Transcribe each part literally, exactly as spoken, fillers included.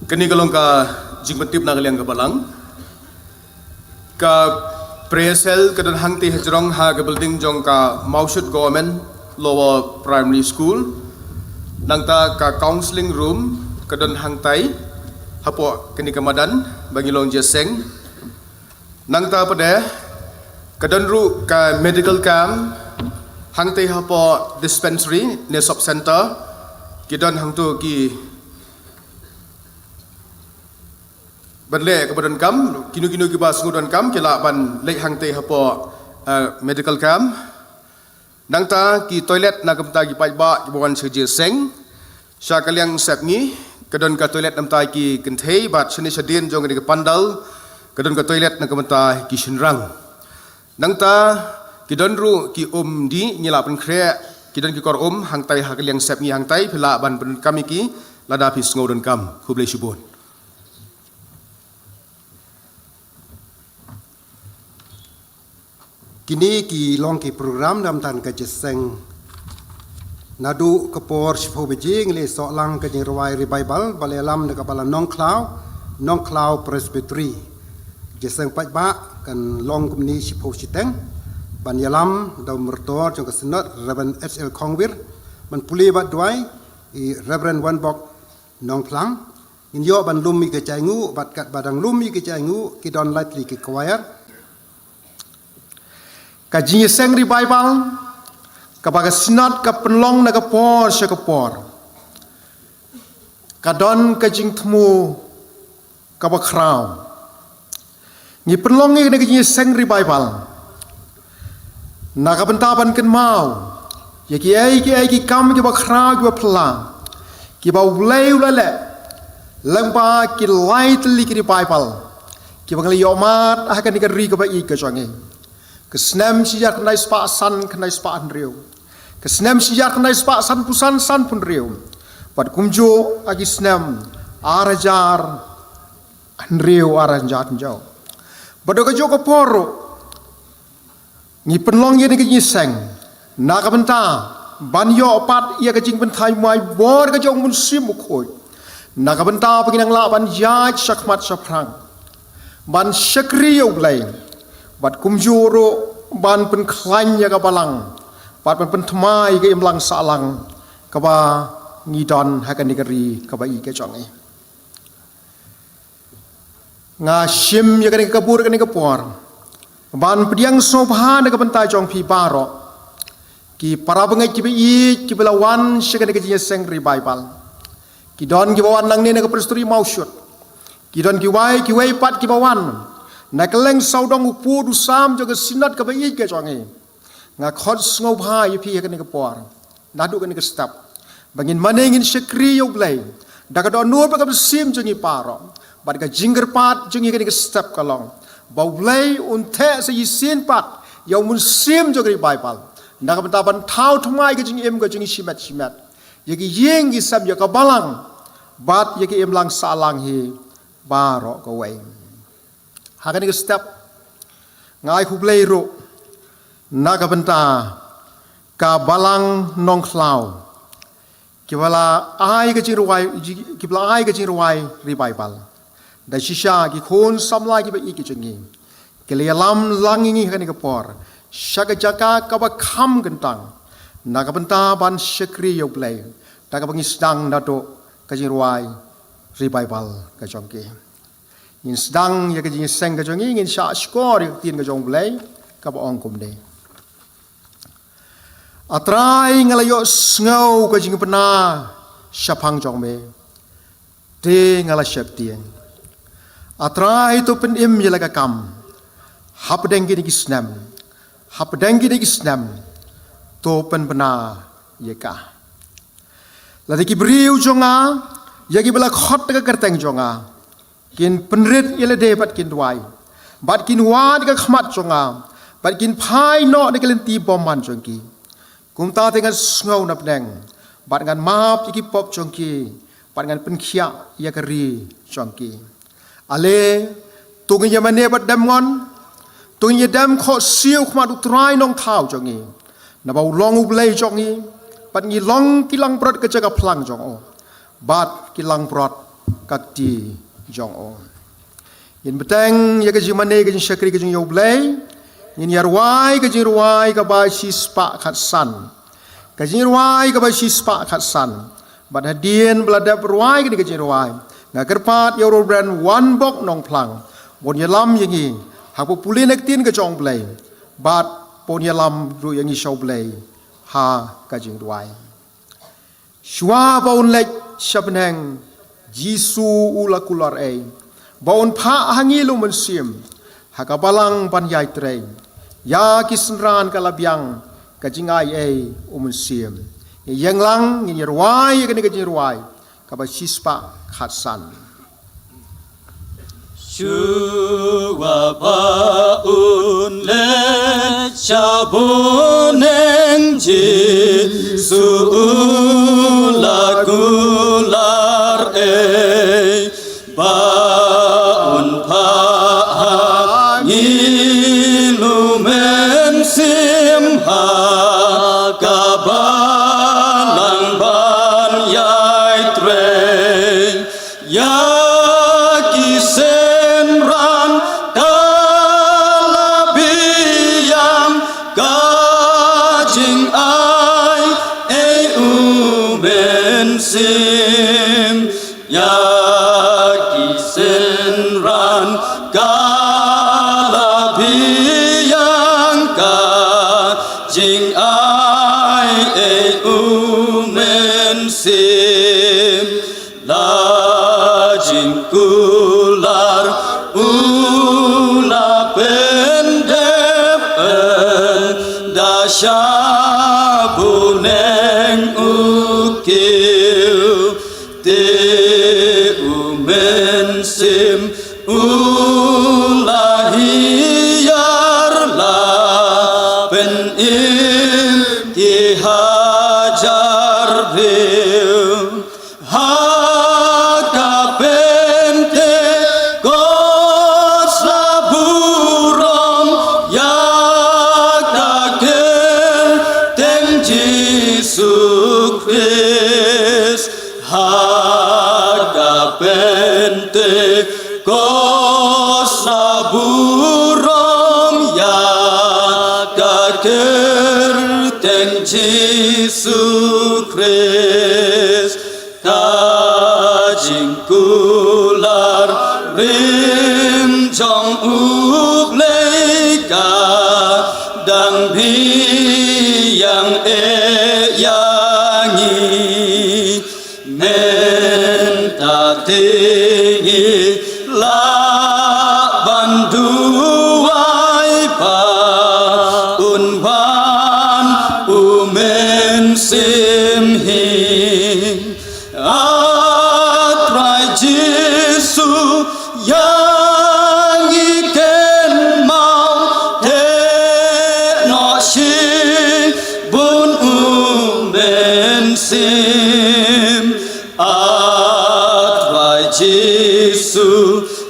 Kane ka long ka jingpyntip na ka liang ka balang. Ka prayer cell ka don hangtei hajrong ha ka building jong ka Mawshut Government Lower Primary School. Nangta ka counseling room ka don hangtei hapoh kane ka madan ba ngi long jingïaseng. Nangta pat de ka don ruh ka medical camp hangtei hapoh dispensary ne sub center. Ki don hangto ki ban leh kaba donkam, kino kino kiba sngewdonkam ki lah ban leit hangtei hapoh, eh, medical camp. Nangta ki toilet na ka bynta ki paidbah kiba wan sha ka jingïaseng. Sha ka liang sepngi ka don ka toilet na ka bynta ki kynthei bad shane shadien jong kane ka pandal ka don ka toilet na ka bynta ki shynrang. Nangta ki don ruh ki um dih ngi lah pynkhreh, ki don ki kor um hangtei ha ka liang sepngi hangtei, phi lah ban pyndonkam ïa ki lada phi sngewdonkam. Khublei shibun. Kine ki long ki program na ka bynta ka jingïaseng. Naduh ka por shiphew baje ngi la ïasoh lang ka jingrwai revival ba la ïalam da ka balang Nongkhlaw, Nongkhlaw Presbytery. Jingïaseng paidbah kan long kumne shiphew shiteng ban ïalam da u Myrtor jong ka Synod Reverend H L Khongwir, ban pule bad duwai i Reverend Wanbok Nongphlang. Ngin ïoh ban lum ïa ka jainguh bad katba dang lum ïa ka jainguh ki don lai tylli ki choir. Ka jingïaseng revival kaba ka Synod ka pynlong na ka por sha ka por ka don ka jingthmu kaba khraw. Ngi pynlong ïa kane ka jingïaseng revival na ka bynta ban kynmaw ïa kiei kiei ki kam kiba khraw kiba phylla kiba U Blei u la leh lyngba ki lai tylli ki revival kiba ngi la ïoh mad ha kane ka ri kaba ïeit ka jong ngi. Ka snem shi hajar khyndai spah san khyndai spah hynriew, ka snem shi hajar khyndai spah sanphew san sanphew hynriew, bad kumjuh ha ki snem ar hajar hynriew ar hajar hynñiew. Bad da kajuh ka por ruh ngi pynlong ïa kane ka jingïaseng na ka bynta ban ïoh pat ïa ka jingpynthame bor ka jong U Mynsiem Bakhuid, na ka bynta ba ngin nang lah ban ïaid shakhmat shaphrang ban shakri ïa U Blei, bad kumjuh ruh ban pynkhlaiñ ïa ka balang bad ban pynthymmai ïa ka imlang sahlang kaba ngi don ha kane ka ri kaba ïeit ka jong ngi. Nga shim ïa kane ka bor kane ka por ban pdiang sngewbha na ka bynta jong phi baroh ki para bangeit kiba ïeit kiba la wan sha kane ka jingïaseng revival. Ki don kiba wan nangne na ka Presbytery Mawshut. Ki don kiwei kiwei pat kiba wan na kylleng sawdong u pud u sam jong ka Synod kaba ïeit ka jong ngi. Nga khot sngewbha ïa phi ha kane ka por naduh kane ka step ba ngin mane ngin shakri ïa U Blei da ka dohnud bad ka mynsiem jong ngi baroh. Bad ka jingkyrpad jong ngi kane ka step ka long ba U Blei un theh sa shisien pat ïa u mynsiem jong ka revival na ka bynta ban thaw thymmai ka jingim ka jong ngi shimet shimet, ïa ki ïing ki sem, ïa ka balang bad ïa ka imlang sahlang hi baroh kawei. Ha kane ka step nga ai khublei ruh na ka bynta ka balang Nongkhlaw kiba la ai ka jingrwai, kiba la ai ka jingrwai revival. Da shisha ki khun samla kiba ïeit ki jong ngi ki la ïalam lang ïa ngi ha kane ka por sha ka jaka kaba kham kyntang na ka bynta ban shakri ïa U Blei da kaba ngi sdang naduh ka jingrwai revival ka jong ki. Ngin sdang ïa ka jingïaseng ka jong ngi, ngin shah shkor ïa ka ktien ka jong U Blei kaba ong kumne: A Trai, nga la ïohsngew ka jingpynbna shaphang jong me, te nga la sheptieng. A Trai, to pynim ïa la ka kam hapdeng kine ki snem, hapdeng kine ki snem to pynbna ïa ka. Lada ki briew jong nga, ïa kiba la khot da ka kyrteng jong nga, kin pynrit ïa lade bad kin duwai, bad kin wad ïa ka khmat jong nga, bad kin phai noh na ki lynti bymman jong ki, kumta te ngan sngew na bneng bad ngan map ïa ki pop jong ki bad ngan pynkhiah ïa ka ri jong ki. Ale, to ngin ïa mane bad dem ngon, to ngin ïa dem khohsiew khmat U Trai Nongthaw jong ngi, naba u long U Blei jong ngi, bad ngi long ki langbrot ka jaka phlang jong u, bad ki langbrot ka kti jong u. Ngin bteng ïa ka jingmane ka jingshakri ka jong U Blei. Ngin ïa rwai ka jingrwai kaba shispah khatsan. Ka jingrwai kaba shispah khatsan. Bad hadien ba la dep rwai kane ka jingrwai, nga kyrpad ïa u Reverend Wanbok Nongphlang ban ïalam ïa ngi ha ka pule na ka ktien ka jong U Blei. Bad ban ïalam ruh ïa ngi sha U Blei ha ka jingrwai. Shuwa ba un leit sha bneng, Jisu u la kular ei ba un phah ha ngi la u Mynsiem ha ka balang ban ïai trei. Ïa ki synran ka la biang ka jingai ei u Mynsiem. Ïa ïeng lang ngin ïa rwai ïa kane ka jingrwai kaba shispah khatsan. Shuwa ba un leit sha bneng, Jisu u la kular ei ba un phah ha ngi la u Mynsiem ha ka balang ban ïai trei. Ïa ki synran ka la biang ka jingai ei u Mynsiem. Ïa ki synran ka la biang ka jingai ei u Mynsiem. La jingkular u la pyndep ynda sha bneng u kiew. Te u Mynsiem u la hiar la pynim ki hajar briew. Ha ka Pentekost la burom ïa ka kyrteng Jisu Khrist. Ha ka Pentekost la burom ïa ka kyrteng Jisu Khrist. Ka jingkular rim jong u Blei ka dang biang eh ïa ngi. Mynta te ngi lah ban duwai ba un wan u Mynsiem hi. A Trai Jisu, ïa ngi kynmaw te noh shibun u Mynsiem. A Trai Jisu,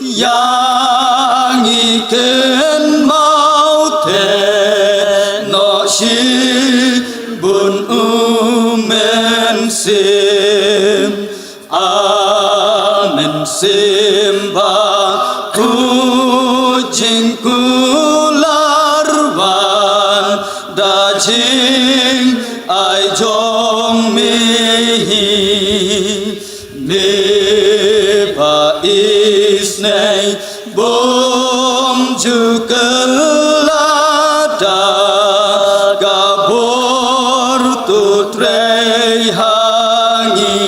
ïa ngi kynmaw te noh shibun u Mynsiem. A Mynsiem Bakhuid jingkular wan da jingai jong me hi. Me ba isynei bym ju kylla da ka bor to trei ha ngi.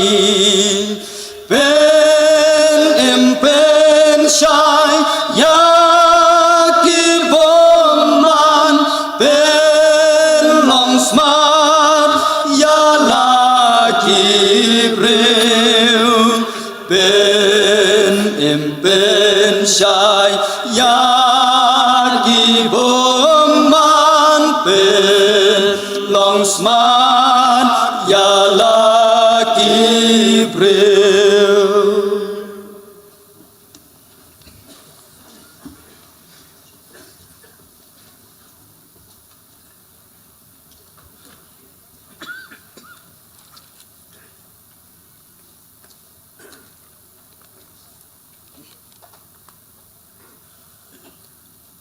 Pynim pynshai ïa ki bymman, pynlong smat ïa la ki briew. Pynim pynshai ïa ki bymman, pynlong smat ïa la ki briew.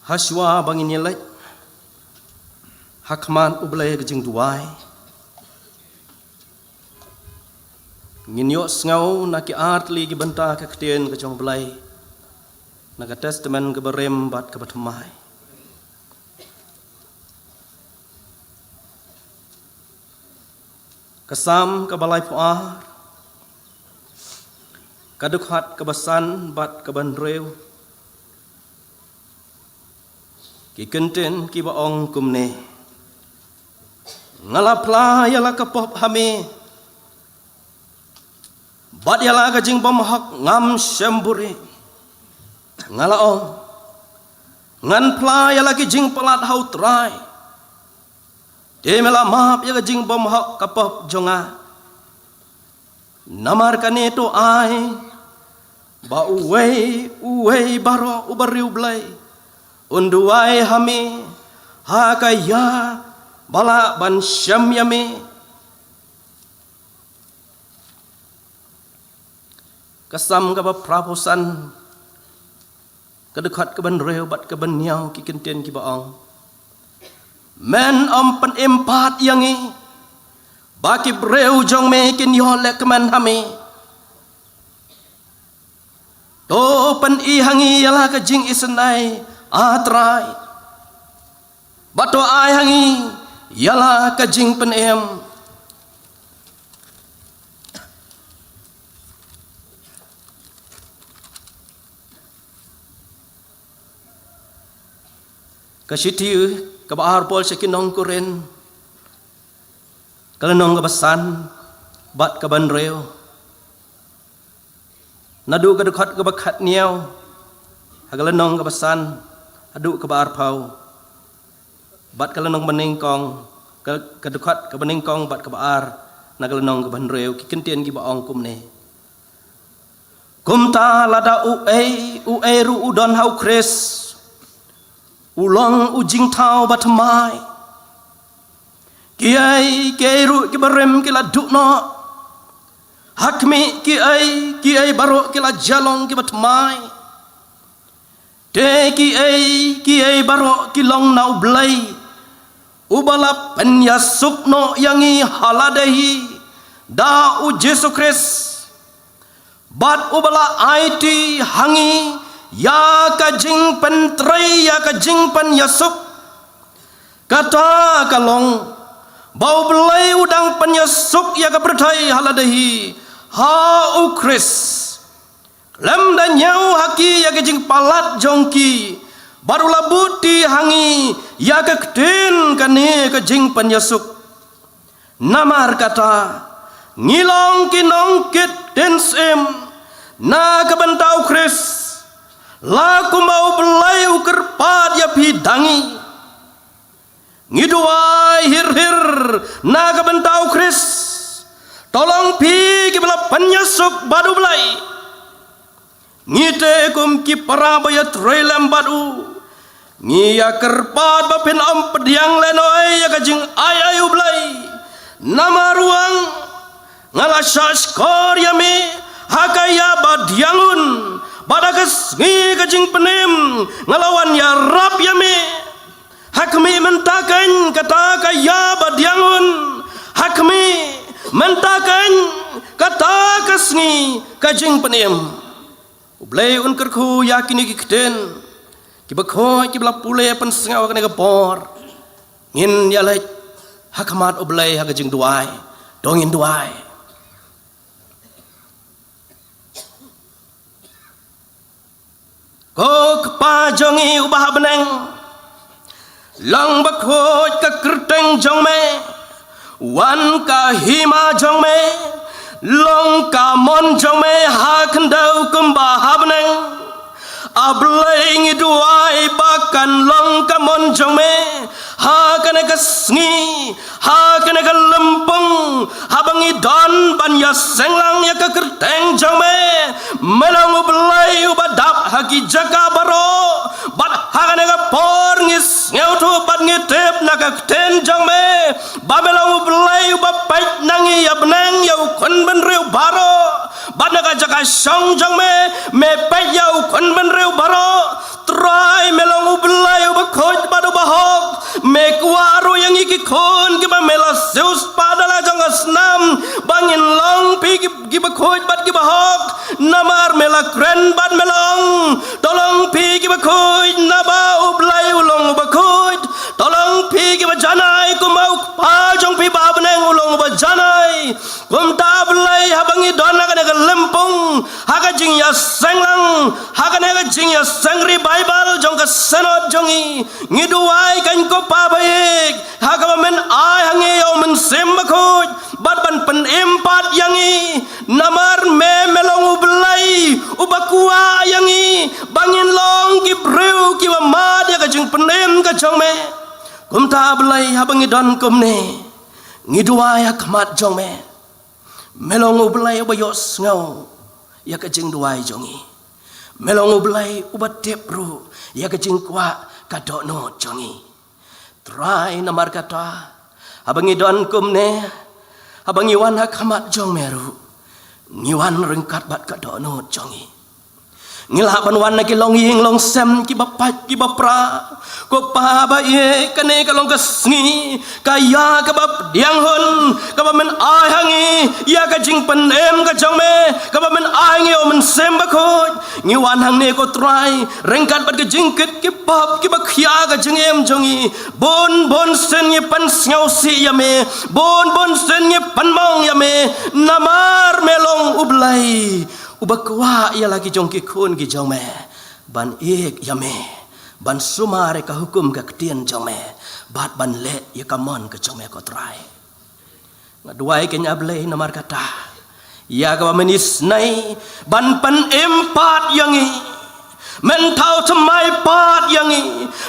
Hashwa ba ngin ïaleit ha khmat U Blei ka jingduwai, ngin ïohsngew na ki artylli ki bynta ka ktien ka jong U Blei na ka Testament kaba rim bad kaba thymmai. Ka Salm kaba laiphew ar, ka dkhot kaba san bad kaba hynriew. Ki kyntien kiba ong kumne: Nga la phla ïa la ka pop ha me, bad ïa la ka jingbymhok ngam shym buhrieh. Nga la ong, ngan phla ïa la ki jingpalat ha U Trai. Te me la map ïa ka jingbymhok ka pop jong nga. Namar kane to ai ba uwei uwei baroh uba riewblei un duwai ha me ha ka ïa ba lah ban shem ïa me. Ka Salm kaba phra phew san, ka dkhot kaba hynriew bad kaba hynñiew, ki kyntien kiba ong: Men ym pynim pat ïa ngi ba ki briew jong me kin ïoh lehkmen ha me. To pyni ha ngi ïa la ka jingisynei, A Trai, bad to ai ha ngi ïa la ka jingpynim. Ka shithi kaba ar Paul sha ki nong Korinth, ka lynnong kaba san bad kaba hynriew. Naduh ka dkhot kaba khathynñiew, ha ka lynnong kaba san haduh kaba arphew, bad ka lynnong ba nyngkong, ka, ka dkhot kaba nyngkong bad kaba ar na ka lynnong kaba hynriew, ki kyntien kiba ong kumne: Kumta lada uei uei ruh u don ha U Khrist, u long u jingthaw bathymmai. Kiei kiei ruh kiba rim ki la duh noh. Ha khmih, kiei kiei baroh ki la jia long kiba thymmai. Te kiei kiei baroh ki long na U Blei, uba la pynïasuk noh ïa ngi ha lade hi da U Jisu Khrist, bad uba la aiti ha ngi ïa ka jingpyntrei ïa ka jingpynïasuk. Kata ka long ba U Blei u dang pynïasuk ïa ka pyrthei ha lade hi ha U Khrist, khlem da ñiew ha ki ïa ka jingpalat jong ki, bad u la buhti ha ngi ïa ka ktien kane ka jingpynïasuk. Namar kata, ngi long ki nongkit ktien syiem na ka bynta U Khrist, la kumba U Blei u kyrpad ïa phi da ngi. Ngi duwai hir hir na ka bynta U Khrist, to long phi kiba la pynïasuk bad U Blei. Ngi te kum ki para ba ïatrei lem bad u, ngi ïakyrpad ba phin ym pdiang lehnohei ïa ka jingai ei U Blei. Namar u ong, nga la shahshkor ïa me ha ka ïa badiang un, bad ha ka sngi ka jingpynim nga la wan ïarap ïa me. Ha khmih, mynta kein kata ka ïa badiang un. Ha khmih, mynta kein kata ka sngi ka jingpynim. U Blei un kyrkhu ïa kine ki ktien kiba khuid kiba la pule pynsngew ha kane ka por. Ngin ïaleit ha khmat U Blei ha ka jingduwai. To ngin duwai. Ko Kpa jong ngi uba ha bneng, long bakhuid ka kyrteng jong me, wan ka hima jong me, long ka mon jong me ha khyndew kumba ha bneng. A Blei, ngi duwai ba kan long ka mon jong me ha kane ka sngi, ha kane ka lympung, haba ngi don ban ïaseng lang ïa ka kyrteng jong me. Me long U Blei uba dap ha ki jaka baroh, bad ha kane ka por ngi sngewthuh bad ngi tip na ka ktien jong me ba me long U Blei uba peit na ngi ïa bneng, ïa u khun bynriew baroh. Bad na ka jaka shong jong me, me peit ïa u khun bynriew baroh. Trai, me long U Blei uba khuid bad uba hok. Me kwah ruh ïa ngi ki khun kiba me la siew spah da la jong ka snam ba ngin long phi ki, kiba khuid bad kiba hok. Namar me la kren bad me la ong, to long phi kiba khuid, naba U Blei u long uba khuid. To long phi kiba janai, kumba U Kpa jong phi ba ha bneng u long uba janai. Kumta Blei, haba ngi don ha kane ka lympung, ha ka jingïaseng lang, ha kane ka jingïaseng revival jong ka Synod jong ngi, ngi duwai kein ko Pa ba ïeit, ha kaba men ai ha ngi ïa U Mynsiem Bakhuid bad ban pynim pat ïa ngi. Namar me, me long U Blei uba kwah ïa ngi ba ngin long ki briew kiba mad ïa ka jingpynim ka jong me. Kumta Blei, haba ngi don kumne, ngi duwai ha khmat jong me. Me long U Blei uba ïohsngew ïa ka jingduwai jong ngi. Me long U Blei uba tip ruh ïa ka jingkwah, ka dohnud jong ngi. Trai, namar kata, haba ngi don kumne, haba ngi wan ha khmat jong me ruh, ngi wan ryngkat bad ka dohnud jong ngi. Ngi lah ban wan na ki longïing longsem kiba pait kiba pra. Ko Pa ba ïeit, kane ka long ka sngi, ka ïa kaba pdiang hun, kaba men ai ha ngi ïa ka jingpynim ka jong me, kaba men ai ha ngi ïa U Mynsiem Bakhuid. Ngi wan hangne ko Trai, ryngkat bad ka jingkit ki pop kiba khia ka jingim jong ngi. Bun bun sien ngi pynsngewsih ïa me, bun bun sien ngi pynmong ïa me. Namar me long U Blei uba kwah ïa la ki jong ki khun ki jong me ban ïeit ïa me, ban sumar ïa ka hukum ka ktien jong me, bad ban leh ïa ka mon ka jong me ko Trai. Nga duwai kein A Blei, namar kata, ïa kaba men isynei ban pynim pat ïa ngi, men thaw thymmai pat ïa ngi,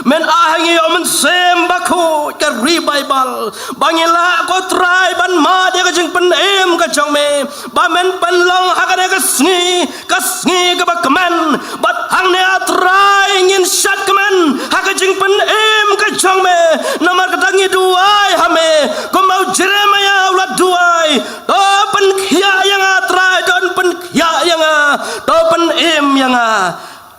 men ai ha ngi ïa U Mynsiem Bakhuid, ka revival, ba ngi lah ko Trai ban mad ïa ka jingpynim ka jong me, ba men pynlong ha kane ka sngi ka sngi kaba kmen. Bad hangne A Trai, ngin shad kmen ha ka jingpynim ka jong me. Namar kata ngi duwai ha me, kumba u Jeremaïah u la duwai, to pynkhiah ïa nga Trai, to pynkhiah ïa nga, to pynim ïa nga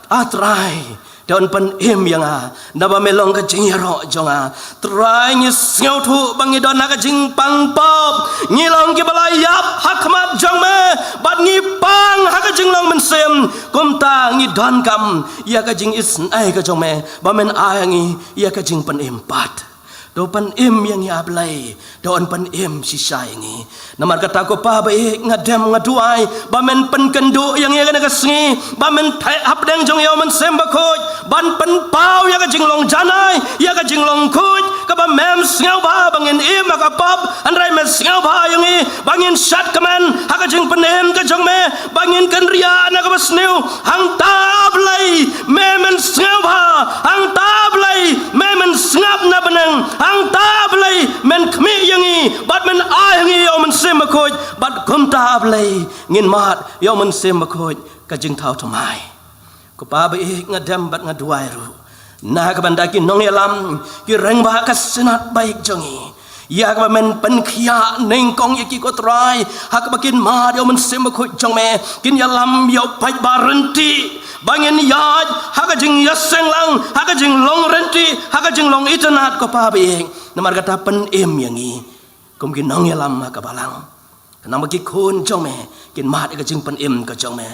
A Trai, to pynim ïa nga, naba me long ka jingïaroh jong nga. Trai, ngi sngewthuh ba ngi don ha ka jingpang pop, ngi long kiba la ïap ha khmat jong me, bad ngi pang ha ka jinglong mynsiem. Kumta ngi donkam ïa ka jingisynei ka jong me, ba men ai ha ngi ïa ka jingpynim pat. To pynim ïa ngi A Blei, to pynim shisha ïa ngi. Namar kata ko Pa ba ïeit, nga dem nga duwai ba men pynkynduh ïa ngi ha kane ka sngi, ba men theh hapdeng jong ïa U Mynsiem Bakhuid, ban pynpaw ïa ka jinglong janai, ïa ka jinglong khuid, kaba mem sngewbha ba ngin im ha ka pop, hynrei me sngewbha ïa ngi ba ngin shad kmen ha ka jingpynim ka jong me, ba ngin kynriah na kaba sniew. Hangta Blei, me men sngewbha. Hangta Blei, me men sngap na bneng. Hangta Blei, men khmih ïa ngi, bad men ai ha ngi ïa U Mynsiem Bakhuid, bad kumta Blei, ngin mad ïa U Mynsiem Bakhuid ka jingthaw thymmai. Ko Pa ba ïeit, nga dem bad nga duwai ruh na ka bynta ki nongïalam, ki rangbah ka Synod Baik jong ngi, ïa kaba men pynkhiah nyngkong ïa ki ko Trai, ha kaba kin mad ïa U Mynsiem Bakhuid jong me, kin ïalam ïa u paidbah ryntih, ba ngin ïaid ha ka jingïaseng lang, ha ka jinglong ryntih, ha ka jinglong itynnad ko Pa ba ïeit. Namar kata pynim ïa ngi kum ki nongïalam ha ka balang, khnang ba ki khun jong me kin mad ïa ka jingpynim ka jong me.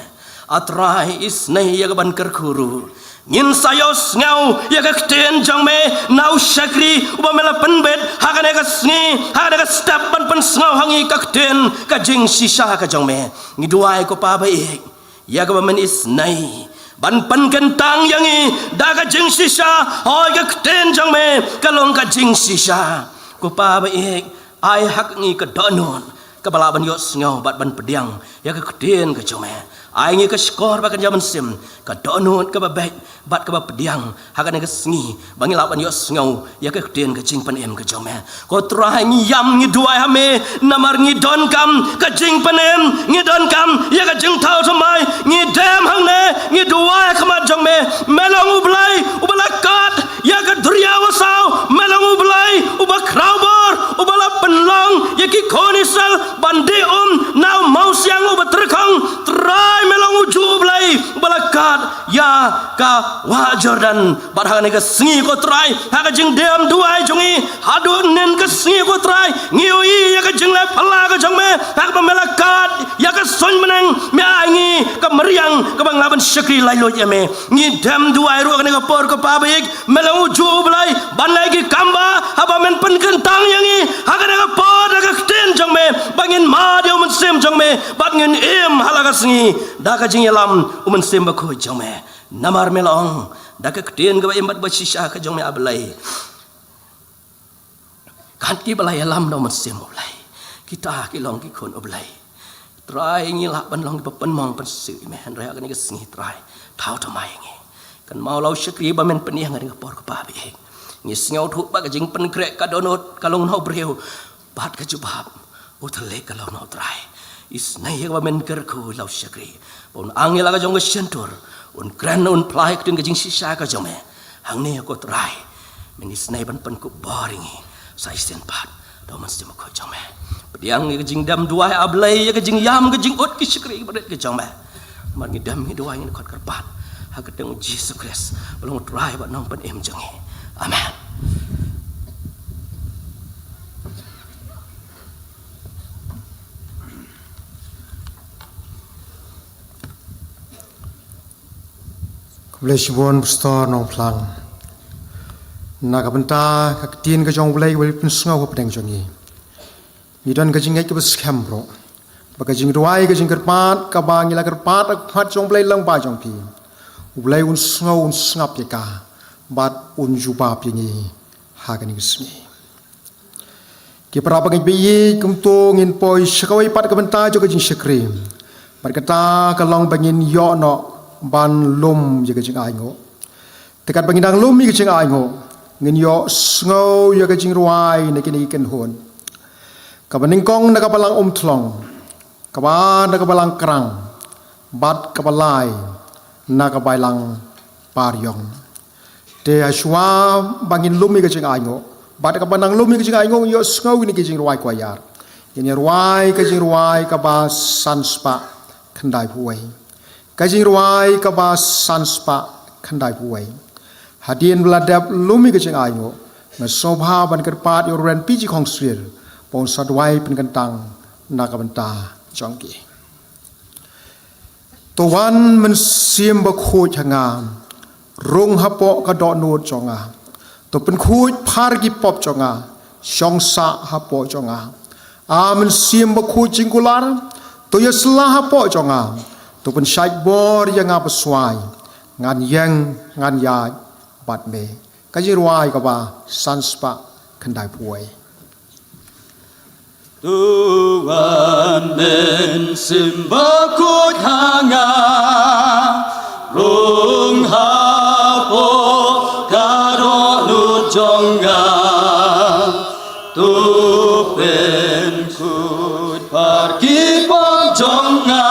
A Trai, isynei ïa ka ban kyrkhu ruh, ngin sa ïohsngew ïa ka ktien jong me na u shakri uba me la pynbit ha kane ka sngi, ha kane ka step, ban pynsngew ha ngi ka ktien ka jingshisha ka jong me. Ngi duwai ko Pa ba ïeit, ïa kaba men isynei ban pynkyntang ïa ngi da ka jingshisha. Hooid, ka ktien jong me ka long ka jingshisha. Ko Pa ba ïeit, ai ha ngi ka dohnud kaba lah ban ïohsngew bad ban pdiang ïa ka ktien ka jong me. Ai ngi ka shkor bad ka jingmynsiem, ka dohnud kaba beit bad kaba pdiang ha kane ka sngi, ba ngi lah ban ïohsngew ïa ka ktien ka jingpynim ka jong me. Ko Trai, ngi ïam, ngi duwai ha me, namar ngi donkam ka jingpynim, ngi donkam ïa ka jingthaw thymmai. Ngi dem hangne, ngi duwai ha khmat jong me. Me long U Blei uba la kat ïa ka duriaw ba saw. Me long U Blei uba khraw bor, uba la pynlong ïa ki khun Israel ban dih um na u mawsiang uba tyrkhong. Trai, me long ujuh U Blei ba la kat ïa ka wah Jordan. Bad ha kane ka sngi ko Trai, ha ka jingdem duwai jong ngi, haduh mynnin ka sngi ko Trai, ngi ïohi ïa ka jingleh phylla ka jong me, ha kaba me la kat ïa ka suiñ bneng, me ai ngi ka mariang kaba ngi lah ban shakri laitluid ïa me. Ngi dem duwai ruh ha kane ka por ko Pa ba ïeit, me long u juh u Blei ban leh ki kam ba, haba men pynkyntang ïa ngi ha kane ka por da ka ktien jong me, ba ngin mad ïa u Mynsiem jong me, bad ngin im ha la ka sngi da ka jingïalam u Mynsiem Bakhuid jong me. Namar me la ong da ka ktien kaba im bad ba shisha ka jong me, A Blei, kat kiba la ïalam da u Mynsiem U Blei, kita ki long ki khun U Blei. Trai, ngi lah ban long kiba pynmong pynsih ïa me, hynrei ha kane ka sngi Trai, thaw thymmai ïa ngi. Kynmaw la u shakri ba men pynïeng ha kane ka por ko Pa ba ïeit. Ngi sngewthuh ba ka jingpynkhreh ka dohnud ka long na u briew, bad ka jubab u thylliej ka long na u Trai. Isynei ïa kaba men kyrkhu ïa la u shakri, ba un ang ïa la ka jong ka shyntur, un kren, un phla ïa ka ktien ka jingshisha ka jong me. Hangne ko Trai, men isynei ban pynkup bor ïa ngi sa shisien pat da u Mynsiem Bakhuid jong me. Pdiang ïa ka jingdem duwai, A Blei, ïa ka jingïam, ka jingud, ki shakri kiba rit ki jong me. Namar ngi dem ngi duwai, ngi khot kyrpad ha ka kyrteng U Jisu Khrist, ba long u Trai bad Nongpynim jong ngi. Amen. Khublei shibun Pastor Nongphlang. Na ka bynta ka ktien ka jong U Blei kaba la pynsngew hapdeng jong ngi, ngi don ka jingngeit kaba skhem baroh ba ka jingduwai, ka jingkyrpad kaba ngi la kyrpad ha ka khmat jong U Blei lyngba jong phi, U Blei un sngew, un sngap ïa ka, bad un jubab ïa ngi ha kane ka sngi. Ki para bangeit ba ïeit, kumto ngin poi sha kawei pat ka bynta jong ka jingshakri. Bad kata ka long ba ngin ïoh noh ban lum ïa ka jingainguh. Te katba ngin dang lum ïa ka jingainguh, ngin ïoh sngew ïa ka jingrwai na kine ki kynhun, kaba nyngkong na ka Balang Umthlong, kaba ar na ka Balang Krang, bad kaba lai na ka Balang Pariong. Te hashwa ba ngin lum ïa ka jingainguh, bad katba nang lum ïa ka jingainguh, ngin ïoh sngew ïa kine ki jingrwai kwah ïar. Ngin ïa rwai ka jingrwai kaba san spah khyndai phew wei. Ka jingrwai kaba san spah khyndai phew wei. Hadien ba la dep lum ïa ka jingainguh, nga sngewbha ban kyrpad ïa u Reverend P G Khongsrir, ba un sa duwai pynkyntang na ka bynta jong ki. To wan Mynsiem Bakhuid ha nga, rung hapoh ka dohnud jong nga. To pynkhuid phar ki pop jong nga, shong sah hapoh jong nga. A Mynsiem Bakhuid jingkular, to ïasylla hapoh jong nga. To pynshait bor ïa nga baswai, ngan ïeng ngan ïaid bad me. Ka jingrwai kaba san spah khyndai phew wei. To wan Mynsiem Bakhuid ha nga, rung hapoh ka dohnud jong nga. To pynkhuid phar ki pop jong nga,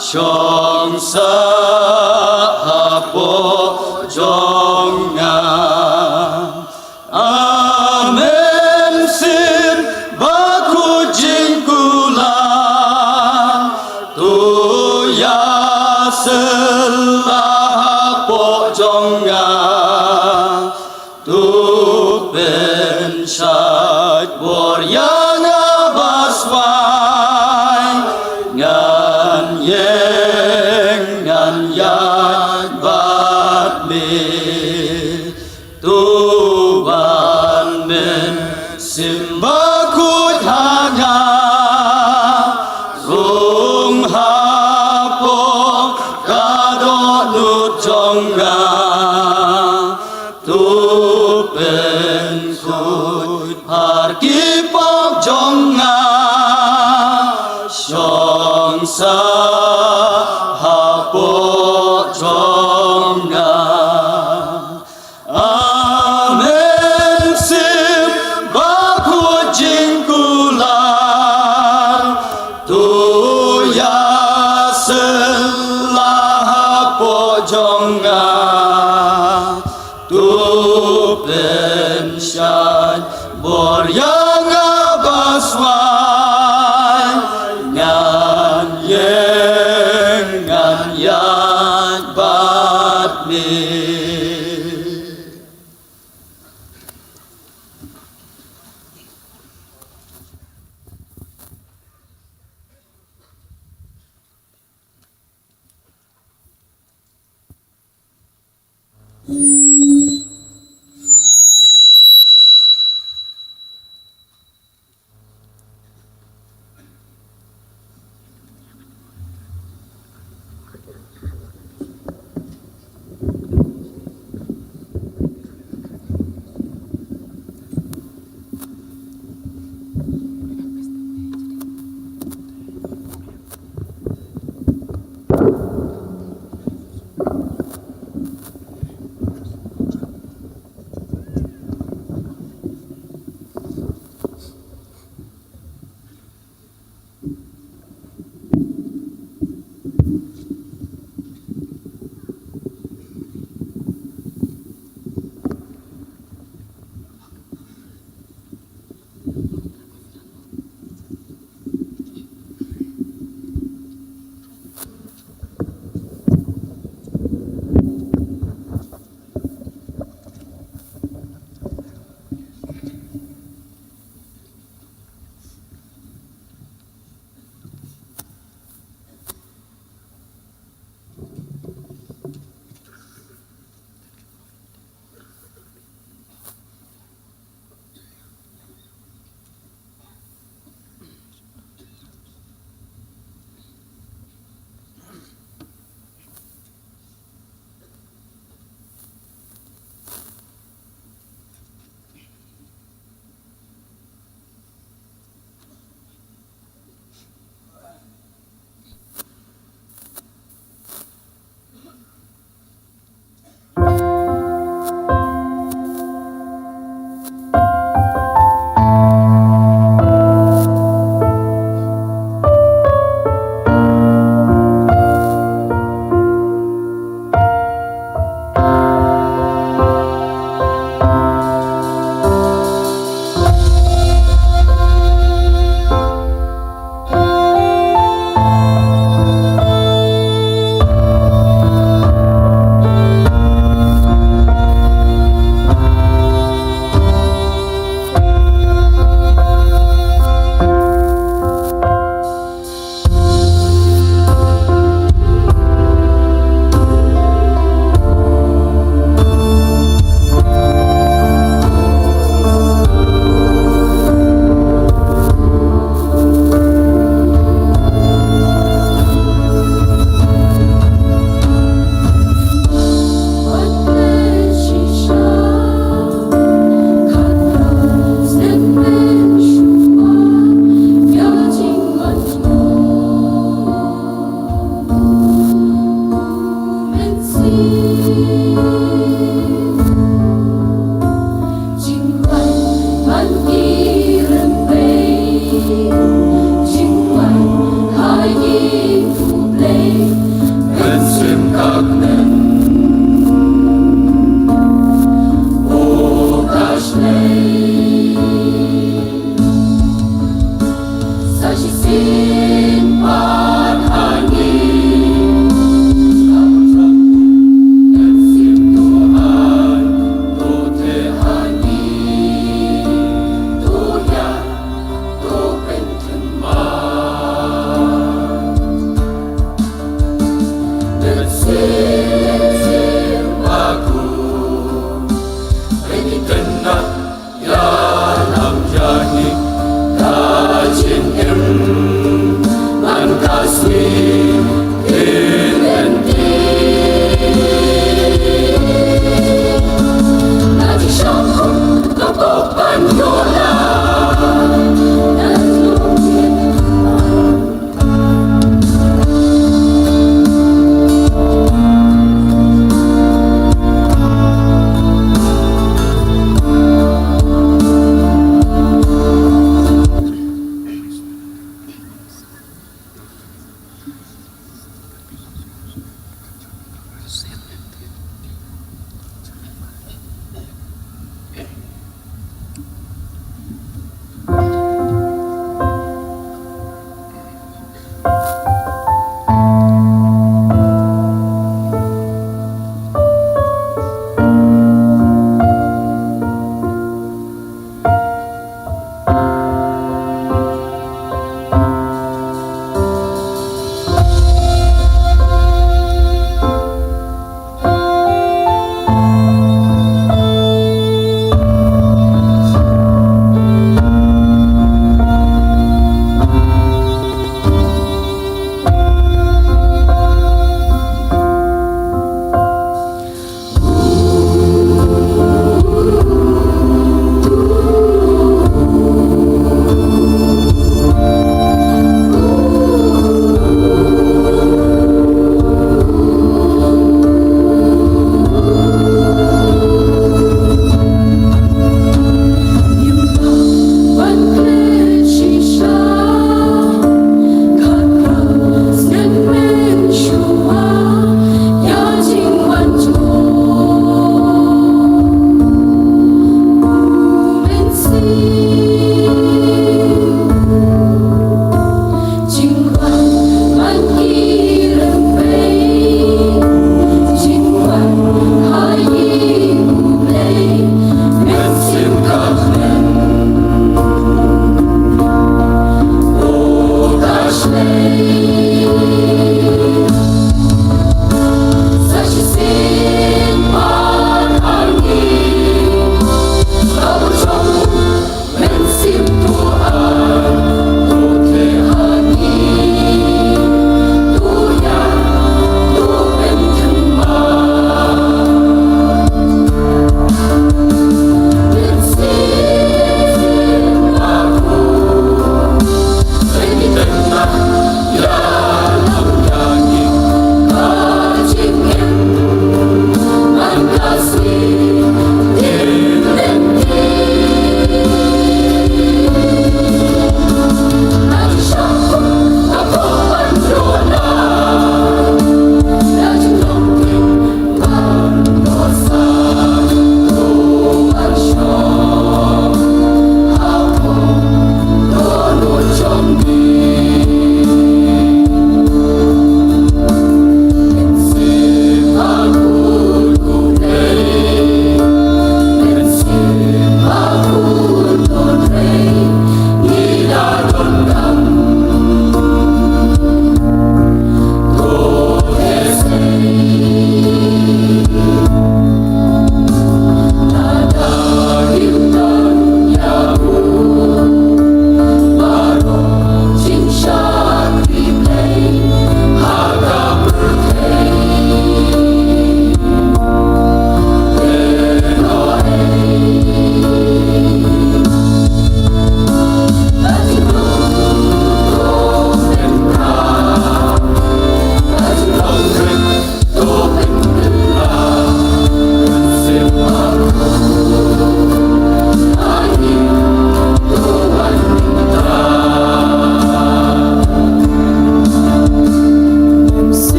shong sah hapoh jong nga. A Mynsiem Bakhuid jingkular, to ïasylla hapoh jong nga. To pynshait bor ïa nga baswai, ngan ïeng ngan ïaid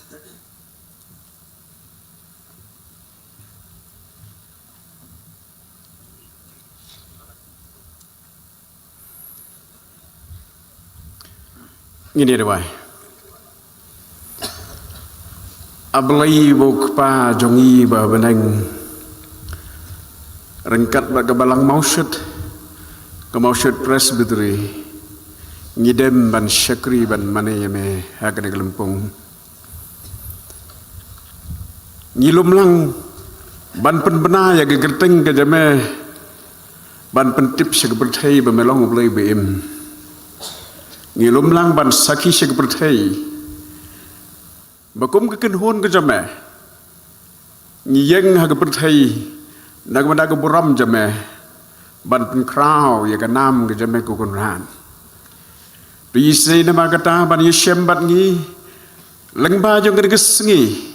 Ngin ïa duwai. A Blei ba u Kpa jong ngi ba ha bneng, ryngkat bad ka Balang Mawshut, ka Mawshut Presbytery, ngi dem ban shakri ban mane ïa me ha kane ka lympung. Ngi lum lang ban pynbna ïa ka kyrteng ka jong me, ban pyntip sha ka pyrthei ba me long U Blei ba im. Ngi lum lang ban sakhi sha ka pyrthei ba kum ka kynhun ka jong me, ngi ïeng ha ka pyrthei na ka bynta ka burom jong me, ban pynkhraw ïa ka nam ka jong me, ko Kynrad. Te isynei namar kata ban ïashem bad ngi lyngba jong kane ka sngi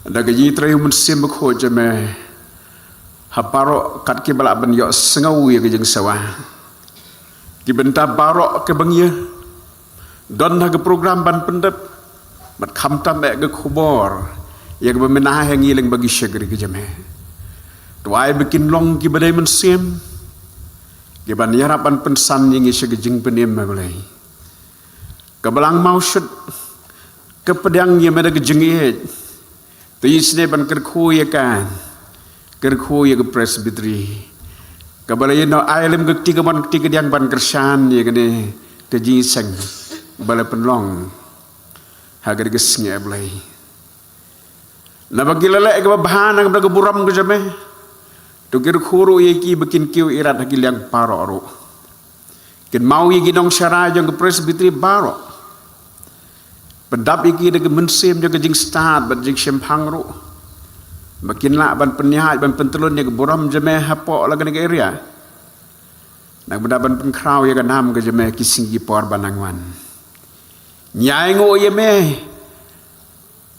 da ka jingtrei U Mynsiem Bakhuid jong me ha baroh kat kiba lah ban ïohsngew ïa ka jingsawa. Ki bynta baroh kiba ngi ïa don ha ka program ban pyndep, bad khamtam eh ka khubor ïa kaba me ai ha ngi lyngba ki shakri ki jong me. To ai ba kin long kiba dei mynsiem, kiban ïarap ban pynsan ïa ngi sha ka jingpynim, A Blei. Ka Balang Mawshut ka pdiang ïa me da ka jingïeit. To isynei ban kyrkhu ïa ka, kyrkhu ïa ka Presbytery, kaba la ïa noh ai lem ka kti kamon kti kadiang ban kyrshan ïa kane ka jingïaseng ba la pynlong ha kane ka sngi, A Blei. Naba ki la leh kaba bha na ka bynta ka burom ka jong me, to kyrkhu ruh ïa ki ba kin kiew ïarap ha ki liang baroh ruh. Kynmaw ïa ki nongshakri jong ka Presbytery baroh. Pyndap ïa ki da ka mynsiem jong ka jingstad bad jingshemphang ruh, ba kin lah ban pynïaid ban pyntlun ïa ka burom jong me hapoh la kane ka area, na ka bynta ban pynkhraw ïa ka nam ka jong me ki sngi ki por ba nang wan. Ngi ainguh ïa me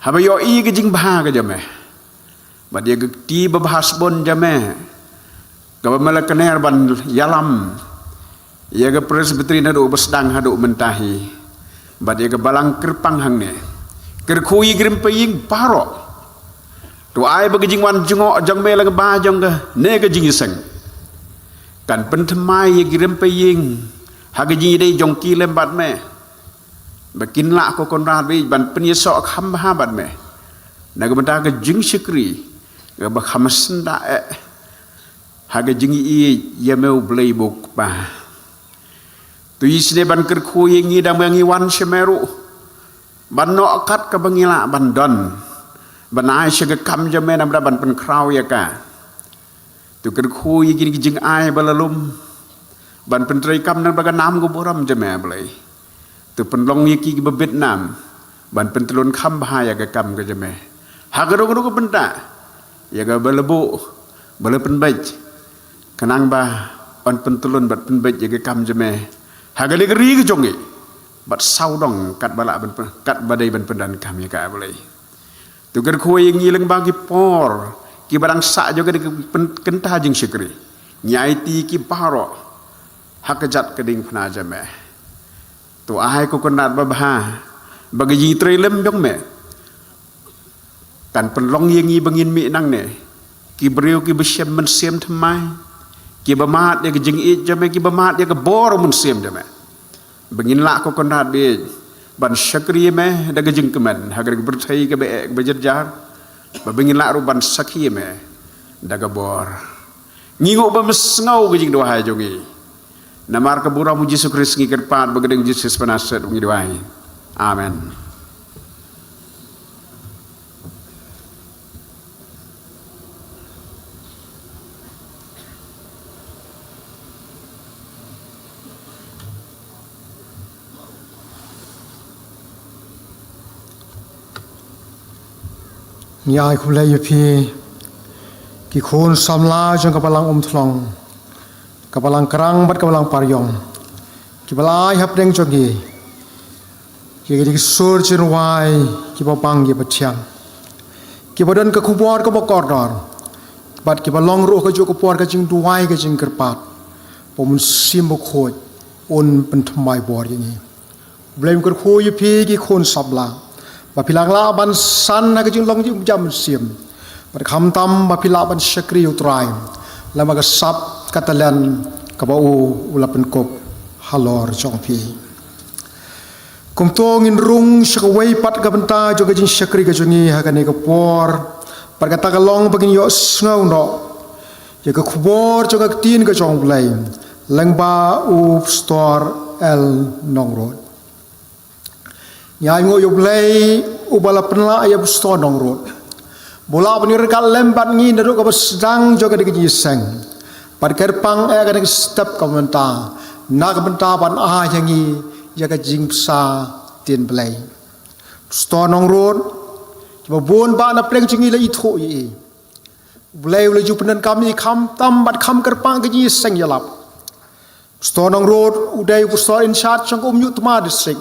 haba ïohi ka jingbha ka jong me, bad ïa ka kti babha sbun jong me, kaba me la kner ban ïalam ïa ka Presbytery naduh ba sdang haduh mynta hi, bad ïa ka balang kyrpang hangne. Kyrkhu ïa ki rympei ïing baroh. To ai ba ka jingwan jngoh jong me lyngba jong kane ka jingïaseng kan pynthymmai ïa ki rympei ïing ha ka jingïadei jong ki lem bad me, ba kin lah, ko Kynrad, ban pynïasoh kham bha bad me na ka bynta ka jingshakri kaba kham syndah eh ha ka jingïeit ïa me, U Blei ba u Kpa. To isynei ban kyrkhu ïa ngi da ba ngi wan sha me ruh, ban noh kat kaba ngi lah ban don, ban ai sha ka kam jong me, namar ban pynkhraw ïa ka. To kyrkhu ïa kine ki jingai ba la lum ban pyntreikam na ka bynta ka nam ka burom jong me, A Blei. To pynlong ïa ki kiba bit nam ban pyntlun kham bha ïa ka kam ka jong me ha kano kano ka bynta, ïa kaba la buh, ba la pynbeit, khnang ba yn pyntlun bad pynbeit ïa ka kam jong me ha kane ka ri ka jong ngi, bad sawdong katba lah ban pyn-, katba dei ban pyndonkam ïa ka, A Blei. To kyrkhu ïa ngi lyngba ki por kiba dang sah jong kane ka pyn-, kynta jingshakri. Ngi aiti ki baroh ha ka jait ka diengphna jong me. To ai, ko Kynrad babha, ba ka jingtrei lem jong me kan pynlong ïa ngi ba ngin mih nangne ki briew kiba shem mynsiem thymmai, kiba mad ïa ka jingïeit jong me, kiba mad ïa ka bor mynsiem jong me, ba ngin lah, ko Kynrad, ban shakri ïa me da ka jingkmen ha ka pyrthei kaba eh kaba jynjar, ba ngin lah ruh ban sakhi ïa me da ka bor. Ngi nguh bymsngew ka jingduwai jong ngi namar ka burom U Jisu Khrist ngi kyrpad, ba ha ka kyrteng U Jisu Khrist ba Nasaret ngi duwai. Amen. Ngi ai khublei ïa phi, ki khun samla jong ka Balang Umthlong, ka Balang Krang bad ka Balang Pariong, kiba la ai hapdeng jong ngi ïa kine ki sur jingrwai kiba bang kiba thiang, kiba don ka khubor kaba kordor, bad kiba long ruh kajuh ka por ka jingduwai ka jingkyrpad ba U Mynsiem Bakhuid un pynthymmai bor ïa ngi. Blei un kyrkhu ïa phi, ki khun samla, ba phi lah ban san ha ka jinglong jingpynjam mynsiem, bad khamtam ba phi lah ban shakri ïa U Trai lem bad ka sap ka talent kaba u u la pynkup halor jong phi. Kumto ngin rung sha kawei pat ka bynta jong ka jingshakri ka jong ngi ha kane ka por, bad kata ka long ba ngin ïohsngew noh ïa ka khubor jong ka ktien ka jong U Blei lyngba u Pastor L Nongrut. Ngi ainguh ïa U Blei uba la pynlah ïa u Pastor Nongrut ba u lah ban ïaryngkat lem bad ngi naduh kaba sdang jong kane ka jingïaseng, bad kyrpang ïa kane ka step ka mynta, na ka bynta ban ai ïa ngi ïa ka jingbsa ktien Blei. Pastor Nongrut, kiba bun bah na pdeng jong ngi la ithuh ïa i. U Blei u la ju pyndonkam ïa i khamtam bad kham kyrpang ka jingïaseng ïalap. Pastor Nongrut u dei u pastor in charge jong ka Umñiuhtma District,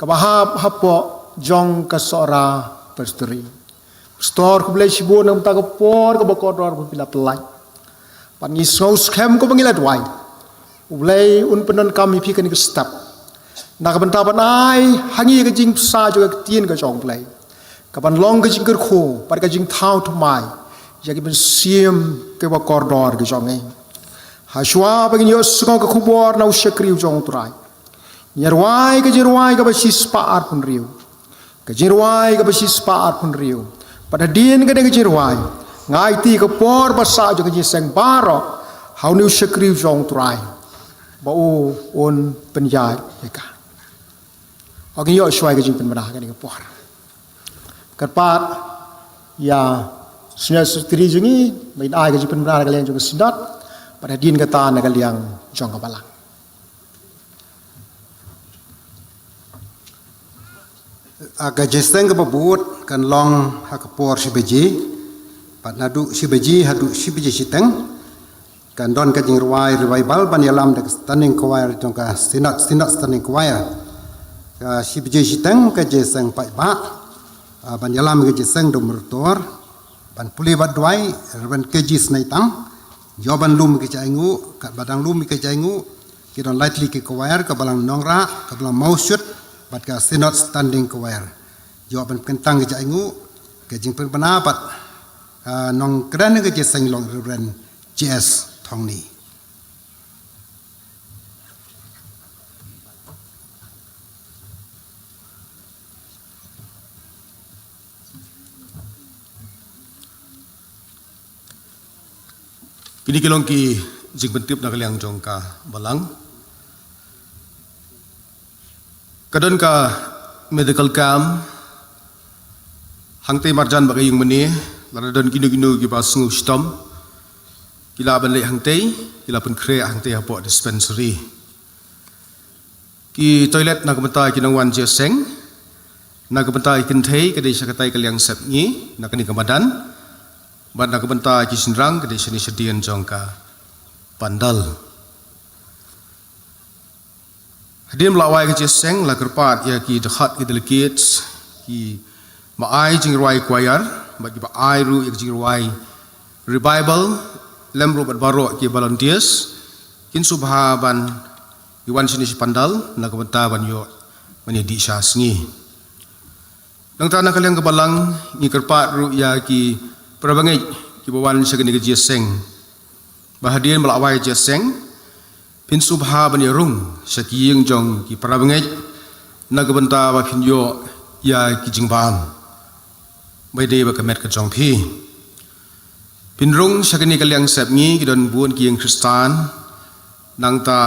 kaba hap hapoh jong ka Sohra Presbytery. Pastor, khublei shibun na ka bynta ka por kaba kordor ba phi la pynlait. Bad ngi sngew skhem kumba ngi la duwai, U Blei un pyndonkam ïa phi kane ka step, na ka bynta ban ai ha ngi ka jingbsa jong ka ktien ka jong U Blei, kaban long ka jingkyrkhu bad ka jingthaw thymmai ïa ki mynsiem kiba kordor ki jong ngi. Hashwa ba ngin ïohsngew ka khubor na u shakri u jong U Trai, ngi ïa rwai ka jingrwai kaba shispah arphew hynriew. Ka jingrwai kaba shispah arphew hynriew. Bad hadien kane ka jingrwai, nga aiti ka por ba sah jong ka jingïaseng baroh ha une u shakri u jong U Trai, ba u un pynïaid ïa ka. Ngin ïoh shuwa ka jingpynbna ha kane ka por. Kyrpad ïa u Senior Secretary jong ngi ba in ai ka jingpynbna na ka liang jong ka Synod, bad hadien kata na ka liang jong ka Balang. Ah, ka jingïaseng kaba bud kan long ha ka por shi baje, bad naduh shi baje haduh shi baje shiteng kan don ka jingrwai revival ban ïalam da ka Standing Choir jong ka Synod, Synod Standing Choir. Ka shi baje shiteng ka jingïaseng paidbah, ah, ban ïalam ka jingïaseng da u moderator, ban pule bad duwai Reverend K G Snaitang. Ïoh ban lum ki jingïainguh, katba dang lum ki jingïainguh, ki don lai tylli ki choir, ka Balang Nongrah, ka Balang Mawshut, bad ka Synod Standing Choir. Ïoh ban kyntang ki jingïainguh, ka jingpynbna bad, ah, nongkren ka jingïaseng long Reverend J S Thongni. Kine ki long ki jingpyntip na ka liang jong ka Balang. Ka don ka medical camp hangtei marjan bad ka ïing mane, lada don kino kino kiba sngew shitom, ki lah ban leit hangtei, ki lah pynkhreh hangtei hapoh dispensary. Ki toilet na ka bynta ki nongwan jingïaseng, na ka bynta ki kynthei ka dei sha katei ka liang sepngi na kane ka madan, bad na ka bynta ki shynrang ka dei shane shadien jong ka pandal. Hadien ba la wai ka jingïaseng, la kyrpad ïa ki dkhot, ki delegates, kiba ai jingrwai choir, bad kiba ai ruh ïa ka jingrwai revival, lem ruh bad baroh ki volunteers, kin sngewbha ban ïa wan shane sha pandal na ka bynta ban ïoh ban ïadih sha sngi. Nangta na ka liang ka Balang, ngi kyrpad ruh ïa ki parabangeit kiba wan sha kane ka jingïaseng, ba hadien ba la wai ka jingïaseng, phin sngewbha ban ïa rung sha ki ïing jong ki parabangeit na ka bynta ba phin ïoh ïa ki jingbam ba ïadei bad ka met ka jong phi. Phin rung sha kane ka liang sepngi, ki don bun ki ïing Khristan, nangta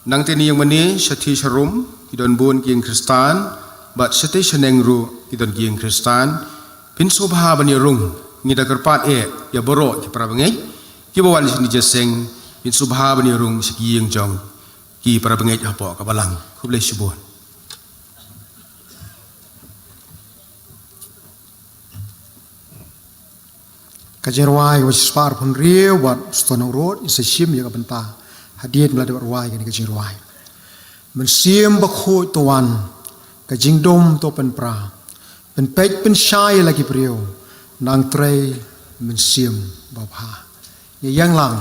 nangta na ïing mane shatei sharum ki don bun ki ïing Khristan, bad shatei shaneng ruh ki don ki ïing Khristan. Phin sngewbha ban ïa rung, ngi da kyrpad eh ïa baroh ki parabangeit kiba wan shane jingïaseng, phin sngewbha ban ïa rung sha ki ïing jong ki parabangeit hapoh ka Balang. Khublei shibun. Ka jingrwai kaba shispah arphew hynriew bad u Pastor Nongrut, ngin sa shim ïa ka bynta hadien ba la dep rwai kane ka jingrwai. Mynsiem Bakhuid to wan, ka jingdum to pynpra, pynpeit pynshai ïa la ki briew, nang trei mynsiem babha. Ngi ïeng lang,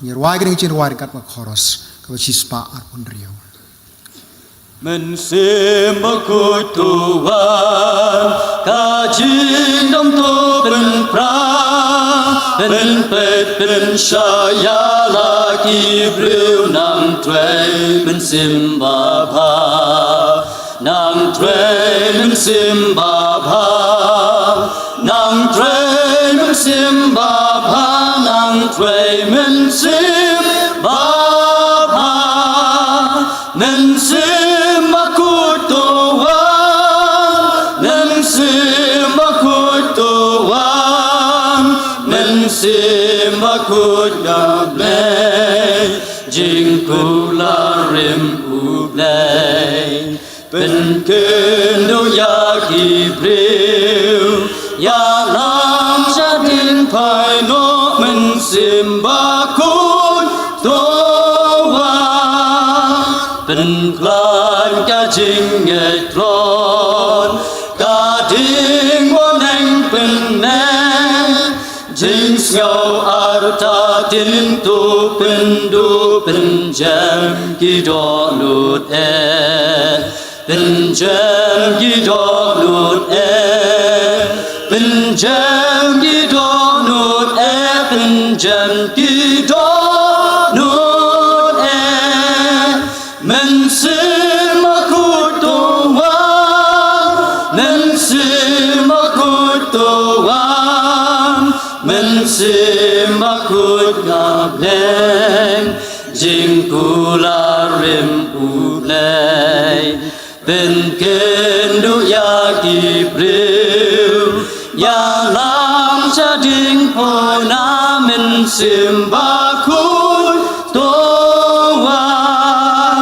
ngi rwai kane ka jingrwai ryngkat bad ka chorus kaba shispah arphew hynriew. Mynsiem Bakhuid to wan. Pynpeit pynshai ïa la ki briew, nang trei mynsiem babha. Nang trei mynsiem babha. Nang trei mynsiem babha. Nang trei mynsiem babha. Mynsiem bakhuid to wan, mynsiem bakhuid to wan, mynsiem bakhuid nga Blei, jingkular rim U Blei. Pynkynduh ïa ki briew, ïalam shadien phai noh, mynsiem bakhuid to wan. Pynkhlaiñ ka jingngeit tlot, ka ding bneng pynneh, jingsngew artatien to pynduh, pynjem ki dohnud eh. Pynjem ki dohnud eh. Pynjem ki dohnud eh. Pynjem ki dohnud eh. Mynsiem bakhuid to wan. Mynsiem bakhuid to wan. Mynsiem bakhuid nga Blei, jingkular rim U Blei. Pynkynduh ïa ki briew, ïalam shadien phai noh, mynsiem bakhuid to wan.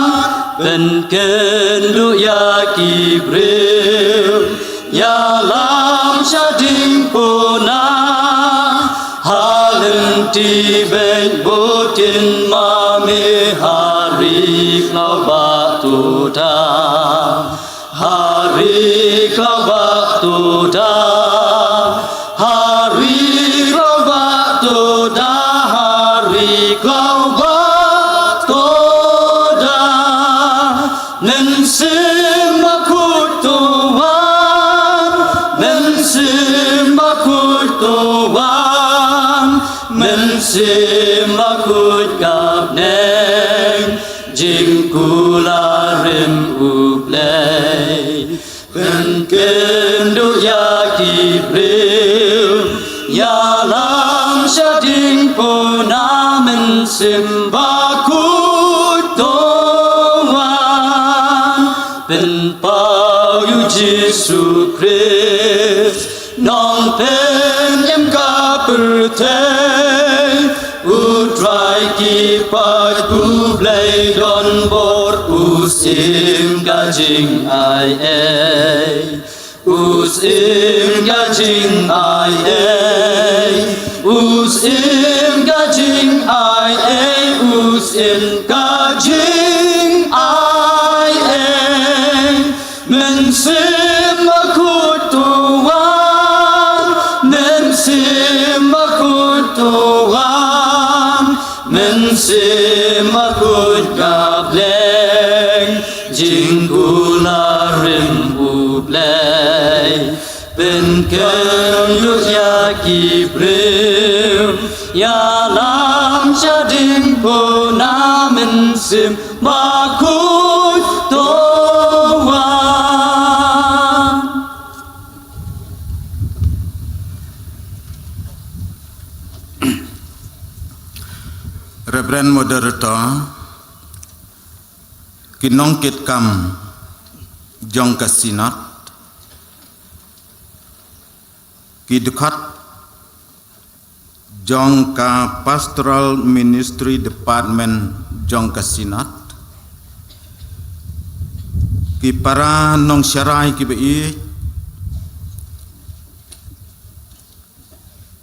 Pynkynduh ïa ki briew, ïalam shadien phai noh, ha lynti beit bud kin ma me, ha ri khlaw ba to da. Ha ri khlaw ba to da. Ha ri khlaw ba to da. Ha ri khlaw ba to da. Mynsiem bakhuid to wan, mynsiem bakhuid to wan, mynsiem bakhuid nga Blei, jingkular rim U Blei. Pynkynduh ïa ki briew, ïalam shadien phai noh, mynsiem bakhuid to wan. Pynpaw ïa U Jisu Khrist, Nongpynim ka pyrthei. U Trai ki paid, U Blei donbor, u syiem ka jingaiei. U syiem ka jingaiei. U syiem ka jingaiei. U syiem ka jingaiei. Mynsiem bakhuid to wan, mynsiem bakhuid to wan, mynsiem bakhuid nga Blei, jingkular rim U Blei. Pynkynduh ïa ki briew, ïalam shadien phai noh, mynsiem bakhuid to wan. Reverend Moderator, ki nongkitkam jong ka Synod, ki dkhot jong ka Pastoral Ministry Department jong ka Synod, ki para nongsharai kiba ïeit,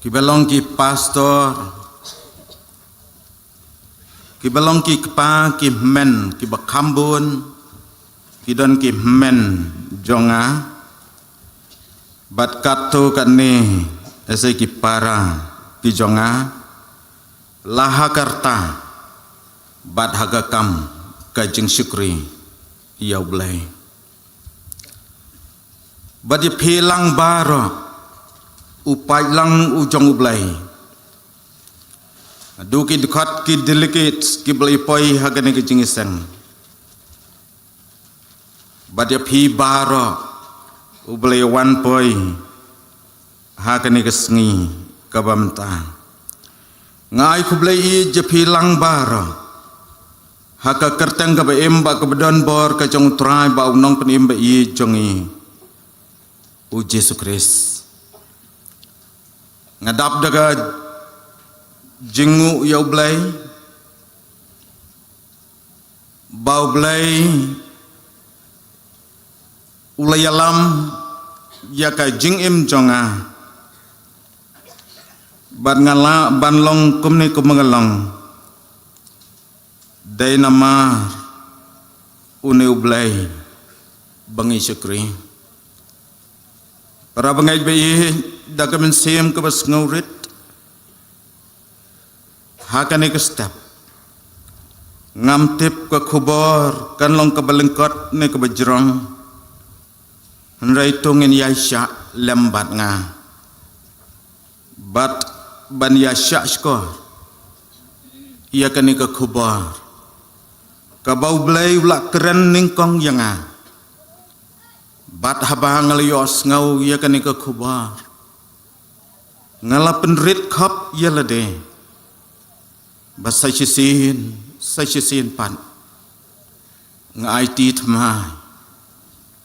kiba long ki pastor, kiba long ki kpa, ki hynmen kiba kham bun, ki don ki hynmen jong nga, bad katto katne, ïa ki para ki jong nga, la ha ka rta bad ha ka kam ka jingshukri ïa U Blei. Bad ïa phi lang baroh, u paidlang u jong U Blei, Haduh ki dkhot ki delegates kiba la ïa poi ha kane ka jingïaseng. Bad ïa phi baroh uba la ïa wan poi ha kane ka sngi kaba mynta. Nga ai khublei ïa phi lang baroh ha ka kyrteng kaba im bad kaba don bor ka jong U Trai bad U Nongpynim ba ïeit jong ngi, U Jisu Khrist. Nga dap da ka jingnguh ïa U Blei, ba U Blei u la ïalam ïa ka jingim jong nga. Bad nga lah ban long kumne kumba nga long dei namar une U Blei ba ngi shakri. Para bangeit ba ïeit, da ka mynsiem kaba sngewrit, ha kane ka step ngam tip ka khubor kan long kaba lyngkot ne kaba jrong. Hynrei to ngin ïaishah lem bad nga bad ban ïashah shkor ïa kane ka khubor kaba U Blei u la kren nyngkong ïa nga. Bad haba nga la ïohsngew ïa kane ka khubor, nga la pynrit khop ïa lade ba sa shisien, sa shisien pat nga aiti thymmai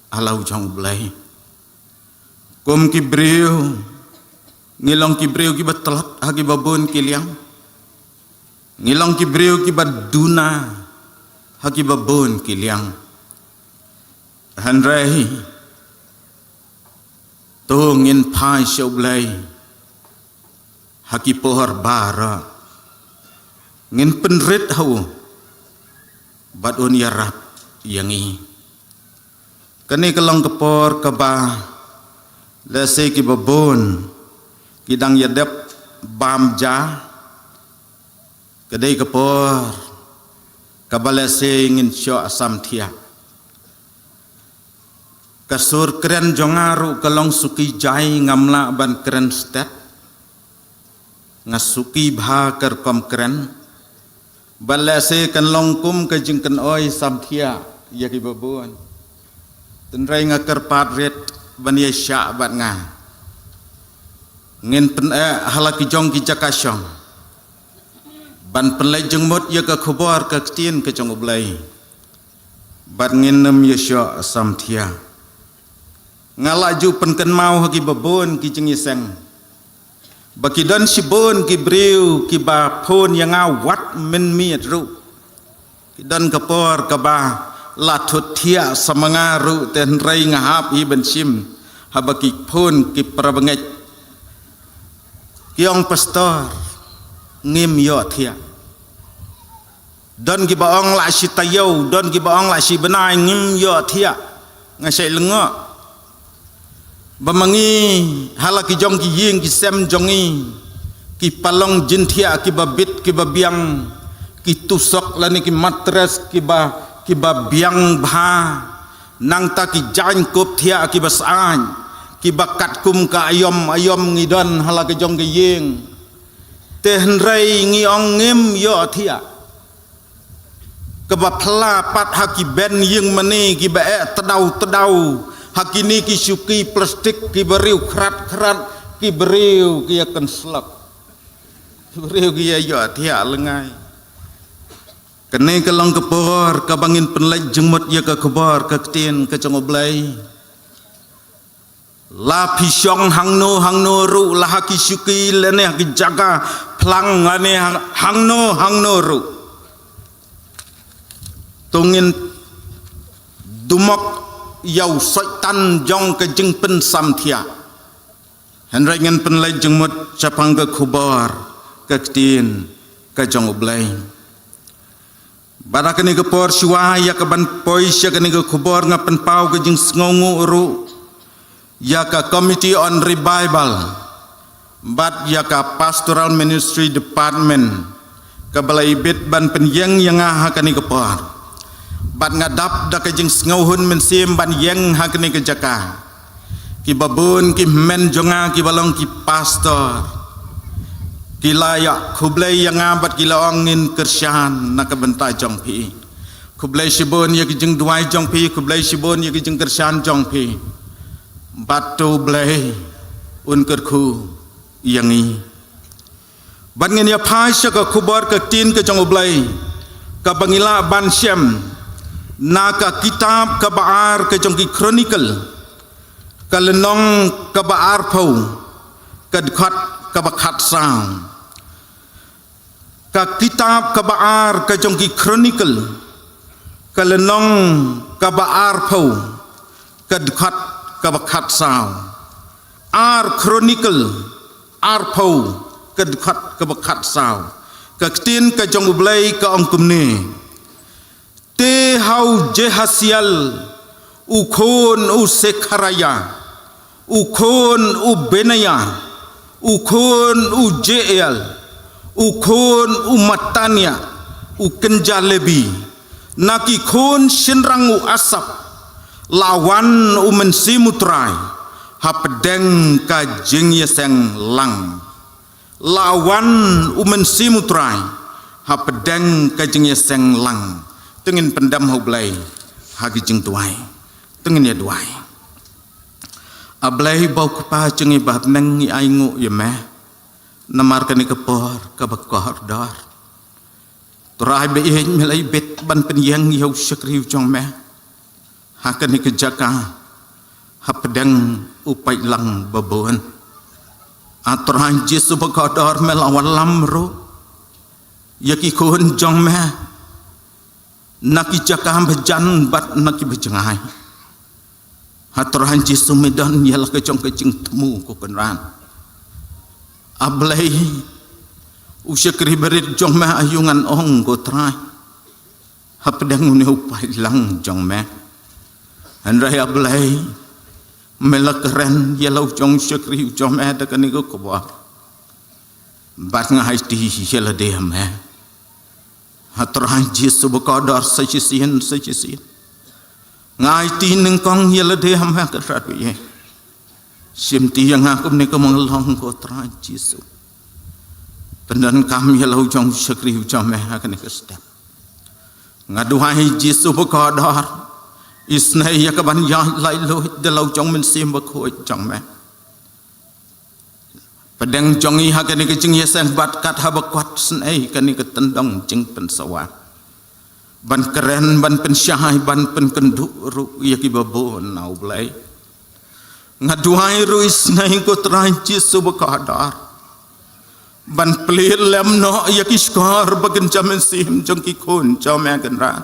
ha la u jong U Blei. Kum ki briew, ngi long ki briew kiba tlot ha kiba bun ki liang. Ngi long ki briew kiba duna ha kiba bun ki liang. Hynrei to ngin phai sha U Blei ha ki por baroh. Ngin pynrit ha u bad un ïarap ïa ngi. Kane ka long ka por kaba lehse kiba bun ki dang ïadep bam ja. Ka dei ka por kaba lehse ngin shoh samthiah. Ka sur kren jong nga ruh ka long suki jai, ngam lah ban kren stet. Nga suki bha ka rukom kren. Bad lehse kan long kum ka jingkynoi samthiah ïa kiba bun. Hynrei nga kyrpad rit ban ïashah bad nga. Ngin pyneh ha la ki jong ki jaka shong ban pynleit jingmut ïa ka khubor ka ktien ka jong U Blei. Bad ngin nym ïashoh samthiah. Nga la ju pynkynmaw ha kiba bun ki jingïaseng ba ki don shibun ki briew kiba phone ïa nga wat mynmiet ruh. Ki don ka por kaba la thut thiah sa ma nga ruh, te hynrei nga hap hi ban shim haba ki phone ki para bangeit. Ki ong, Pastor, ngim ïoh thiah. Don kiba ong la shi taïew, don kiba ong la shi bnai, ngim ïoh thiah. Nga shait lyngngoh ba ma ngi ha la ki jong ki ïing ki sem jong ngi, ki palong jingthiah kiba bit kiba biang, ki tusok lane ki mattress kiba, kiba biang bha, nangta ki jaiñkup thiah kiba syaid, kiba katkum ka aïom aïom ngi don ha la ki jong ki ïing. Te hynrei ngi ong ngim ïoh thiah. Kaba phylla pat ha ki bench ïing mane kiba eh tdaw tdaw ha kine ki shuki plastik, ki briew khrat khrat, ki briew ki ïa kynslok, ki briew ki ïa ïoh thiah lyngngai. Kane ka long ka por kaba ngin pynleit jingmut ïa ka khubor ka ktien ka jong U Blei. La phi shong hangno hangno ruh, la ha ki shuki lane ha ki jaka phlang lane hang-, hangno hangno ruh, to ngin dumok ïa u Soitan jong ka jingpynsamthiah. Hynrei ngin pynleit jingmut shaphang ka khubor ka ktien ka jong U Blei. Bad ha kane ka por shuwa ïa ka ban poi sha kane ka khubor, nga pynpaw ka jingsngewnguh ruh ïa ka Committee on Revival bad ïa ka Pastoral Ministry Department kaba la ibit ban pynïeng ïa nga ha kane ka por. Bad nga dap da ka jingsngewhun mynsiem ban ïeng ha kane ka jaka. Kiba bun ki hynmen jong nga kiba long ki pastor, Ki la ïa khublei ïa nga bad ki la ong, ngin kyrshan na ka bynta jong phi. Khublei shibun ïa ki jingduwai jong phi, khublei shibun ïa ki jingkyrshan jong phi. Bad to Blei un kyrkhu ïa ngi. Bad ngin ïa phai sha ka khubor ka ktien ka jong U Blei, kaba ngi lah ban shem na ka kitab kaba ar ka jong ki Chronicle, ka lynnong kaba arphew, ka dkhot kaba khatsaw. Ka kitab kaba ar ka jong ki Chronicle, ka lynnong kaba arphew, ka dkhot kaba khatsaw. Ar Chronicle arphew, ka dkhot kaba khatsaw. Ka ktien ka jong U Blei ka ong kumne: Te ha u Jahasiel, u khun u Sekhariah, u khun u Benaiah, u khun u Jeiel, u khun u Mattaniah, u kynja Lebi, na ki khun shynrang u Asaph, la wan u Mynsiem U Trai hapdeng ka jingïaseng lang. La wan u Mynsiem U Trai hapdeng ka jingïaseng lang. To ngin pyndem ha U Blei ha ki jingduwai. To ngin ïa duwai. A Blei ba u Kpa jong ngi ba ha bneng, ngi ainguh ïa me namar kane ka por kaba kordor. Trai ba ïeit, me la ïa bit ban pynïeng ïa u shakri u jong me ha kane ka jaka hapdeng u paitlang babun. A Trai Jisu ba kordor, me la wallam ruh ïa ki khun jong me na ki jaka bajan bad na ki bajngai. A Trai Jisu, me don ïa la ka jong ka jingthmu, ko Kynrad. A Blei, u shakri barit jong me, aïu ngan ong, ko Trai, hapdeng une u paitlang jong me. Hynrei A Blei, me la kren ïa la u jong u shakri u jong me da kane ka khubor. Bad nga aiti ïa lade ha me, a Trai Jisu ba kordor, sa shisien sa shisien. Nga aiti nyngkong ïa lade ha me, ko Trai, ba ïeit, shim ti ïa nga kumne kumba nga long, ko Trai Jisu. Pyndonkam ïa la u jong u shakri u jong me ha kane ka step. Nga duwai Jisu ba kordor, isynei ïa ka ban ïaid laitluid da la u jong u Mynsiem Bakhuid jong me. Pdeng jong ngi ha kane ka jingïaseng bad kat haba kwah, isynei kane ka tyndong jingpynsawa ban kren, ban pynshai, ban pynkynduh ruh ïa kiba bun, A Blei. Nga duwai ruh isynei, ko Trai Jisu ba kordor, ban plie lem noh ïa ki shkor ba kynja mynsiem jong ki khun jong me, Kynrad,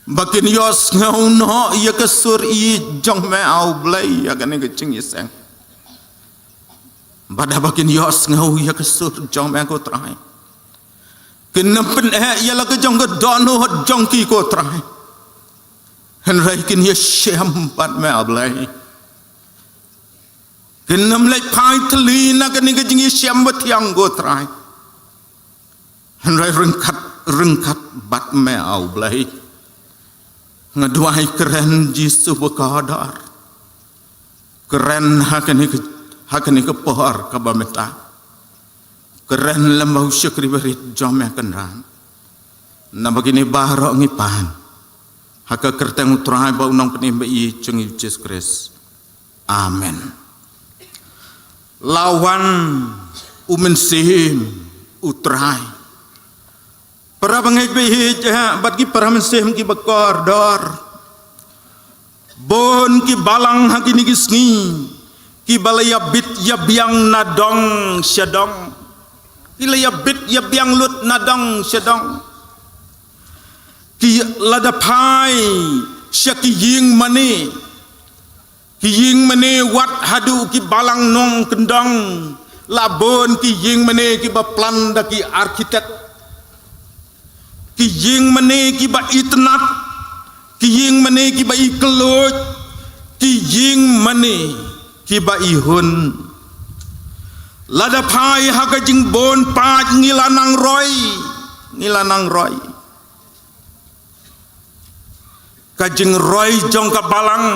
ba kin ïohsngew noh ïa ka sur ïeit jong me, A Blei, ha kane ka jingïaseng. Bad haba kin ïohsngew ïa ka sur jong me, ko Trai, kin ym pyneh ïa la ka jong ka dohnud jong ki, ko Trai, hynrei kin ïashem bad me, A Blei. Kin ym leit phai thylli na kane ka jingïashem bathiang, ko Trai, hynrei ryngkat ryngkat bad me, A Blei. Nga duwai, kren Jisu ba kordor, kren ha kane ka, ha kane ka por kaba mynta. Kren lem bad u shakri barit jong me, Kynrad, naba kine baroh ngi pan ha ka kyrteng u Trai bad u Nongpynim ba ïeit jong ngi, Jisu Khrist. Amen. La wan u Mynsiem U Trai. Para bangeit ba ïeit, eh, bad ki para mynsiem kiba kordor, bun ki balang ha kine ki sngi kiba la ïabit ïabiang na dong sha dong. Ki la ïabit ïabiang lut na dong sha dong. Ki la da phai sha ki ïing mane. Ki ïing mane wat haduh ki balang nongkyndong, la bun ki ïing mane kiba plan da ki architect. Ki ïing mane kiba itynnad, ki ïing mane kiba ikhlad, ki ïing mane kiba ihun. Lada phai ha ka jingbun paid ngi la nang roi, ngi la nang roi. Ka jingroi jong ka balang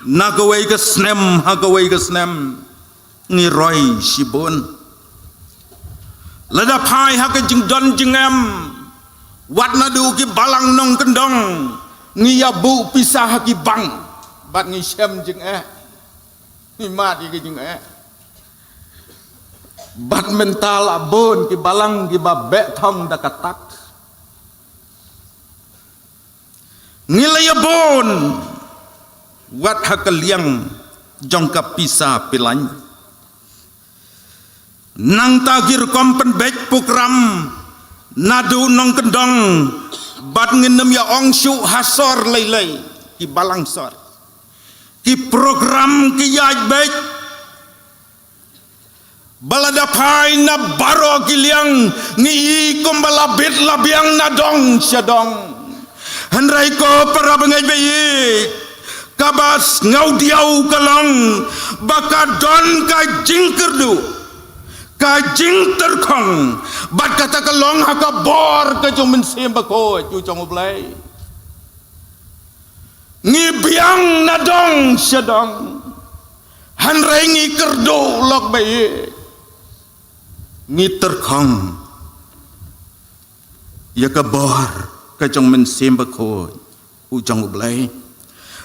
na kawei ka snem ha kawei ka snem, ngi roi shibun. Lada phai ha ka jingdon jingem, wat naduh ki balang nongkyndong, ngi ïa buh pisa ha ki bank, bad ngi shem jingeh, ngi mad ïa ki jingeh. Bad mynta la bun ki balang kiba beh thong da ka tax. Ngi la ïa bun wat ha ka liang jong ka pisa pilan. Nangta ki rukom pynbeit program naduh nongkyndong, bad ngin ym ïa ong shuh ha sor lei lei, ki balang sor. Ki program ki ïaid beit, ba lada phai na baroh ki liang, ngi i kumba la bit la biang na dong sha dong. Hynrei ko para bangeit ba ïeit, kaba sngewdiaw ka long ba ka don ka jingkyrduh, ka jingtyrkhong, bad kata ka long ha ka bor ka jong u Mynsiem Bakhuid u jong U Blei. Ngi biang na dong sha dong, hynrei ngi kyrduh lok ba ïeit, ngi tyrkhong ïa ka bor ka jong u Mynsiem Bakhuid u jong U Blei.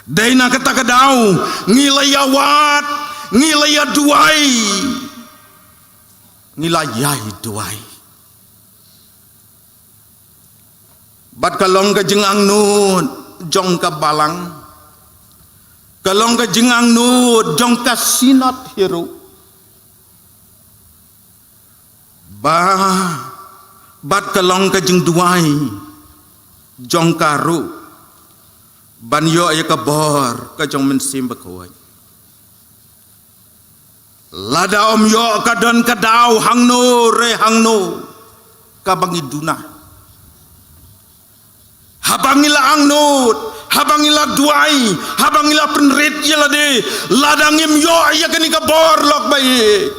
Dei na kata ka daw ngi la ïa wad, ngi la ïa duwai, ngi la ïai duwai. Bad ka long ka jingangnud jong ka balang, ka long ka jingangnud jong ka synod hi ruh, ba, bad ka long ka jingduwai jong ka ruh ban ïoh ïa ka bor ka jong u Mynsiem Bakhuid. Lada ym ïoh, ka don ka daw hangno re hangno kaba ngi duna. Haba ngi la angnud, haba ngi la duwai, haba ngi la pynrit ïa lade, lada ngim ïoh ïa kane ka bor lok ba ïeit,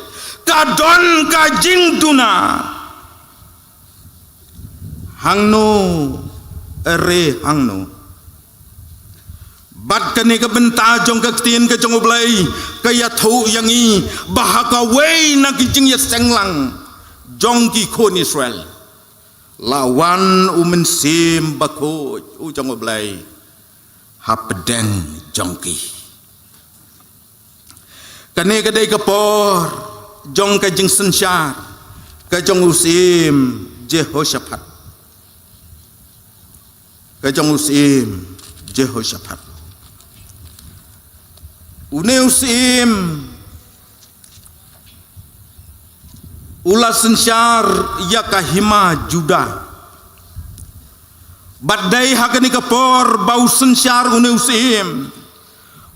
ka don ka jingduna hangno re hangno. Bad kane ka bynta jong ka ktien ka jong U Blei ka ïathuh ïa ngi ba ha kawei na ki jingïaseng lang jong ki khun Israel, la wan u Mynsiem Bakhuid u jong U Blei hapdeng jong ki. Kane ka dei ka por jong ka jingsynshar ka jong u Syiem Jehoshaphat. Ka jong u Syiem Jehoshaphat. Une u Syiem u la synshar ïa ka hima Judah. Bad dei ha kane ka por ba u synshar une u Syiem,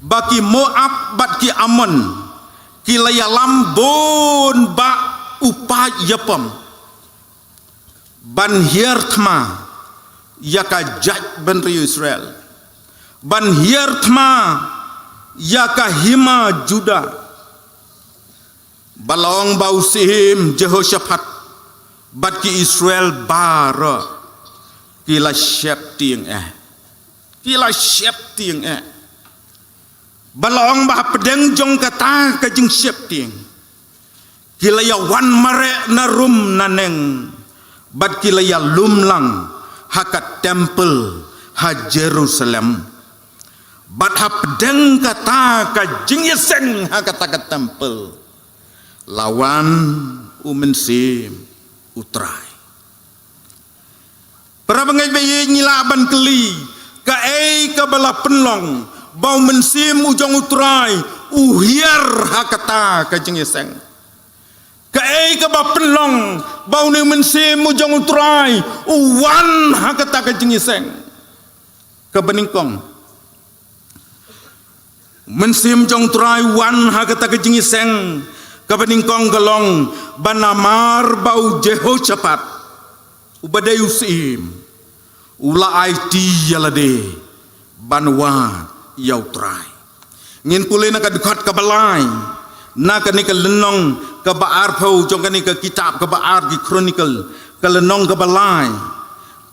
ba ki Moab bad ki Ammon ki la ïalam bun bah u paid ïapom ban hiar thma ïa ka jaitbynriew Israel, ban hiar thma ïa ka hima Judah. Ba la ong ba u Syiem Jehoshaphat bad ki Israel baroh ki la sheptieng eh. Ki la sheptieng eh. Ba la ong ba hapdeng jong kata ka jingsheptieng, ki la ïa wan mareh na rum na neng, bad ki la ïa lum lang ha ka temple ha Jerusalem. Bad hapdeng kata ka jingïaseng ha kata ka temple, la wan u Mynsiem u Trai. Para bangeit ba ïeit, ngi lah ban kylli, kaei kaba la pynlong ba u Mynsiem u jong u Trai u hiar ha kata ka jingïaseng? Kaei kaba pynlong ba une u Mynsiem u jong u Trai u wan ha kata ka jingïaseng? Kaba nyngkong, Mynsiem jong u Trai u wan ha kata ka jingïaseng. Kaba nyngkong ka long ba namar ba u Jehoshaphat, uba dei u Syiem, u la aiti ïa lade ban wad ïa u Trai. Ngin pule na ka dkhot kaba lai na kane ka lynnong kaba arphew jong kane ka kitab kaba ar ki Chronicle, ka lynnong kaba lai,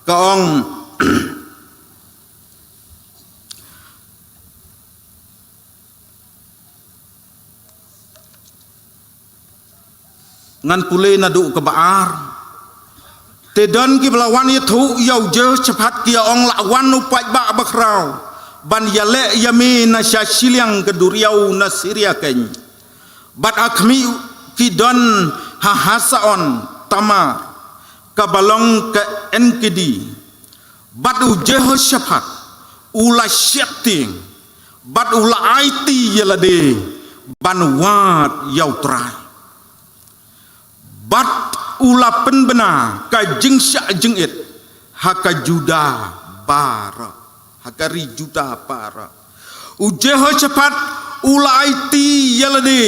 ka ong, Ngan pule naduh kaba ar. Te don kiba la wan ïathuh ïa u Jehoshaphat, ki ïa ong, la wan u paidbah bakhraw ban ïaleh ïa me na sha shiliang ka duriaw na Syria keiñ. Bad ha khmih ki don ha Hazazon Tamar, kaba long ka En-gedi. Bad u Jehoshaphat u la sheptieng, bad u la aiti ïa lade ban wad ïa U Trai. Bad u la pynbna ka jingshah jingit ha ka Juda baroh, ha ka ri Juda baroh. U Jehoshaphat u la aiti ïa lade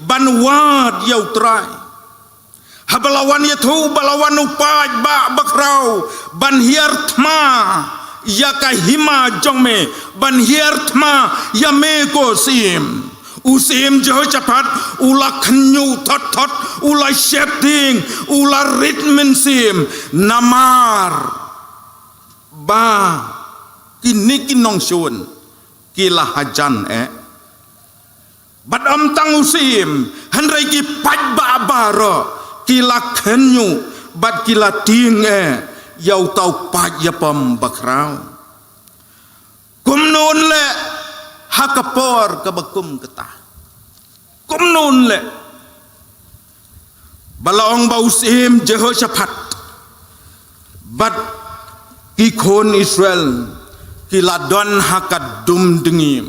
ban wad ïa U Trai. Haba la wan ïathuh ba la wan u paidbah bakhraw ban hiar thma ïa ka hima jong me, ban hiar thma ïa me, ko syiem. U syiem Jehoshaphat u la khynñiuh thot thot, u la sheptieng, u la rit mynsiem, namar ba kine ki nongshun ki la hajan eh. Bad ym tang u syiem, hynrei ki paidbah baroh ki la khynñiuh bad ki la tieng eh ïa uta u paid ïapom bakhraw. Kumno leh ha ka por kaba kum kata? Kumno leh? Ba la ong ba u syiem Jehoshaphat bad ki khun Israel ki la don ha ka dum dngiem,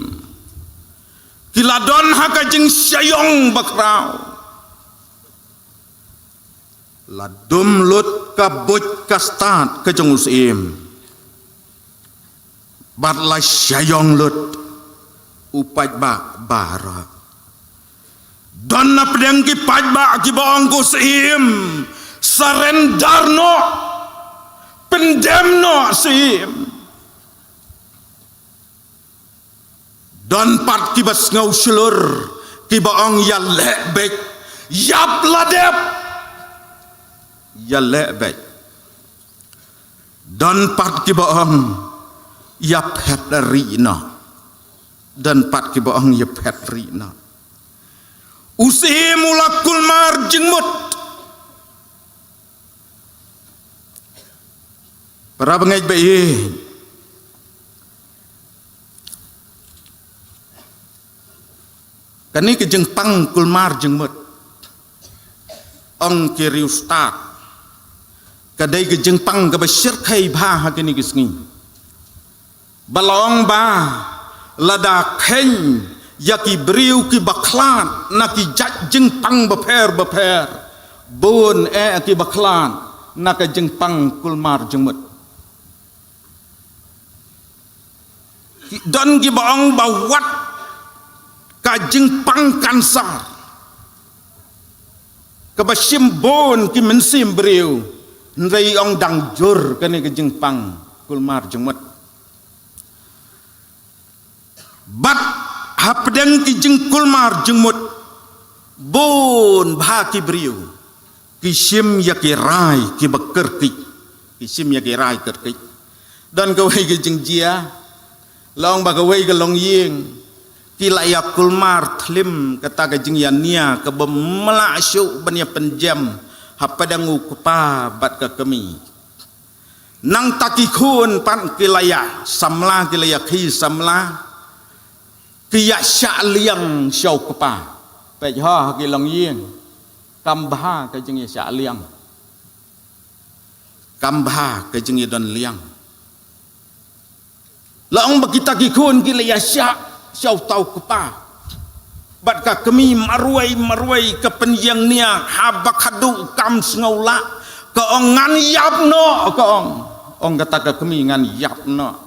ki la don ha ka jingshah ïong bakhraw. La dum lut ka buit ka stad ka jong u syiem, bad la shah ïong lut u paidbah baroh. Don na pdeng ki paidbah kiba ong, ko syiem, surrender noh, pyndem noh, syiem. Don pat kiba sngew shlur, kiba ong, ïaleh beit, ïap la dep, ïaleh beit. Don pat kiba ong, ïaphet rieh noh. Don pat kiba ong, ïaphet rieh noh. U syiem u la kulmar jingmut. Para bangeit ba ïeit, kane ka jingpang kulmar jingmut, ong ki riewstad, ka dei ka jingpang kaba shyrkhei bha ha kine ki sngi. Ba la ong ba lada kheiñ ïa ki briew kiba khlad na ki jait jingpang bapher bapher, bun eh kiba khlad na ka jingpang kulmar jingmut. Ki don kiba ong ba wat ka jingpang kansar kaba shim bun ki mynsiem briew, hynrei ong dang jur kane ka jingpang kulmar jingmut. Bad hapdeng ki jingkulmar jingmut, bun bha ki briew ki shim ïa ki rai kiba kyrkieh, ki shim ïa ki rai kyrkieh. Don kawei ka jingjia, la ong ba kawei ka longïing, ki la ïa kulmar thlim kata ka jingïania kaba mlak shuh ban ïa pynjem hapdeng u kpa bad ka kmie. Nangta ki khun pat ki la ïa samla, ki la ïa khie samla, ki ïa shah liang sha u kpa. Peit ho ha ki longïing, kam bha ka jingïa shah liang, kam bha ka jingïa don liang. La ong ba kita ki khun ki la ïa shah sha uta u kpa bad ka kmie marwei marwei, ka pynïeng nia haba khadduh kam sngew lah. Ka ong, ngan ïap noh, ka ong. Ong kata ka kmie, ngan ïap noh.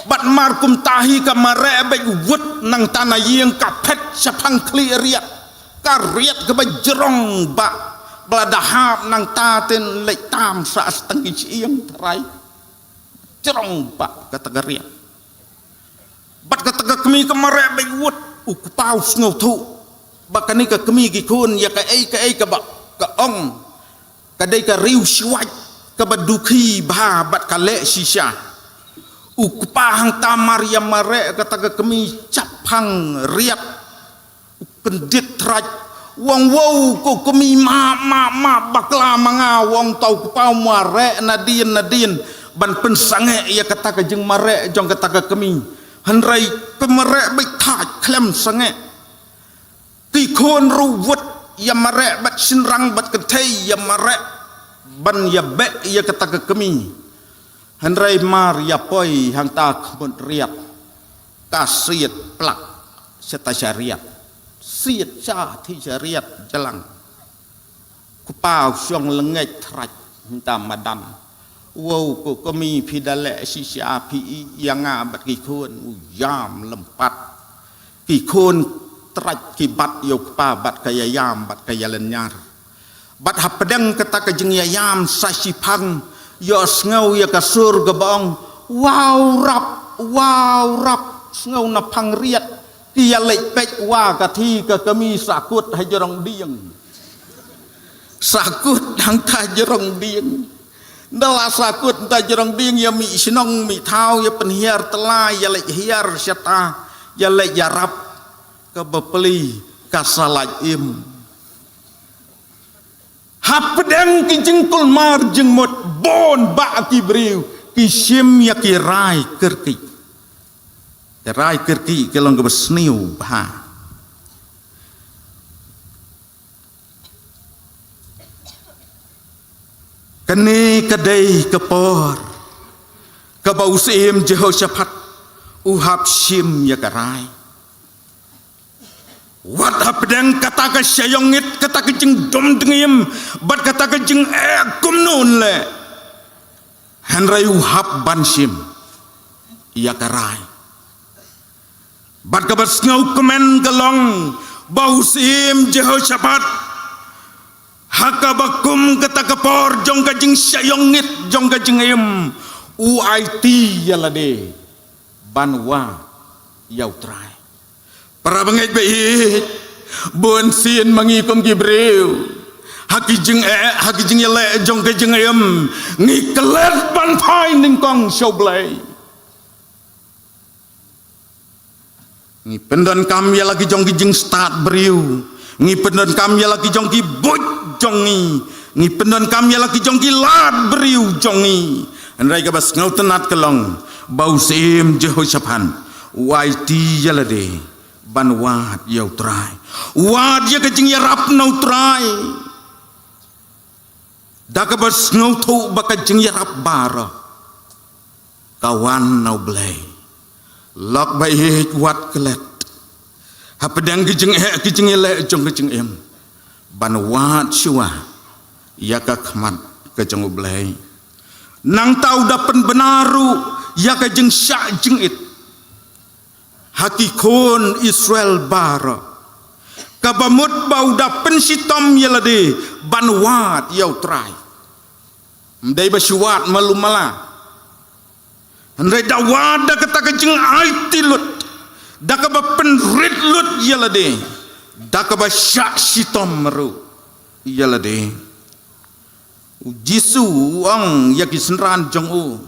Bad mar kumta hi ka mareh beit wut nangta na ïing, ka phet shaphang khlieh riat, ka riat kaba jrong bah. Ba lada hap nangta te leit tam sha tang ki shyieng tharai. Jrong bah kata ka riat. Bad kata ka kmie ka mareh beit wut, u kpa u sngewthuh ba kane ka kmie ki khun ïa kaei kaei kaba ka ong, ka dei ka riewshuwa kaba dukhi bha bad ka leh shisha. U kpa hangta mar ïa mareh kata ka kmie shaphang riat, u kyndit thraj, U ong, "Wow, ko kmie, map, map, map bakla ma nga." U ong, "Tau kpa, mareh nadien nadien ban pynsangeh ïa kata ka jingmareh jong kata ka kmie. Hynrei ka mareh beit thait khlem sangeh. Ki khun ruh wut ïa mareh bad shynrang bad kynthei ïa mareh ban ïa beh ïa kata ka kmie. Hynrei mar ïa poi hangta khmut riat, ka siat plak sha ta sha riat, siat sha ti sha riat jalang. Kpa u shong lyngngoh thrach hangta madan. Wow, ko kmie, phi da leh shisha, phi ïeh ïa nga bad ki khun." U ïam lympat. Ki khun thrach ki bat ïa u kpa bad ka ïaïam bad ka ïalynñiar. Bad hapdeng kata ka jingïaïam sa shiphang, ïohsngew ïa ka sur kaba ong, "Wow rap, wow rap." Sngew na phang riat ki ïaleit peit, wa ka thi ka kmie sakut ha jrong dieng. Sakut hangta jrong dieng. Nda la sakut hangta jrong dieng, ïa mih shnong mih thaw, ïa pynhiar tyllai, ïaleit hiar shata, ïaleit ïarap. Kaba plie, ka sa lait im. Hapdeng ki jingkulmar jingmut, bun bah ki briew ki shim ïa ki rai kyrkieh. Ki rai kyrkieh ki long kaba sniew bha. Kane ka dei ka por kaba u Syiem Jehoshaphat u hap shim ïa ka rai. Wat hapdeng kata ka shah ïongit, kata ka jingdum dngiem bad kata ka jingeh kumno leh, hynrei u hap ban shim ïa ka rai. Bad kaba sngewkmen ka long ba u Syiem Jehoshaphat, ha kaba kum kata ka por jong ka jingshah ïongit, jong ka jingim, u aiti ïa lade ban wad ïa U Trai. Para bangeit ba ïeit, bun sien ma ngi kum ki briew, ha ki jingeh, ha ki jingïaleh jong ka jingim, ngi klet ban phai nyngkong sha U Blei. Ngi pyndonkam ïa la ki jong ki jingstad briew. Ngi pyndonkam ïa la ki jong ki buit jong ngi. Ngi pyndonkam ïa la ki jong ki lad briew jong ngi. Hynrei kaba sngewtynnat ka long ba u Syiem Jehoshaphat u aiti ïa lade ban wad ïa U Trai. Wad ïa ka jingïarap na U Trai. Da kaba sngewthuh ba ka jingïarap baroh ka wan na U Blei. Lok ba ïeit, wat klet hapdeng ki jingeh ki jingïaleh jong ka jingim ban wad shuwa ïa ka khmat ka jong U Blei. Nangta u da pynbna ruh ïa ka jingshah jingit ha ki khun Israel baroh, kaba mut ba u da pynshitom ïa lade ban wad ïa U Trai. Ym dei ba shu wad malu mala, hynrei da wad da kata ka jingaiti lut, da kaba pynrit lut ïa lade, da kaba shah shitom ruh ïa lade. U Jisu u ong ïa ki synran jong u,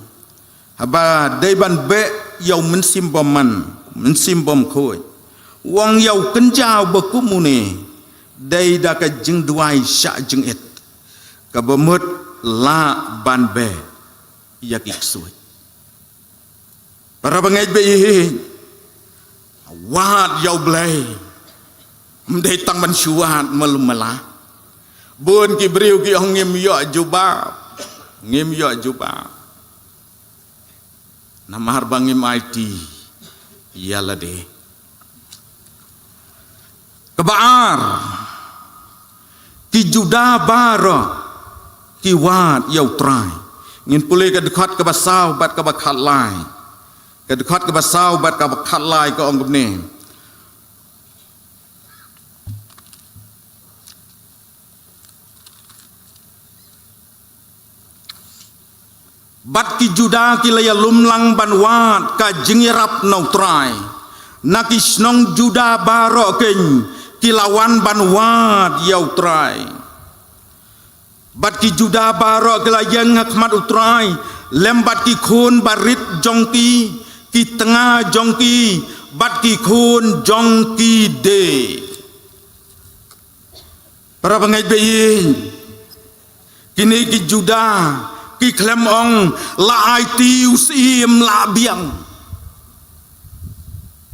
haba dei ban beh ïa u mynsiem bymman, mynsiem bymkhuid, u ong ïa u kynja uba kum une, dei da ka jingduwai shah jingit, kaba mut lah ban beh ïa ki ksuid. Para bangeit ba ïeit, wad ïa U Blei. Ym dei tang ban shu wad malu mala. Bun ki briew ki ong ngim ïoh jubab. Ngim ïoh jubab namar ba ngim aiti ïa lade. Kaba ar, ki Judah baroh ki wad ïa U Trai. Ngin pule ka dkhot kaba saw bad kaba khatlai. Ka dkhot kaba saw bad kaba khatlai ka ong kumne: Bad ki Judah ki la ïalum lang ban wad ka jingïarap na U Trai. Na ki shnong Judah baroh keiñ ki la wan ban wad ïa U Trai. Bad ki Judah baroh ki la ïeng ha khmat U Trai lem bad ki khun barit jong ki, ki tnga jong ki, bad ki khun jong ki de. Para bangeit ba ïeit, kine ki Juda ki khlem ong la aiti u Syiem, la biang.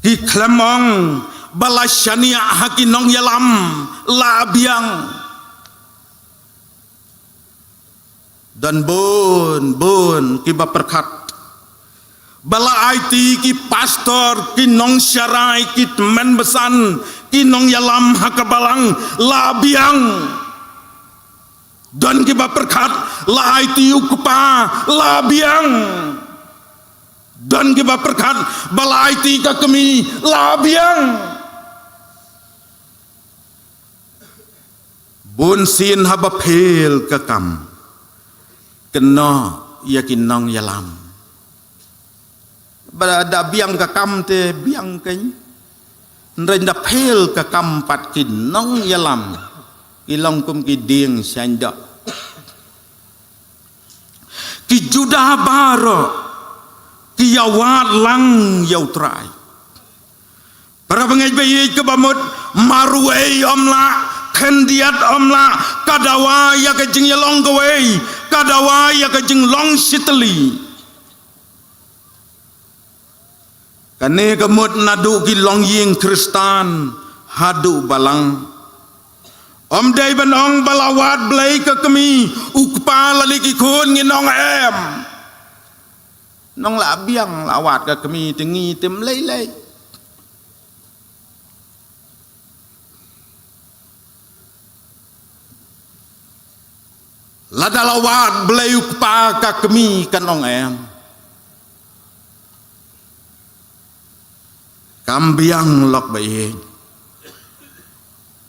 Ki khlem ong ba la shaniah ha ki nongïalam, la biang. Don bun bun kiba pyrkhat ba la aiti ki pastor, ki nongsharai, ki tymmen basan, ki nongïalam ha ka balang, la biang. Don kiba pyrkhat la aiti u kpa, la biang. Don kiba pyrkhat ba la aiti ka kmie, la biang. Bun sien haba phel ka kam, kynnoh ïa ki nongïalam. Ba da biang ka kam te biang kein. Hynrei da phel ka kam pat, ki nongïalam ki long kum ki dieng shaiñdoh. Ki Juda baroh ki ïawad lang ïa U Trai. Para bangeit ba ïeit, kaba mut marwei ym lah, khyndiat ym lah, ka dawa ïa ka jingïalong kawei, ka dawa ïa ka jinglong shitylli. Kane ka mut naduh ki longïing Khristan haduh balang. Ym dei ban ong ba la wad blei ka kmie, u kpa lane ki khun, ngin ong em. Nong la biang, la wad ka kmie te ngi te ym lei lei. Lada la wad blei u kpa, ka kmie kan ong em. Kam biang lok ba ïeit.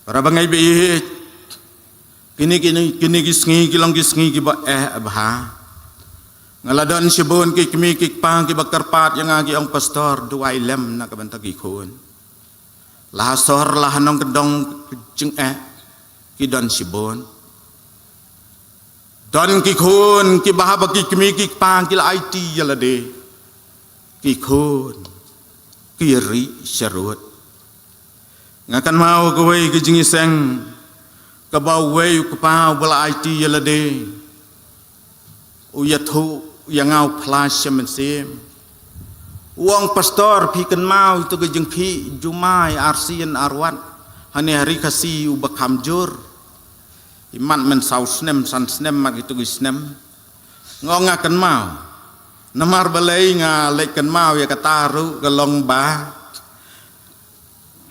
Para bangeit ba ïeit. Kine, kine, kine ki sngi ki long ki sngi kiba eh bha. Nga la don shibun ki kmie ki kpa kiba kyrpad ïa nga, ki ong, "Pastor, duwai lem na ka bynta ki khun." La ha sor, la ha nongkyndong jingeh, ki don shibun. Don ki khun kiba haba ki kmie ki kpa ki la aiti ïa lade, ki khun ki rieh sharud. Nga kynmaw kawei ka jingïaseng kaba uwei u kpa uba la aiti ïa lade u ïathuh ïa nga, u phla sha mynsiem. U ong, "Pastor, phi kynmaw ïa tu ka jingkhih jumai arsien arwat hane ha Ri Khasi uba kham jur? I mat mynsaw snem, san snem mat, itu ki snem." Nga ong, "Nga kynmaw." Namar balei nga leit kynmaw ïa kata ruh, ka long ba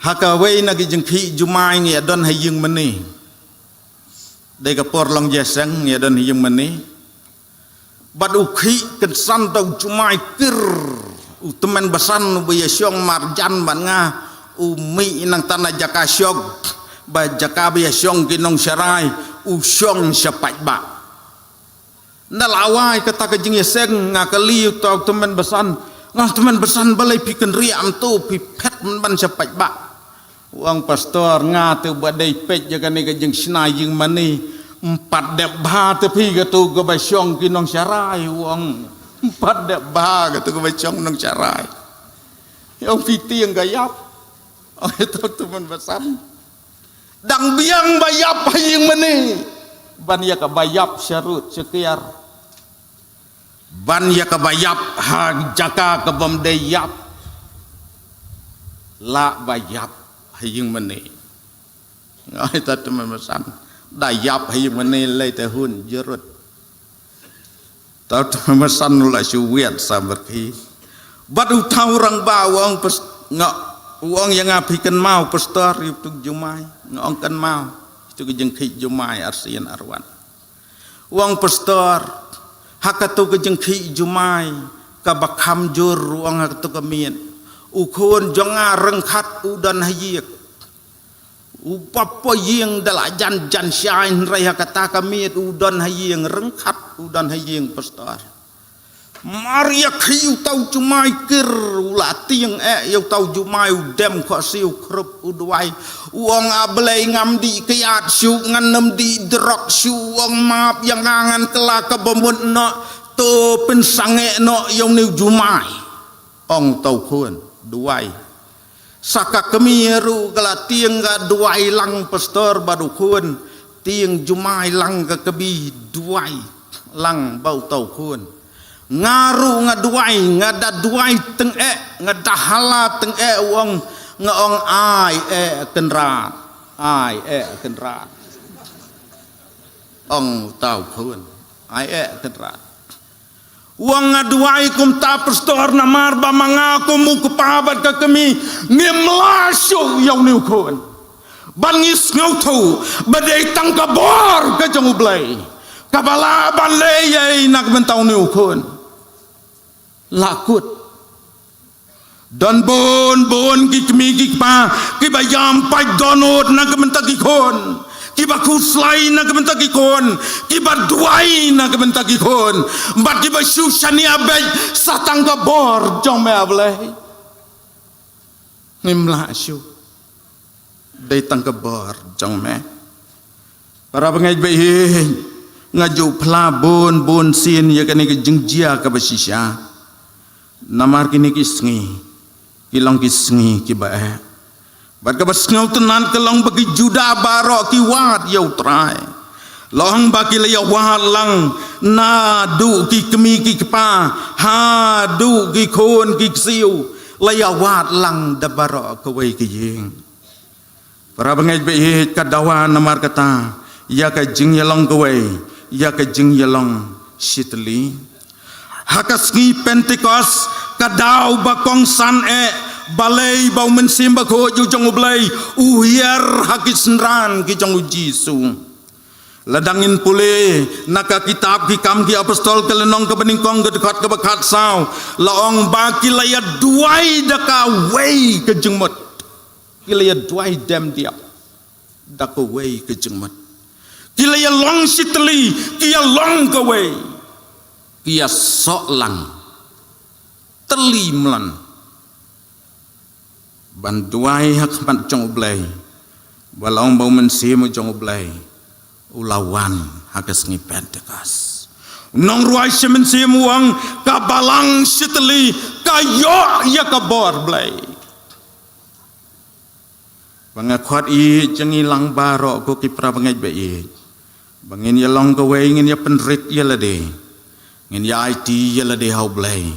ha kawei na ki jingkhih jumai ngi ïa don ha ïing mane. Dei ka por long ïaseng, ngi ïa don ha ïing mane. Bad u khih kynsan da u jumai kir, u tymmen basan uba ïashong marjan bad nga, u mih nangta na jaka shong, ba jaka ba ïashong ki nongsharai, u shong sha paidbah. Nda la wai kata ka jingïaseng, nga kylli uta u tymmen basan, nga ong, "Tymmen basan, balei phi kynriah mynta, phi phet mynban sha paidbah?" U ong, "Pastor, nga te ba dei peit ïa kane ka jingshna ïing mane, ym pat dep bha te phi katu kaba shong ki nongsharai," u ong. "Ym pat dep bha katu kaba shong nongsharai." U ong, "Phi tieng ka ïap." U ong, "Ito, tymmen basan, dang biang ba ïap ha ïing mane, ban ïa kaba ïap sharud shakiar. Ban ïa kaba ïap ha jaka kabym dei ïap. Lah ba ïap ha ïing mane." Nga ong, "Ito, tymmen basan, da ïap ha ïing mane lei te hun jurut." Uta u tymmen basan u la shu wiat samrkhie. Bad uta u rangbah u ong, "Pas-, nga, u ong ïa nga, phi kynmaw, Pastor, ïa utu u jumai?" Nga ong, "Kynmaw, utu u jingkhih jumai arsien arwat." U ong, "Pastor, ha katu ka jingkhih jumai kaba kham jur," u ong, "ha katu ka miet, u khun jong nga ryngkat u don ha ïing. U bapoi ïing da la jan jan shai, hynrei ha kata ka miet u don ha ïing, ryngkat u don ha ïing, Pastor." Mar ïa khih uta u jumai kir, u la tieng eh ïa uta u jumai, u dem khohsiew khrup, u duwai. U ong, "A Blei, ngam dih kyiad shuh, ngan ym dih drok shuh." U ong, "Map ïa nga, ngan kylla kaba mut noh. To pynsangeh noh ïa une u jumai." Ong uta u khun, duwai. Sa ka kmie ruh ka la tieng, ka duwai lang, Pastor, bad u khun Tieng jumai lang ka kmie, duwai lang ba uta u khun. Nga ruh nga duwai, nga da duwai teng eh, nga da hala teng eh, u ong, nga ong, "Ai eh Kynrad, ai eh Kynrad." Ong uta u khun, "Ai eh Kynrad." U ong, "Nga duwai kumta pastor namar ba ma nga kum u kpa bad ka kmie ngim lah shuh ïa une u khun. Bad ngi sngewthuh ba dei tang ka bor ka jong U Blei kaba lah ban leh ei ei na ka bynta une u khun." La kut. Don bun bun ki kmie ki kpa kiba ïam paid dohnud na ka bynta ki khun, kiba khuslai na ka bynta ki khun, kiba duwai na ka bynta ki khun, bad kiba shu shaniah beit sa tang ka bor jong me, A Blei. Ngim lah shuh. Dei tang ka bor jong me. Para bangeit ba ïeit, nga ju phla bun bun sien ïa kane ka jingjia kaba shisha. Namar kine ki sngi ki long ki sngi kiba eh. Bad kaba sngewtynnat ka long ba ki Judah baroh ki wad ïa U Trai. La ong ba ki la ïa wad lang, naduh ki kmie ki kpa haduh ki khun ki ksiew, la ïa wad lang da baroh kawei ka ïing. Para bangeit ba ïeit, ka dawa namar kata ïa ka jingïalong kawei, ïa ka jingïalong shitylli. Ha ka sngi Pentekost, ka daw ba kongsan eh, balei ba U Mynsiem Bakhuid u jong U Blei u hiar ha ki synran ki jong U Jisu. Lada ngin pule na ka kitab Ki Kam ki Apostol ka lynnong kaba nyngkong ka dkhot kaba khatsaw, la ong ba ki la ïa duwai da kawei ka jingmut. Ki la ïa duwai dem diap da kawei ka jingmut. Ki la ïa long shitylli, ki ïa long kawei. Ki ïa soh lang tylli mlan ban duwai ha khmat jong U Blei. Ba la ong ba U Mynsiem u jong U Blei u la wan ha ka sngi Pentekost. U nongrwai shi mynsiem u ong, ka balang shitylli ka ïoh ïa ka bor Blei. Ba nga khot ïeit jong ngi lang baroh ko ki para bangeit ba ïeit, ba ngin ïa long kawei, ngin ïa pynrit ïa lade, ngin ïa aiti ïa lade ha U Blei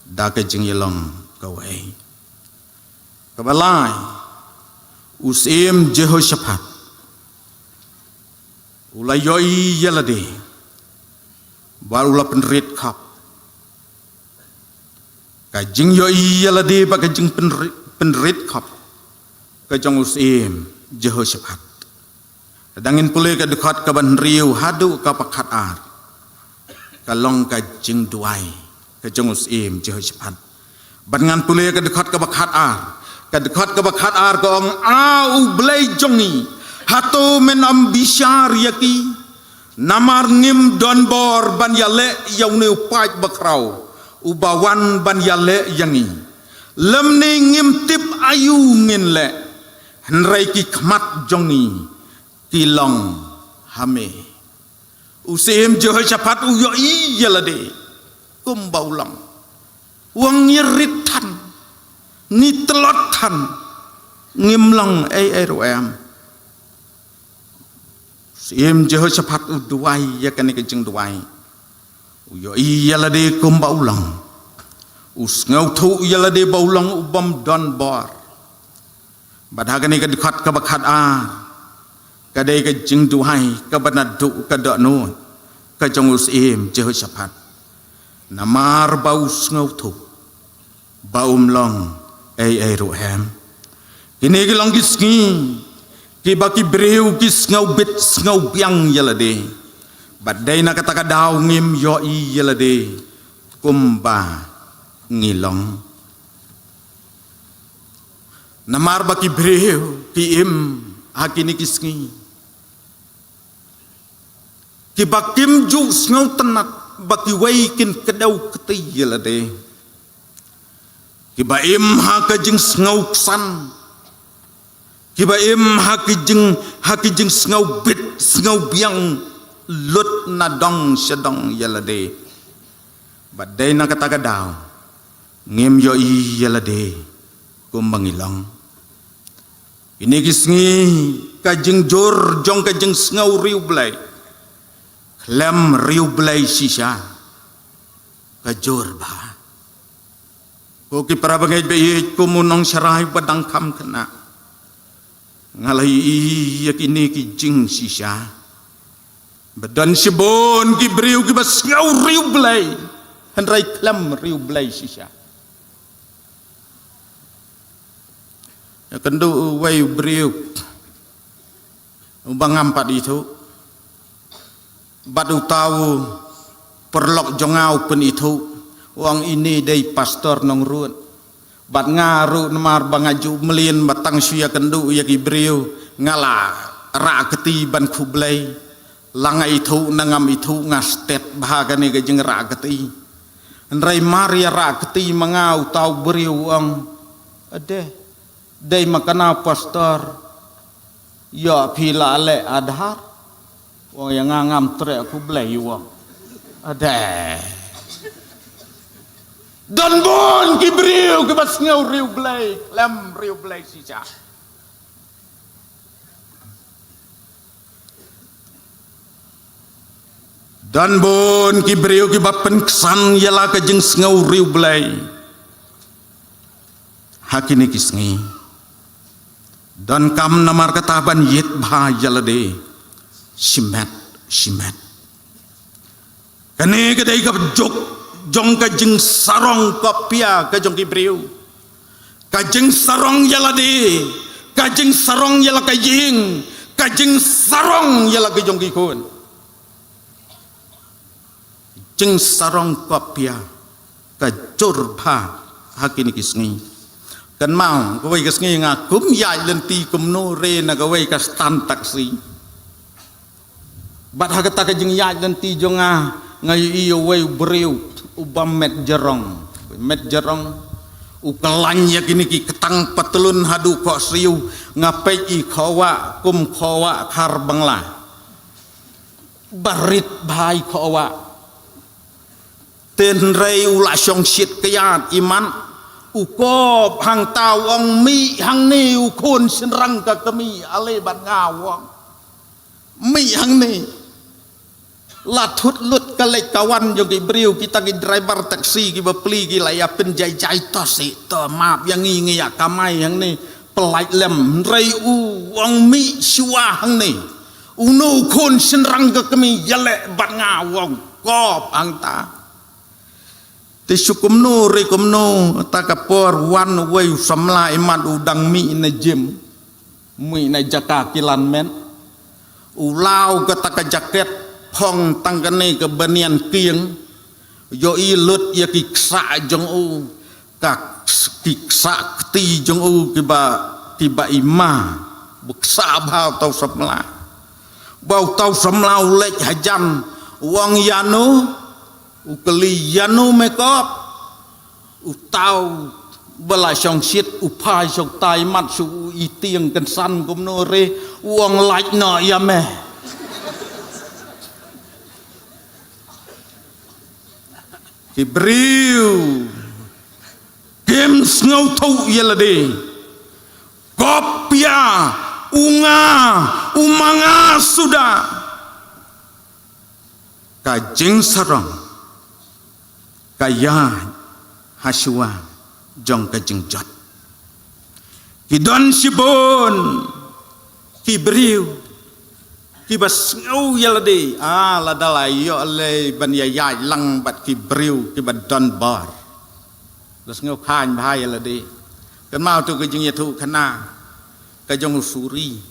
da ka jingïalong kawei. Kaba lai, u Syiem Jehoshaphat u la ïohi ïa lade bad u la pynrit khop. Ka jingïohi ïa lade bad ka jingpynrit, pynrit khop ka jong u Syiem Jehoshaphat. Lada ngin pule ka dkhot kaba hynriew haduh kaba khatar, ka long ka jingduwai ka jong u Syiem Jehoshaphat. Bad ngan pule ka dkhot kaba khatar, ka dkhot kaba khatar ka ong, "A U Blei jong ngi, hato men ym bishar ïa ki? Namar ngim don bor ban ïaleh ïa une u paid bakhraw uba wan ban ïaleh ïa ngi. Lymne ngim tip aïu ngin leh, hynrei ki khmat jong ngi ki long ha me." U Syiem Jehoshaphat u ïohi ïa lade kumba u long. U ong, "Ngi rit than, ngi tlot than, ngim long ei ei ruh em." Syiem Jehoshaphat u duwai ïa kane ka jingduwai. U ïohi ïa lade kumba u long. U sngewthuh ïa lade ba u long u bym don bor. Bad ha kane ka dkhot kaba khatar, ka dei ka jingduwai kaba naduh ka dohnud ka jong u Syiem Jehoshaphat. Namar ba u sngewthuh ba um long ei ei ruh em. Kine ki long ki sngi kiba ki briew ki sngewbit sngewbiang ïa lade. Bad dei na kata ka daw ngim ïohi ïa lade kumba ngi long. Namar ba ki briew ki im ha kine ki sngi kiba kim ju sngewtynnat ba kiwei kin kdew kti ïa lade. Kiba im ha ka jingsngewksan, kiba im ha ki jing, ha ki jingsngewbit sngewbiang lut na dong sha dong ïa lade. Bad dei na kata ka daw ngim ïohi ïa lade kumba ngi long. Kine ki sngi ka jingjur jong ka jingsngew riewblei khlem riewblei shisha ka jur bha. Ko ki para bangeit ba ïeit, kum u nongsharai ba dang kham khynnah, nga la ïohi ïa kine ki jingshisha ba don shibun ki briew kiba sngew riewblei hynrei khlem riewblei shisha. Ïa kynduh uwei u briew uba ngam pat ithuh, bad uta u paralok jong nga u pynithuh, u ong ine dei pastor Nongrud. Bad nga ruh namar ba nga ju mlien ba tang shu ïa kynduh ïa ki briew nga la rah kti ban khublei. La nga ithuh ne ngam ithuh nga stet bha kane ka jingrah kti. Hynrei mar ïa rah kti ma nga, uta u briew u ong, ade, dei ma kane pastor. Ïoh phi la leh Aadhaar? U ong ïa nga ngam treh, khublei, u ong. Ade. Don bun ki briew kiba sngew riewblei khlem riewblei shisha. Don bun ki briew kiba pynksan ïa la ka jingsngew riewblei ha kine ki sngi. Donkam namar kata ban ïit bha ïa lade shimet shimet. Kane ka dei ka juk jong ka jingsarong kopia ka jong ki briew. Ka jingsarong ïa lade, ka jingsarong ïa la ka ïing, ka jingsarong ïa la ka jong ki khun. Jingsarong kopia ka jur bha ha kine ki sngi. Kynmaw, kawei ka sngi nga kum ïaid lynti kumno re na kawei ka stand taxi. Bad ha kata ka jingïaid lynti jong nga, nga ïohi ïa uwei u briew uba met jrong. Met jrong. U khlaiñ ïa kine ki ktang patlun haduh khohsiew, nga peit i khawah kum khawah khar Bangla. Ba rit bha i khawah. Hynrei u la shongshit kyiad i mat, u kop hangta, u ong, mih hangne u khun shynrang ka kmie, ale bad nga, u ong. Mih hangne. La thut lut ka leit ka wan jong ki briew, kita ki driver taxi kiba pli ki la ïa pynjai jai, to seh, to map ïa ngi, ngi ïa kamai hangne. Pyllait lem, hynrei u ong, mih shuwa hangne. Uno u khun shynrang ka kmie, ïaleh bad nga, u ong, kop hangta. Te shu kumno re kumno, ta ka por wan uwei u samla i mat u dang mih na gym. Mih na jaka kilan met. U law kata ka jaket, phong tang kane ka banian kieng. Ïohi lut ïa ki ksah jong u, ka ks-, ki ksah kti jong u kiba, kiba i ma. Ba ksah bha uta u samla. Ba uta u samla u leit hajan, u ong, ïano, u kylli, ïano me kop. Uta uba la shongshit u phai shong tai mat shu u i tieng kynsan kumno re, u ong, lait noh ïa me. Ki briew kim sngewthuh ïa lade. Kopia, u nga, u ma nga suda. Ka jingsarong ka ïaid hashuwa jong ka jingjot. Ki don shibun ki briew kiba sngew ïa lade, ah, lada la ïoh lei ban ïa ïaid lang bad ki briew kiba don bor. La sngew khlaiñ bha ïa lade. Kynmaw tu ka jingïathuhkhana ka jong u Suri.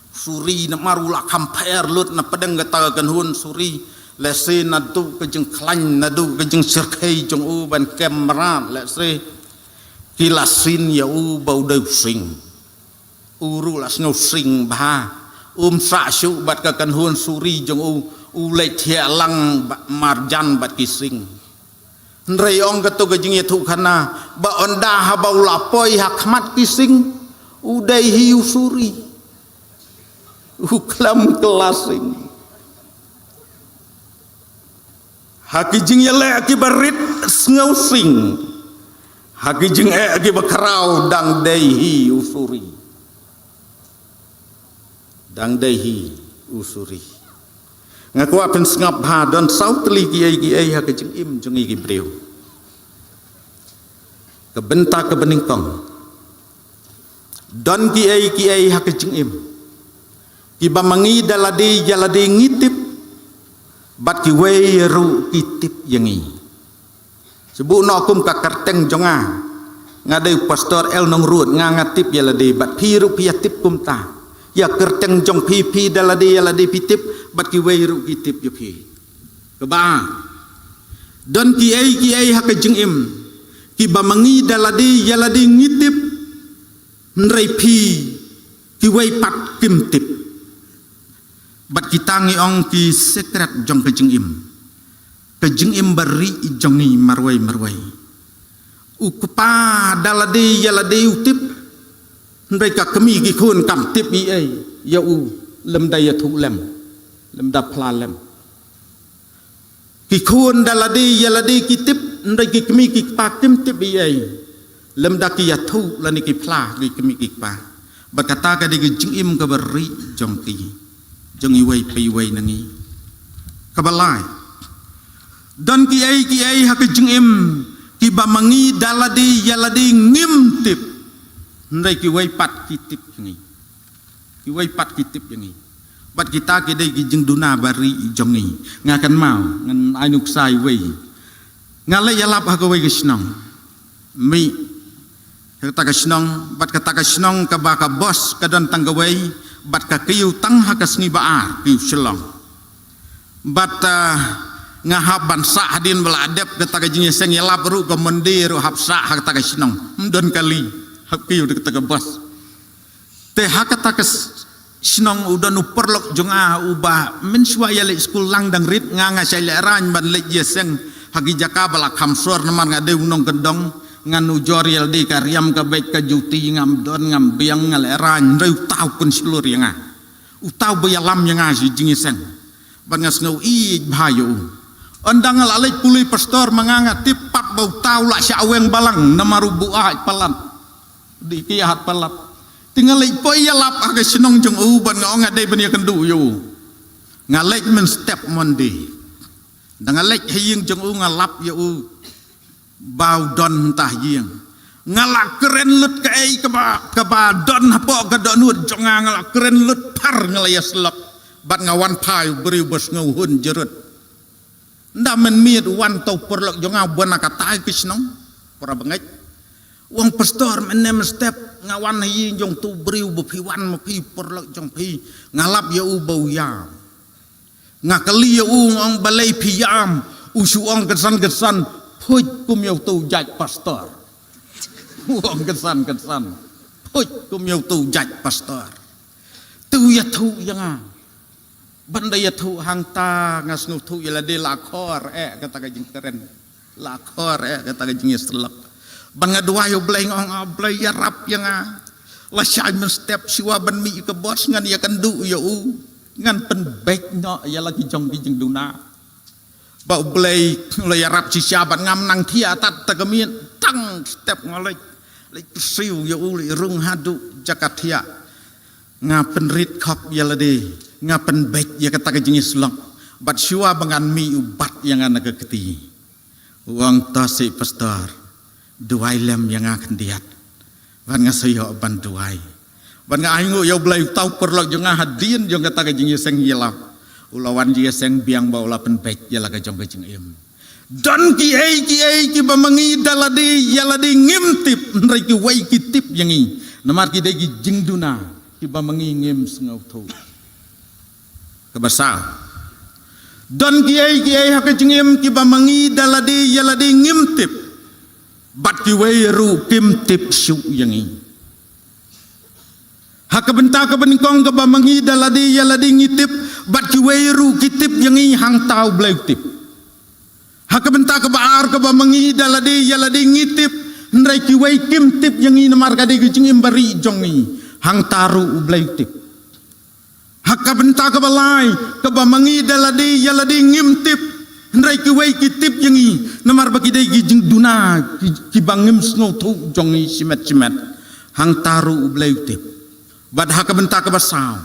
Suri namar u la kham pher lut na pdeng kata ka kynhun Suri. Lehse naduh ka jingkhlaiñ, naduh ka jingsyrkhei jong u ban kem mrad, lehse ki la syn ïa u ba u dei u sing. U ruh la sngew sing bha. Um sah shuh bad ka kynhun Suri jong u, u leit thiah lang ba-, marjan bad ki sing. Hynrei ong katu ka jingïathuhkhana, ba ynda haba u la poi ha khmat ki sing, u dei hi u Suri. U khlem kylla sing. Ha ki jingïaleh kiba rit sngew sing. Ha ki jingeh kiba khraw dang dei hi u Suri. Dang dei hi u suri. Nga kwah pynsngap bha, don saw tylli kiei kiei ha ka jingim jong ngi ki briew. Ka bynta ka banyngkong, don kiei kiei ha ka jingim kiba ma ngi da lade ïa lade ngi tip, bad kiwei ruh ki tip ïa ngi. Shu buh noh kum ka kyrteng jong nga. Nga dei u Pastor L Nongrut, nga nga tip ïa lade, bad phi ruh phi ïa tip kumta. Ïa kyrteng jong phi, phi da lade ïa lade phi tip, bad kiwei ruh ki tip ïa phi. Kaba ar, don kiei kiei ha ka jingim kiba ma ngi da lade ïa lade ngi tip, hynrei phi, kiwei pat kim tip. Bad kita ngi ong ki secret jong ka jingim. Ka jingim barieh jong ngi marwei marwei. U kpa da lade ïa lade u tip, hynrei ka kmie ki khun kam tip ei ei ïa u, lymda ïathuh lem, lymda phla lem. Ki khun da lade ïa lade ki tip, hynrei ki kmie ki kpa kim tip ei ei, lymda ki ïathuh lane ki phla ki kmie ki kpa. Bad kata ka dei ka jingim kaba rieh jong ki, jong iwei pa iwei na ngi. Kaba lai, don kiei kiei ha ka jingim kiba ma ngi da lade ïa lade ngim tip, hynrei kiwei pat ki tip ïa ngi. Kiwei pat ki tip ïa ngi. Bad kita ki dei ki jingduna barieh jong ngi. Nga kynmaw, ngan ai nuksa iwei. Nga leit ïalap ha kawei ka shnong. Mih ha kata ka shnong, bad kata ka shnong kaba ka bos ka don tang kawei, bad ka kiew tang ha ka sngi ba ar, kiew Shillong. Bad, ah, nga hap ban sah hadien ba la dep kata ka jingïaseng ïalap ruh, ka Monday ruh hap sah ha kata ka shnong. Ym don kali, hap kiew da kata ka bos. Te ha kata ka s-, shnong u don u paralok jong nga uba mynshuwa ïaleit skul lang dang rit, nga nga shait lehraiñ ban leit ïaseng ha ki jaka ba la kham sor namar nga dei u nongkyndong, ngan ujor ïa lade ka riam ka beit ka juti, ngam don ngam biang, nga lehraiñ, hynrei uta u pynshlur ïa nga. Uta uba ïalam ïa nga sha jingïaseng. Bad nga sngew ïeit bha ïa u. Ynda nga la leit pule pastor ma nga, nga tip pat ba uta u la shah weng balang namar u buaid palat. Dei ki ïaid palat. Te nga leit poi ïalap ha ka shnong jong u bad nga ong nga dei ban ïakynduh ïa u. Nga leit mynstep Monday. Ynda nga leit ha ïing jong u nga lap ïa u ba u don mynta ha ïing. Nga la kren lut kaei kaba, kaba don hapoh ka dohnud jong nga, nga la kren lut phar, nga la ïasyllok. Bad nga wan phai u briew ba sngewhun jyrut. Ynda mynmiet u wan uta u paralok jong nga uba na katai ka shnong, para bangeit. U ong, "Pastor, mynne mynstep nga wan ha ïing jong uta u briew ba phi wan ma phi, u paralok jong phi. Nga lap ïa u ba u ïam. Nga kylli ïa u, nga ong, balei phi ïam?" U shu ong kynsan kynsan, "Phuid kum ïa uta u jait pastor." U ong kynsan kynsan, "Phuid kum ïa uta u jait pastor." Te u ïathuh ïa nga. Ban da ïathuh hangta nga sngewthuh ïa lade, la khor eh kata ka jingkren. La khor eh kata ka jingïasyllok. Ban nga duwai ïa U Blei, nga ong, "Ah Blei, ïarap ïa nga. Lashai mynstep shuwa ban mih ïa ka bos ngan ïakynduh ïa u. Ngan pynbeit noh ïa la ki jong ki jingduna." Ba U Blei u la ïarap shisha bad ngam nang thiah tad ta ka miet, tang step nga leit, leit kyrsiew ïa u, leit rung haduh jaka thiah. Nga pynrit khop ïa lade, nga pynbeit ïa kata ka jingïasyllok. Bad shuwa ba ngan mih u bat ïa nga na ka kti. U ong, "To seh pastor, duwai lem ïa nga khyndiat." Bad nga sa ïoh ban duwai. Bad nga ainguh ïa U Blei, uta u paralok jong nga hadien jong kata ka jingïaseng ïalap, u la wan jingïaseng biang bad u la pynbeit ïa la ka jong ka jingim. Don kiei kiei kiba ma ngi da lade ïa lade ngim tip, hynrei kiwei ki tip ïa ngi. Namar ki dei ki jingduna kiba ma ngi ngim sngewthuh. Kaba saw, don kiei kiei ha ka jingim kiba ma ngi da lade ïa lade ngim tip, bad kiwei ruh kim tip shuh ïa ngi. Ha ka bynta kaba nyngkong, kaba ma ngi da lade ïa lade ngi tip, bad kiwei ruh ki tip ïa ngi, hangta U Blei u tip. Ha ka bynta kaba ar, kaba ma ngi da lade ïa lade ngi tip, hynrei kiwei kim tip ïa ngi namar ka dei ka jingim barieh jong ngi, hangta ruh U Blei u tip. Ha ka bynta kaba lai, kaba ma ngi da lade ïa lade ngim tip, hynrei kiwei ki tip ïa ngi namar ba ki dei ki jingduna ki, kiba ngim sngewthuh jong ngi shimet shimet, hangta ruh U Blei u tip. Bad ha ka bynta kaba saw,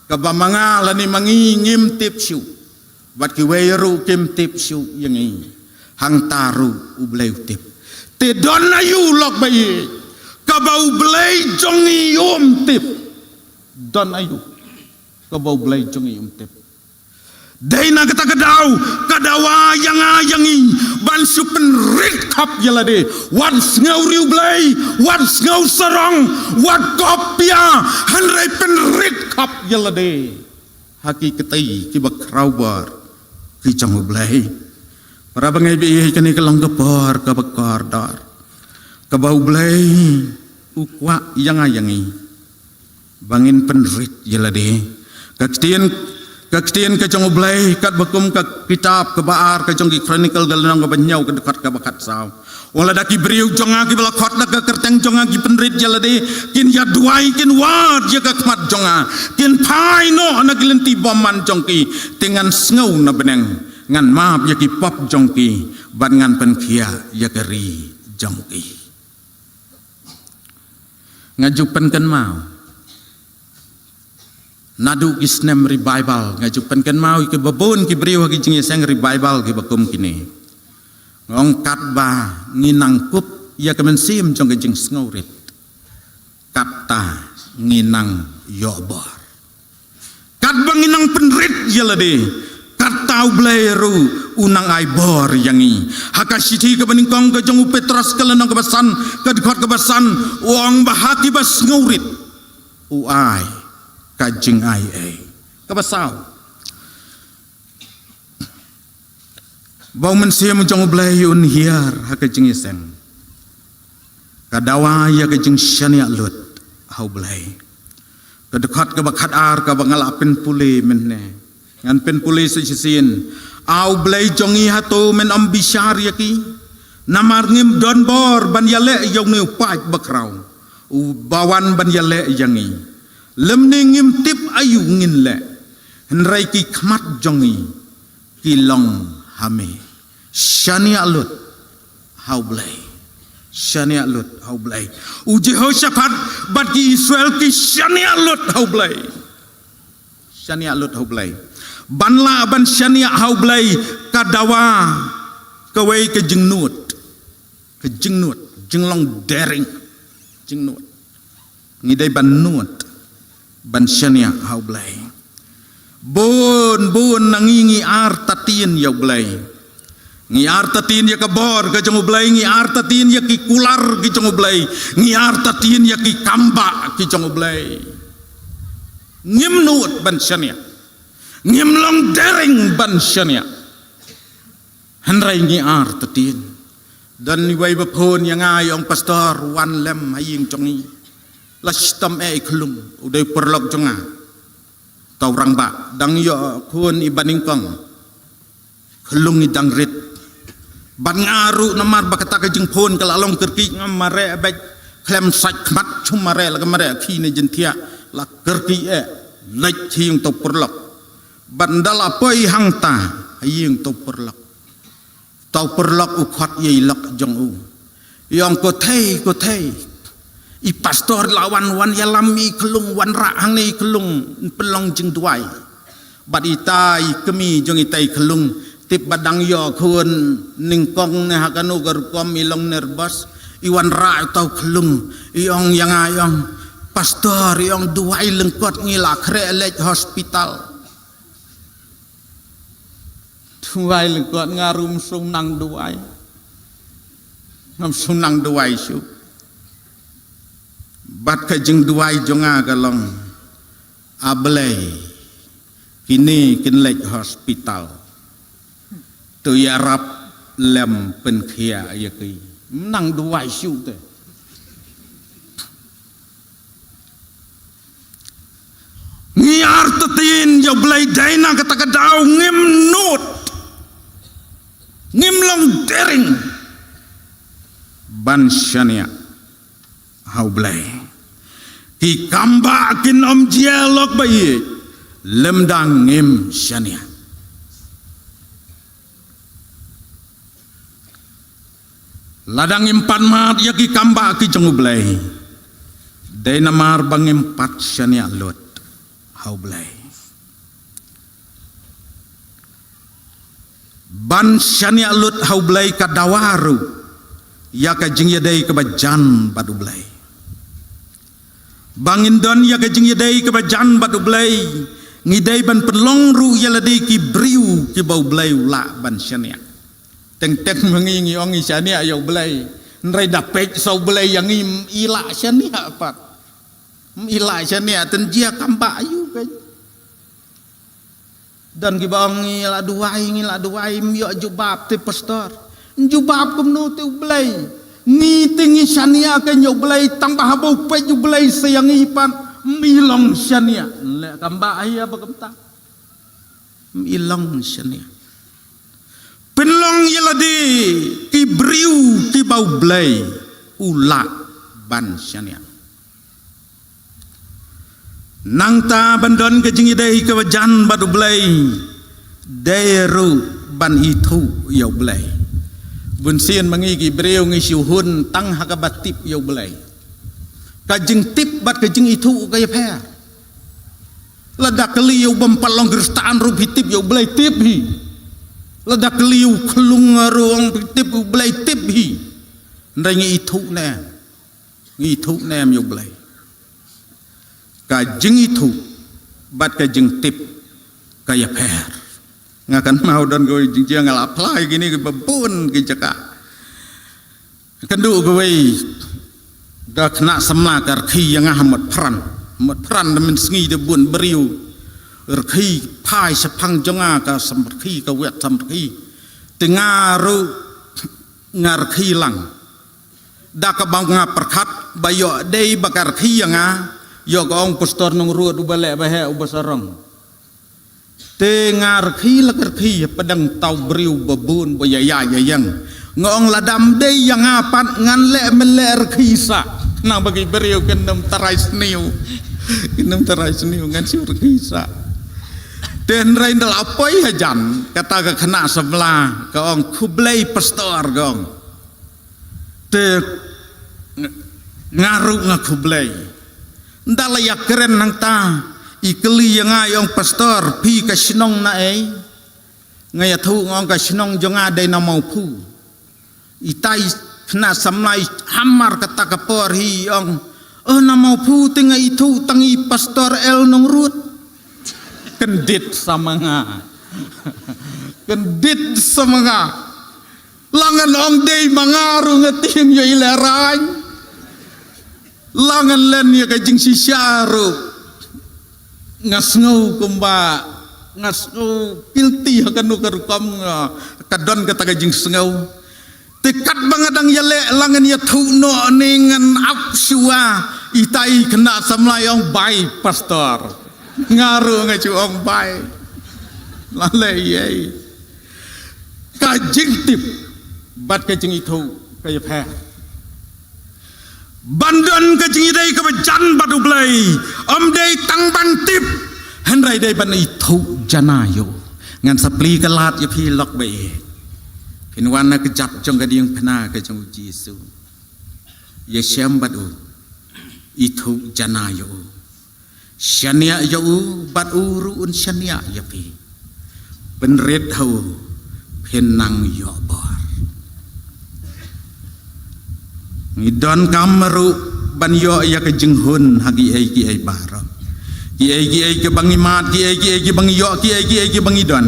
Kaba ma nga lane ma ngi ngim tip shuh, bad kiwei ruh kim tip shuh ïa ngi. Hangta ruh U Blei u tip. Te don aïu lok ba ïeit kaba U Blei jong ngi um tip? Don aïu kaba U Blei jong ngi um tip? Dei na kata ka daw ka dawa ïa nga ïa ngi ban shu pynrit khap ïa lade. Wat sngew riewblei, wat sngew sarong, wat koppia, hynrei pynrit khap ïa lade ha ki kti kiba khraw bor ki jong U Blei. Para bangeit ba ïeit, kane ka long ka por kaba kordor kaba U Blei u kwah ïa nga ïa ngi ba ngin pynrit ïa lade. Ka ktien, ka ktien ka jong U Blei katba kum ka kitab kaba ar ka jong ki Chronicle, ka lynnong kaba hynñiew, ka dkhot kaba khatsaw. Wat lada ki briew jong nga kiba la khot da ka kyrteng jong nga ki pynrit ïa lade, kin ïa duwai, kin wad ïa ka khmat jong nga, kin phai noh na ki lynti bymman jong ki, te ngan sngew na bneng, ngan map ïa ki pop jong ki, bad ngan pynkhiah ïa ka ri jong ki. Nga ju pynkynmaw naduh ki snem revival, nga ju pynkynmaw ïa kiba bun ki briew ha ki jingïaseng revival kiba kum kine. Nga ong katba ngi nang kup ïa ka mynsiem jong ka jingsngewrit, katta ngi nang ïoh bor. Katba ngi nang pynrit ïa lade, katta U Blei ruh u nang ai bor ïa ngi. Ha ka shithi kaba nyngkong ka jong u Petros, ka lynnong kaba san, ka dkhot kaba san, u ong ba ha kiba sngewrit u ai ka jingai ei. Kaba saw, ba u Mynsiem jong U Blei un hiar ha ka jingïaseng, ka dawa ïa ka jingshaniah lut ha U Blei. Ka dkhot kaba khatar kaba nga la pynpule mynne, ngan pynpule sa shisien. A U Blei jong ngi, hato men ym bishar ïa ki? Namar ngim don bor ban ïaleh ïa une u paid bakhraw uba wan ban ïaleh ïa ngi. Lymne ngim tip aïu ngin leh, hynrei ki khmat jong ngi ki long ha me. Shaniah lut ha U Blei. Shaniah lut ha U Blei. U Jehoshaphat bad ki Israel ki shaniah lut ha U Blei. Shaniah lut ha U Blei. Ban lah ban shaniah ha U Blei, ka dawa kawei ka jingnud. Ka jingnud, jinglong daring. Jingnud. Ngi dei ban nud ban shaniah ha U Blei. Bun bun na ngi ngi artatien ïa U Blei. Ngi artatien ïa ka bor ka jong U Blei, ngi artatien ïa ki kular ki jong U Blei, ngi artatien ïa ki kambah ki jong U Blei. Ngim nud ban shaniah. Ngim long daring ban shaniah. Hynrei ngi artatien. Don iwei ba phone ïa nga, i ong, "Pastor, wan lem ha ïing jong ngi. La shitom eh i khyllung, u dei u paralok jong nga." Tau rangbah, dang ïoh khun iba nyngkong. Khyllung i dang rit. Bad nga ruh namar ba kata ka jingphone ka la long kyrkieh, nga mareh beit, khlem sait khmat, shu mareh la ka mareh khie ne jingthiah, la kyrkieh eh, leit ha ïing tau paralok. Bad ynda la poi hangta ha ïing tau paralok, tau paralok u khot ïa i lok jong u. I ong, "Ko thei, ko thei. I pastor la wan, wan ïalam i khyllung, wanrah hangne i khyllung, pynlong jingduwai." Bad ita i kmie jong ita i khyllung, tip ba dang ïoh khun nyngkong ne ha kano ka rukom, i long nervous. I wanrah ïa uta u khyllung, i ong ïa nga, i ong, "Pastor," i ong, "duwai lyngkot, ngi la khreh leit hospital." Duwai lyngkot, nga ruh ym shu nang duwai. Ngam shu nang duwai shuh. Bad ka jingduwai jong nga ka long, "A Blei, kine kin leit hospital, to ïarap lem pynkhiah ïa ki." Ym nang duwai shuh te. Ngi artatien ïa U Blei, dei na kata ka daw ngim nud, ngim long daring ban shaniah ha U Blei. Ki kambah kin ym jia lok ba ïeit lymda ngim shaniah. Lada ngim pat mad ïa ki kambah ki jong U Blei, dei namar ba ngim pat shaniah lut ha U Blei. Ban shaniah lut ha U Blei ka dawa ruh ïa ka jingïadei kaba jan bad U Blei. Ba ngin don ïa ka jingïadei kaba jan bad U Blei, ngi dei ban pynlong ruh ïa lade ki briew kiba U Blei u lah ban shaniah. Teng teng ma ngi ngi ong ngi shaniah ïa U Blei, hynrei da peit sa U Blei ïa ngi, ym i lah shaniah pat. Ym i lah shaniah, tang jia kam ba ïa u kan. Don kiba ong ngi la duwai, ngi la duwai, ym ïoh jubab te pastor. Jubab kumno te U Blei? Ngi te ngi shaniah ka ïa U Blei, tang ba haba u peit U Blei sa ïa ngi pat, ym i long shaniah. Leh kam ba ïa ba kumta. Ym i long shaniah. Pynlong ïa lade ki briew kiba U Blei u lah ban shaniah. Nangta ban don ka jingïadei kaba jan bad U Blei, dei ruh ban ithuh ïa U Blei. Bun sien ma ngi ki briew ngi shu hun tang ha kaba tip ïa U Blei. Ka jingtip bad ka jingithuh ka ïapher. Lada kylli ïa u bym pat long Khristan ruh phi tip ïa U Blei, tip hi. Lada kylli ïa u khlung ruh ong phi tip ïa U Blei, tip hi. Hynrei ngi ithuh ne em? Ngi ithuh ne em ïa U Blei? Ka jingithuh bad ka jingtip ka ïapher. Nga kynmaw don kawei jingjia nga la phla ïa kine kiba bun ki jaka. Kynduh kawei ka khynnah samla ka rkhie ïa nga ha Motphran. Motphran da mynsngi da bun briew. Rkhie phai shaphang jong nga ka samrkhie, ka wet samrkhie. Te nga ruh nga rkhie lang. Da kaba nga pyrkhat ba ïoh dei ba ka rkhie ïa nga, ïoh ka ong pastor Nongrud uba leh ba heh uba sarong. Te nga rkhie la ka rkhie, pdeng tau briew ba bun ba ïa ïa ïa ïeng. Nga ong lada ym dei ïa nga pat ngan leh men leh rkhie sah. Nang ba ki briew kin ym tharai sniew. Kin ym tharai sniew ngan shu rkhie sah. Te hynrei nda la poi hajan kata ka khynnah samla ka ong khublei pastor ka ong. Te nga ruh nga khublei. Nda la ïa kren nangta i kylli ïa nga i ong pastor phi ka shnong na ei? Nga ïathuh nga ong ka shnong jong nga dei na Mawphu. Itai khynnah samla i hamar kata ka por hi i ong, oh na Mawphu te nga ithuh tang i pastor El Nongrud. Kyndit sa ma nga. Kyndit sa ma nga. La ngan ong dei ma nga ruh nga tieng ïoh i lehrain. La ngan len ïa ka jingshisha ruh nga sngew kumba nga sngew guilty ha kano ka rukom, nga ka don kata ka jingsngew. Te katba nga dang ïaleh la ngan ïathuh noh ne ngan ap shuwa. Itai khynnah samla i ong bai pastor. Nga ruh nga shu ong bai. La leh ei. Ka jingtip bad ka jingithuh ka ïapher. Ban don ka jingïadei kaba jan bad U Blei, ym dei tang ban tip, hynrei dei ban ithuh jana ïa u. Ngan sa plie ka lad ïa phi lok ba ïeit. Phin wan na ka jat jong ka diengphna ka jong U Jisu. Ïashem bad u. Ithuh jana ïa u. Shaniah ïa u bad u ruh un shaniah ïa phi. Pynrit ha u phin nang ïoh bor. Ngi donkam ruh ban ïoh ïa ka jinghun ha kiei kiei baroh. Kiei kiei kiba ngi mad, kiei kiei kiba ngi ïoh, kiei kiei kiba ngi don.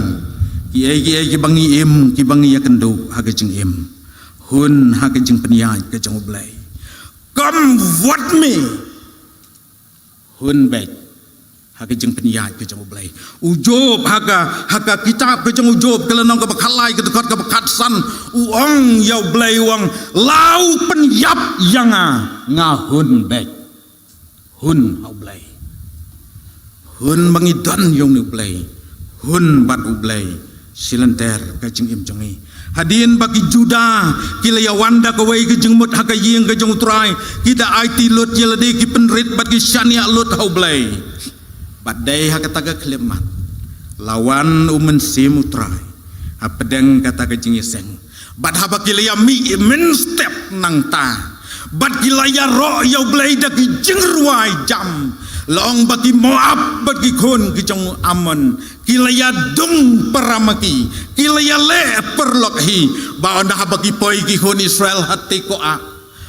Kiei kiei kiba ngi im, kiba ngi ïakynduh ha ka jingim. Hun ha ka jingpynïaid ka jong U Blei. Come with me. Hun beit ha ka jingpynïaid ka jong U Blei. U Job ha ka, ha ka kitab ka jong U Job ka lynnong kaba khatlai ka dkhot kaba khatsan, u ong ïa U Blei u ong, la u pynïap ïa nga, nga hun beit. Hun ha U Blei. Hun ba ngi don ïa une U Blei. Hun bad U Blei. Shilynter ka jingim jong ngi. Hadien ba ki Juda ki la ïawan da kawei ka jingmut ha ka ïing ka jong U Trai, ki da aiti lut ïa lade, ki pynrit bad ki shaniah lut ha U Blei. Bad dei ha kata ka khyllipmat la wan U Mynsiem U Trai hapdeng kata ka jingïaseng. Bad haba ki la ïa mih mynstep nangta, bad ki la ïaroh ïa U Blei da ki jingrwai jam, La ong ba ki Moab bad ki khun ki jong u Ammon ki la ïadung para ma ki, ki la ïaleh paralok hi. Ba ynda haba ki poi ki khun Israel ha Tekoa,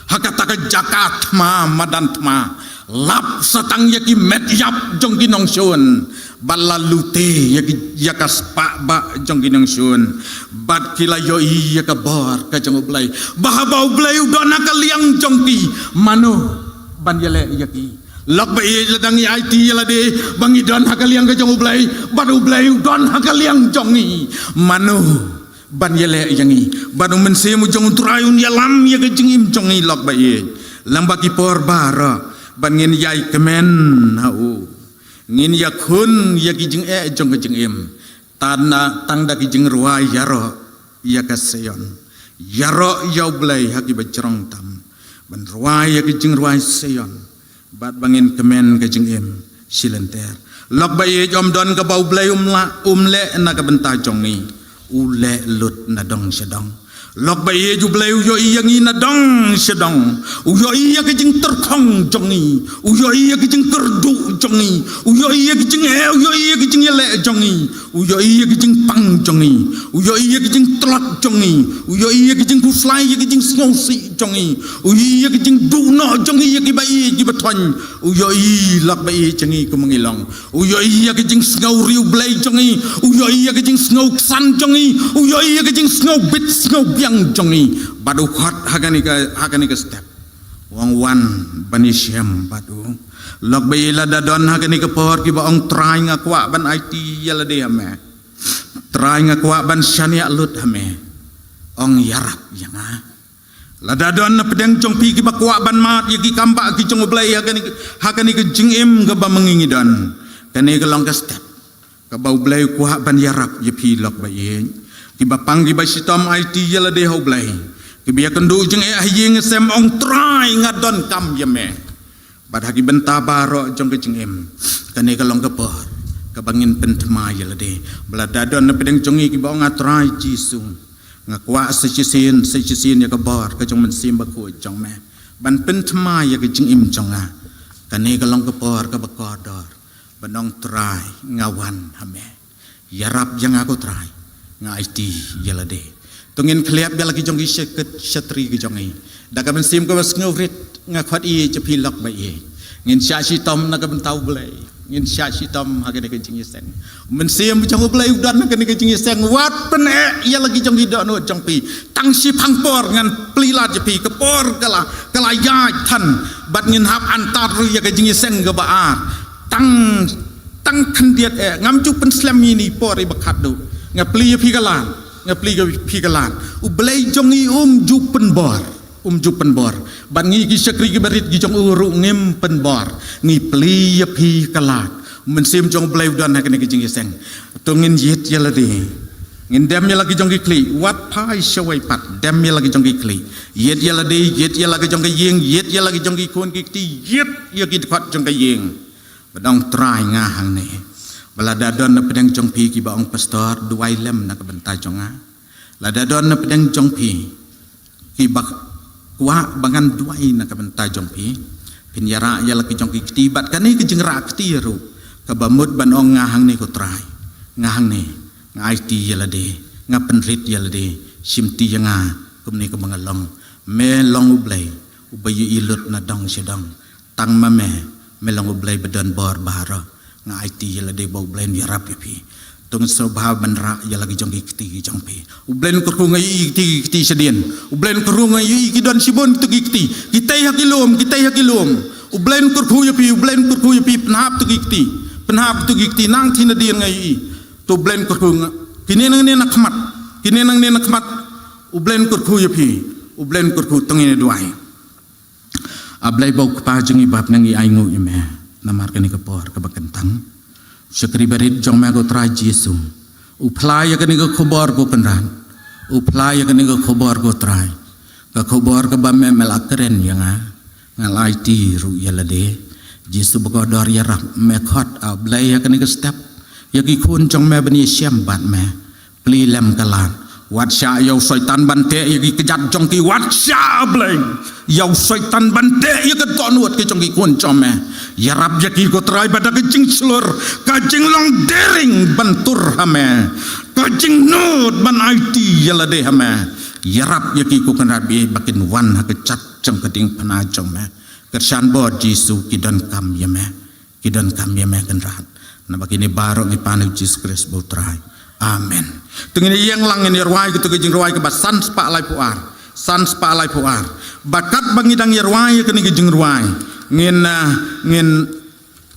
ha kata ka jaka thma madan thma, lap sa tang ïa ki met ïap jong ki nongshun, bad la lute ïa ki, ïa ka spah bah jong ki nongshun, bad ki la ïohi ïa ka bor ka jong U Blei. Ba haba U Blei u don ha ka liang jong ki, mano ban ïaleh ïa ki? Lok ba ïeit, lada ngi aiti ïa lade ba ngi don ha ka liang ka jong U Blei, bad U Blei u don ha ka liang jong ngi, mano ban ïaleh ïa ngi? Bad U Mynsiem u jong U Trai un ïalam ïa ka jingim jong ngi, lok ba ïeit, lang ba ki por baroh, bad ngin ïai kmen ha u. Ngin ïakhun ïa ki jingeh jong ka jingim, tang da, tang da ki jingrwai ïaroh ïa ka Sion, ïaroh ïa U Blei ha ki bajrong tam, ban rwai ïa ki jingrwai Sion, bad ba ngin kmen ka jingim shilynter. Lok ba ïeit, ym don kaba U Blei um lah, um leh na ka bynta jong ngi. U leh lut na dong sha dong. Lok ba ïeit, U Blei u ïohi ïa ngi na dong sha dong. U ïohi ïa ka jingtyrkhong jong ngi. U ïohi ïa ka jingkyrduh jong ngi. U ïohi ïa ka jingeh, u ïohi ïa ka jingïaleh jong ngi. U ïohi ïa ka jingpang jong ngi. U ïohi ïa ka jingtlot jong ngi. U ïohi ïa ka jingkhuslai ïa ka jingsngewsih jong ngi. U ïohi ïa ka jingduh noh jong ngi ïa kiba ïeit kiba thoiñ. U ïohi, lok ba ïeit, jong ngi kum ngi long. U ïohi ïa ka jingsngew riewblei jong ngi. U ïohi ïa ka jingsngew ksan jong ngi. U ïohi ïa ka jingsngew bit sngew biang jong ngi. Bad u khot ha kane ka, ha kane ka step, u ong, wan ban ïashem bad u. Lok ba ïeit, lada don ha kane ka por kiba ong, Trai, nga kwah ban aiti ïa lade ha me. Trai, nga kwah ban shaniah lut ha me. Ong, ïarap ïa nga. Lada don na pdeng jong phi kiba kwah ban mad ïa ki kam bah ki jong U Blei ha kane, ha kane ka jingim kaba ma ngi ngi don, kane ka long ka step kaba U Blei u kwah ban ïarap ïa phi, lok ba ïeit. Kiba pang kiba shitom, aiti ïa lade ha U Blei. Kiba ïakynduh jingeh ha ïing ha sem, ong, Trai, nga donkam ïa me. Bad ha ki bynta baroh jong ka jingim, kane ka long ka por kaba ngin pynthma ïa lade. Ba lada don na pdeng jong ngi kiba ong, A Trai Jisu, nga kwah sa shisien, sa shisien ïa ka bor ka jong U Mynsiem Bakhuid jong me ban pynthma ïa ka jingim jong nga, kane ka long ka por kaba kordor ban ong, Trai, nga wan ha me. Ïarap ïa nga, ko Trai, nga aiti ïa lade. To ngin khlieh ïa la ki jong ki sha-, shatri ki jong ngi. Da ka mynsiem kaba sngewrit, nga khot ïa phi, lok ba ïeit. Ngin shah shitom na ka bynta U Blei. Ngin shah shitom ha kane ka jingïaseng. Mynsiem jong U Blei u don ha kane ka jingïaseng. Wat pyneh ïa la ki jong ki dohnud jong phi. Tang shiphang por ngan plie lad ïa phi, ka por ka la, ka la ïaid than. Bad ngin hap antad ruh ïa ka jingïaseng kaba ar. Tang, tang khyndiat eh, ngam ju pynslem ïa ine i por iba khatduh. Nga plie ïa phi ka lad, nga plie ïa phi ka lad. U Blei jong ngi um ju pynbor, um ju pynbor. Bad ngi ki shakri kiba rit ki jong u ruh ngim pynbor. Ngi plie ïa phi ka lad. Mynsiem jong U Blei u don ha kane ka jingïaseng. To ngin ïit ïa lade. Ngin dem ïa la ki jong ki khlieh, wat phai shawei pat, dem ïa la ki jong ki khlieh. Ïit ïa lade, ïit ïa la ki jong ka ïing, ïit ïa la ki jong ki khun ki kti, ïit ïa ki dkhot jong ka ïing. Bad ong, Trai, nga hangne. Ba lada don na pdeng jong phi kiba ong, Pastor, duwai lem na ka bynta jong nga. Lada don na pdeng jong phi kiba kwah ba ngan duwai na ka bynta jong phi, phin ïarah ïa la ki jong ki kti, bad kane ka jingrah kti ruh kaba mut ban ong, nga hangne, ko Trai, nga hangne, nga aiti ïa lade, nga pynrit ïa lade, shimti ïa nga kumne kumba nga long. Me long U Blei uba ïohi lut na dong sha dong. Tang ma me, me long U Blei ba don bor baroh. Nga aiti ïa lade ba U Blei un ïarap ïa phi. To ngin sngewbha ban rah ïa la ki jong ki kti ki jong phi. U Blei un kyrkhu, nga ïohi ki kti ki kti shadien. U Blei un kyrkhu, nga ïohi ki don shibun kito ki kti. Ki tei ha ki lum, ki tei ha ki lum. U Blei un kyrkhu ïa phi, U Blei un kyrkhu ïa phi, pynhap kito ki kti. Pynhap kito ki kti, nang thie nadien nga ïohi. To U Blei un kyrkhu, nga, kine nangne na khmat. Kine nangne na khmat. U Blei un kyrkhu ïa phi. U Blei un kyrkhu, to ngin ïa duwai. A Blei ba u Kpa jong ngi ba ha bneng, ngi ainguh ïa me namar kane ka por kaba kyntang. Shakri barit jong me, ko Trai Jisu, u phla ïa kane ka khubor, ko Kynrad. U phla ïa kane ka khubor, ko Trai. Ka khubor kaba me, me la kren ïa nga. Nga la aiti ruh ïa lade. Jisu ba kordor, ïarap, me khot, A Blei, ha kane ka step ïa ki khun jong me ban ïashem bad me. Plie lem ka lad. Wat shah ïa u Soitan ban teh ïa ki kjat jong ki, wat shah, Blei. Ïa u Soitan ban teh ïa ka dohnud ka jong ki khun jong me. Ïarap ïa ki ko Trai bad da ka jingshlur, ka jinglong dering ban tur ha me. Ka jingnud ban aiti ïa lade ha me. Ïarap ïa ki ko Kynrad ba kin wan ha ka jat jong ka diengphna jong me. Kyrshan bor Jisu, ki donkam ïa me. Ki donkam ïa me Kynrad. Naba kine baroh ngi pan ha u Jisu Khrist ba u Trai. Amen. Te ngin ïeng lang ngin ïa rwai kito ki jingrwai kaba san spah laiphew ar. San spah laiphew ar. Bad katba ngi dang ïa rwai ïa kane ki jingrwai, ngin, ah, ngin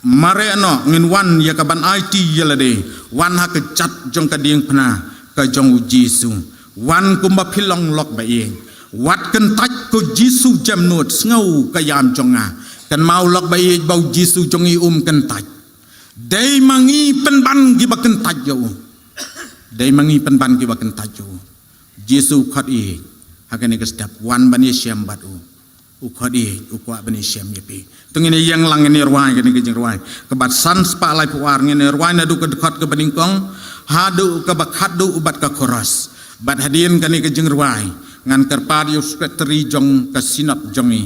mareh noh, ngin wan ïa ka ban aiti ïa lade. Wan ha ka jat jong ka diengphna ka jong u Jisu. Wan kumba phi long lok ba ïeit. Wat kyntait, ko Jisu jem nud, sngew ka ïam jong nga. Kynmaw lok ba ïeit ba u Jisu jong ngi um kyntait. Dei ma ngi pynban kiba kyntait ïa u. Dei ma ngi pynban kiba kyntait ïa u. Jisu u khot ïeit ha kane ka step, wan ban ïashem bad u. U khot ïeit, u kwah ban ïashem ïa phi. Te ngin ïeng lang ngin ïa rwai kane ka jingrwai kaba san spah laiphew ar, ngin ïa rwai naduh ka dkhot kaba nyngkong haduh kaba khatduh bad ka chorus. Bad hadien kane ka jingrwai ngan kyrpad ïa u sekretari jong ka Synod jong ngi,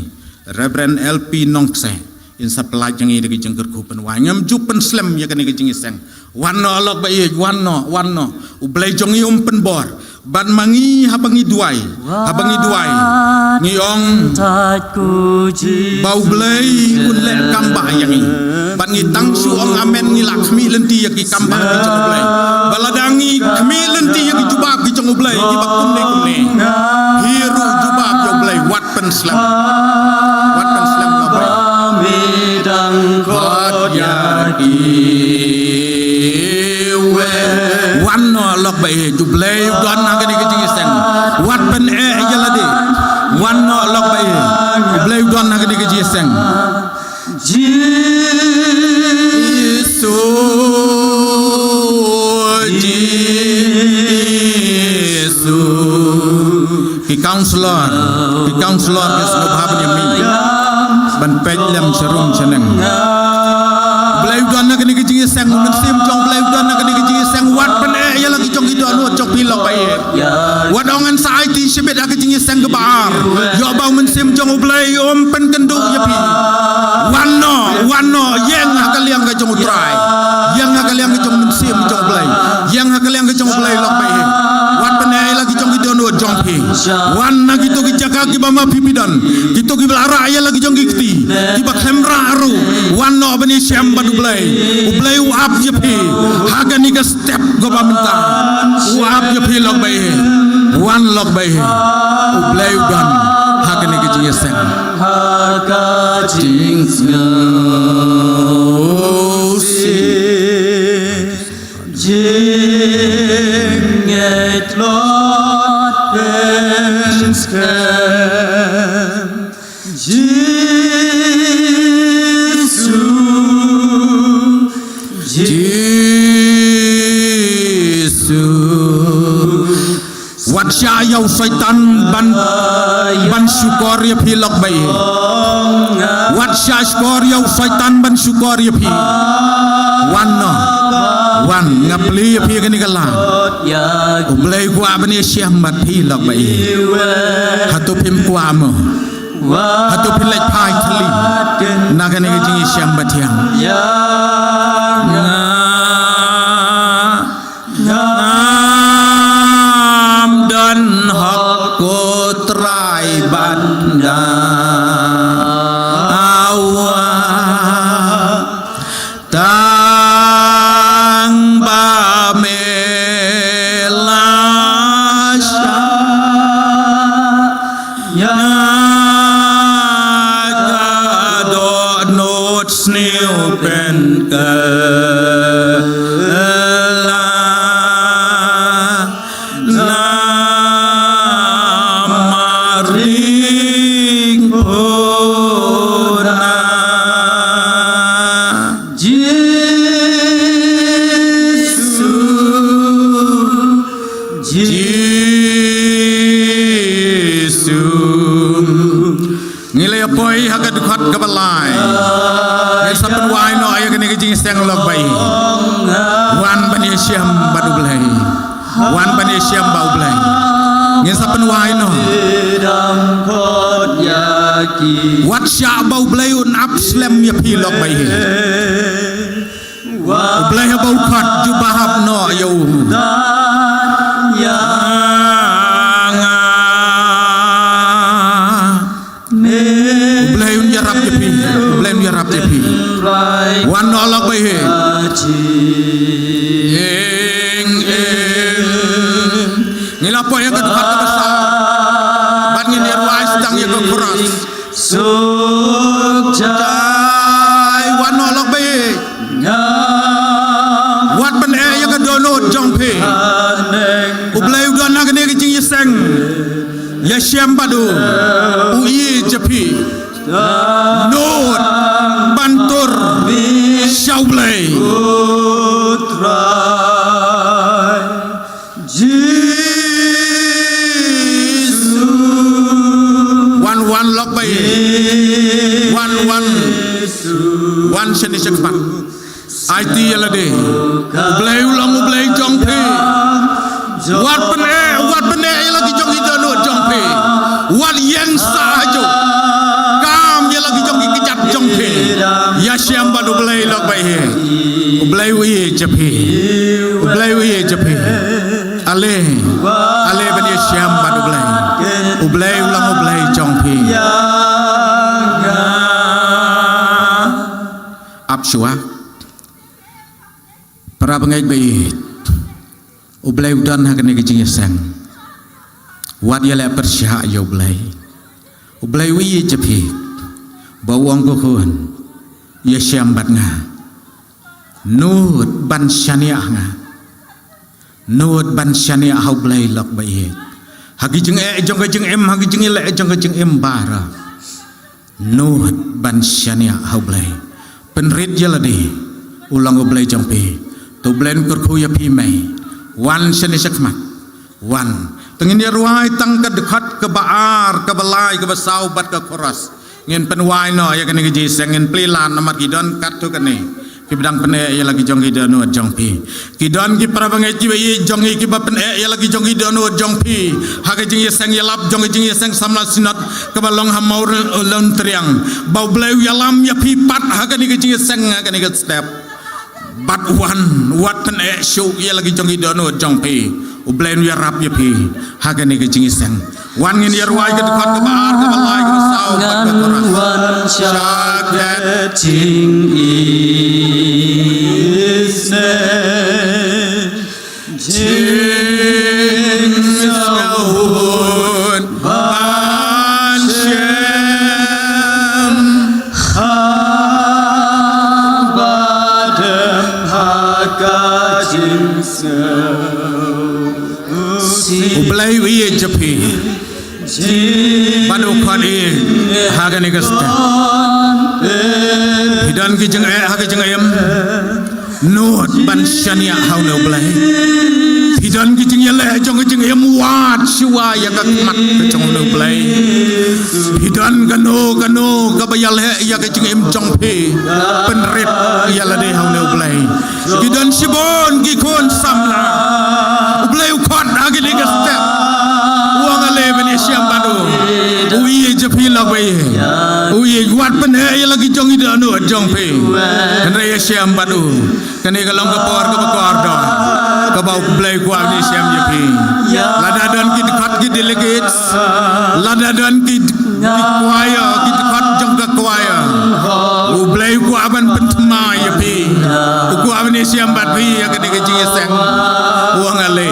Reverend L P Nongkse, in sa pynlait jong ngi da ka jingkyrkhu pynwai. Ngam ju pynslem ïa kane ka jingïaseng. Wan noh lok ba ïeit, wan noh, wan noh. U Blei jong ngi um pynbor. Bad ma ngi haba ngi duwai, haba ngi duwai, ngi ong ba u Blei un leh kam ba ïa ngi. Bad ngi tang shu ong amen, ngi la khmih lynti ïa ki kam ba ki jong u Blei. Ba lada ngi khmih lynti ïa ki jubab ki jong u Blei kiba kumne kumne, hi ruh jubab ïa u Blei, wat pynslem. Wat pynslem lok ba ïeit. Wan noh lok ba ïeit, u Blei u don ha kane ka jingïaseng. Wat pyneh ïa lade. Wan noh lok ba ïeit, u Blei u don ha kane ka jingïaseng. Jisu, Jisu. Ki counselor, ki counselor ki sngewbha ban ïa mih ban peit lem sharum shaneng. Blei u don ha kane ka jingïaseng, u Mynsiem jong Blei u don ha kane ka jingïaseng. Wat pyneh ïa la ki jong ki dohnud jong phi lok ba ïeit. Wat ong ngan sa aiti shibit ha ka jingïaseng kaba ar. Ïoh ba u Mynsiem jong u Blei um pynkynduh ïa phi. Wan noh, wan noh, ïeng ha ka liang ka jong u Trai. Ïeng ha ka liang ka jong u Mynsiem jong u Blei. Ïeng ha ka liang ka jong u Blei lok ba ïeit. Wat pyneh ïa la ki jong ki dohnud jong phi. Wan na kito ki jaka kiba ma phi phi don, kito kiba la rah ïa la ki jong ki kti, kiba khlem rah ruh. Wan noh ban ïashem bad u Blei. U Blei u ap ïa phi ha kane ka step kaba mynta. U ap ïa phi lok ba ïeit. Wan lok ba ïeit. U Blei u don ha kane ka jingïaseng. Ha ka jingsngewsih jingngeit Lord pynskhem. Jisu, Jisu. Wat shah ïa u Soitan ban, ban shukor ïa phi lok ba ïeit. Wat shah shukor ïa u Soitan ban shukor ïa phi. Wan noh. Wan, nga plie ïa phi kane ka la. U Blei u kwah ban ïashem bad phi lok ba ïeit. Hato phim kwah mo? Hato phi leit phai thylli na kane ka jingïashem bathiang? Ngam don hok ko Trai ban dawa. Tang ba me la shah ïa ka dohnud sniew pynkylla. Namar ring puna. Jisu, Jisu. Ngi la ïa poi ha ka dkhot kaba lai. Ngi sa pynwai noh ïa kane ka jingïaseng lok ba ïeit. Wan ban ïashem bad U Blei. Wan ban ïashem bad U Blei. Ngin sa pynwai noh. Wat shah ba U Blei un ap slem ïa phi lok baieit. U Blei haba u khot, ju ba hap noh ïa u. U Blei un ïarap ïa phi. U Blei un ïarap ïa phi. Wan noh lok baieit. Ing, ing. Ngi la poi ïa ka dkhot kaba saw. Bad ngin ïa rwai sdang ïa ka chorus. Suk jai. Wan noh lok baieit. Wat pyneh ïa ka dohnud jong phi. U Blei u don ha kane ka jingïaseng. Ïashem bad u. U ïeit ïa phi. Nud ban tur sha U Blei. Wan, wan lok baieit. Wan, wan. Wan shane shakhmat. Aiti ïa lade. U Blei u long U Blei jong phi. Wat pyneh, wat pyneh ïa la ki jong ki dohnud jong phi. Wat ïeng sah hajuh. Kam ïa la ki jong ki kjat jong phi. Ïashem bad U Blei lok baieit. U Blei u ïeit ïa phi. U Blei u ïeit ïa phi. Ale. Ale ban ïashem bad U Blei. U Blei u long U Blei jong phi. Ap shuwa. Para bangeit baieit. U Blei u don ha kane ka jingïaseng. Wat ïaleh pyrshah ïa U Blei. U Blei u ïeit ïa phi. Ba u ong ko khun. Ïashem bad nga. Nud ban shaniah ha nga. Nud ban shaniah ha U Blei lok baieit. Ha ki jingeh jong ka jingim, ha ki jingïaleh jong ka jingim baroh. Nud ban shaniah ha U Blei. Pynrit ïa lade. U long U Blei jong phi. To U Blei un kyrkhu ïa phi mei. Wan shane shakhmat. Wan. Te ngin ïa rwai tang ka dkhot kaba ar, kaba lai, kaba saw bad ka chorus. Ngin pynwai noh ïa kane ka jingïaseng, ngin plie lad namar ki don katto katne. Kiba dang pyneh ïa la ki jong ki dohnud jong phi. Ki don ki para bangeit kiba ïeit jong ngi kiba pyneh ïa la ki jong ki dohnud jong phi. Ha ka jingïaseng ïalap jong ka jingïaseng samla synod kaba long ha Mawlyntriang. Ba U Blei u ïalam ïa phi pat ha kane ka jingïaseng ha kane ka step. Bad wan, wat pyneh shuh ïa la ki jong ki dohnud jong phi. U Blei un ïarap ïa phi ha kane ka jingïaseng. Wan ngin ïa rwai ka dkhot kaba ar, kaba lai, kaba saw bad ka chorus. Wan sha ka jingïaseng. Jingïaseng ban shem. U Blei u ïeit ïa phi. Bad u khot ïa phi ha kane ka step. Phi don ki jingeh ha ka jingim. Nud ban shaniah ha une U Blei. Phi don ki jingïaleh jong ka jingim, wad shuwa ïa ka khmat ka jong une U Blei. Phi don kano kano kaba ïaleh ïa ka jingim jong phi. Pynrit ïa lade ha une U Blei. Ki don shibun ki khun samla. U Blei u khot ha kine ki step. U ong ale ban ïashem bad u. U ïeit ïa phi la wei. U ïeit, wat pyneh ïa la ki jong i dohnud jong phi. Hynrei ïashem bad u. Kane ka long ka por kaba kordor. Kaba U Blei u kwah ban ïashem ïa phi. Lada don ki dkhot ki delegates. Lada don ki Ki choir, ki dkhot jong ka choir. U Blei u kwah ban pynthymmai ïa phi. U kwah ban ïashem bad phi ïa kane ka jingïaseng. U ong ale.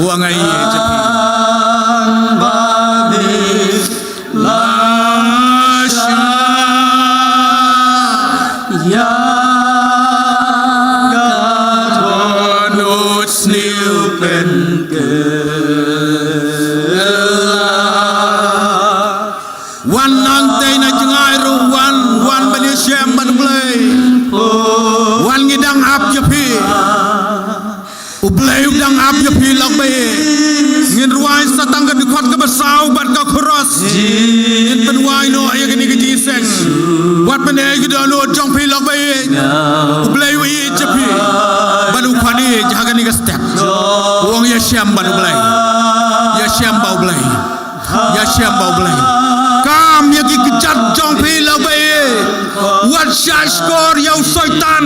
U ong ai ïa phi. La sha ïa ka dohnud sniew pynkylla. Wan nangtei na jngai ruh wan, wan ban ïashem bad U Blei. Wan ngi dang ap ïa phi. U Blei u dang ap ïa phi lok baieit. Ngin rwai sa tang ka dkhot kaba saw bad ka chorus. Ngin pynwai noh ïa kane ka jingïaseng. Wat pyneh ïa ki dohnud jong phi lok baieit. U Blei u ïeit ïa phi. Bad u khot ïa phi ha kane ka step. U ong Shem bad U Blei. Ïa shem bad U Blei. Ïa shem bad U Blei. Kam ïa ki kjat jong phi la ba e. Wat shah shkor ïa u Soitan.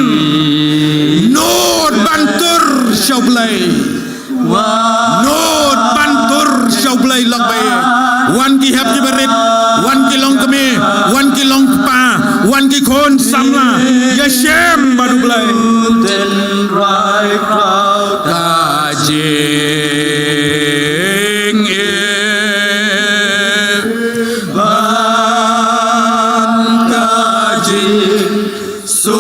Nud ban tur sha U Blei. Nud ban tur sha U Blei la ba e. Wan ki hep ki barit. Wan ki long kmie. Wan ki long kpa. Wan ki khun samla. Ïa shem bad U Blei. Ka jingim ban ka jingsuk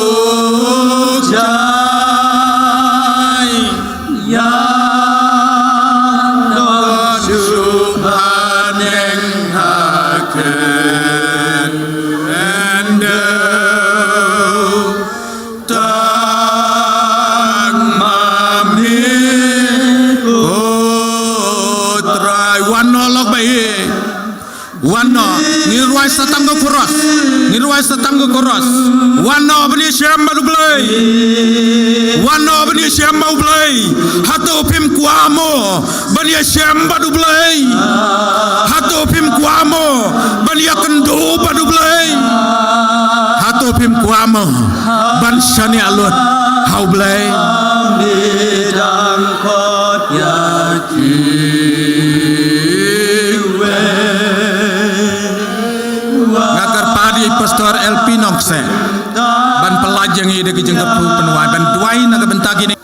jai, ïa ka shu haneng ha kynja. Tang ma me, ko Trai. Wan noh lok ba e. Wan noh. Ngi rwai sa tang ka koros. Ngi rwai sa tang ka koros. Wan noh ban ïashem bad U Blei. Wan noh ban ïashem bad U Blei. Hato phim kwah mo ban ïashem bad U Blei? Hato phim kwah mo ban ïakynduh bad U Blei? Hato phim kwah mo ban shaniah lut ha U Blei? Nga kyrpad ïa i Pastor L P Nongkseh ban pynlait ïa ngi da ka jingkyrkhu pynwai ban duwai na ka bynta kine.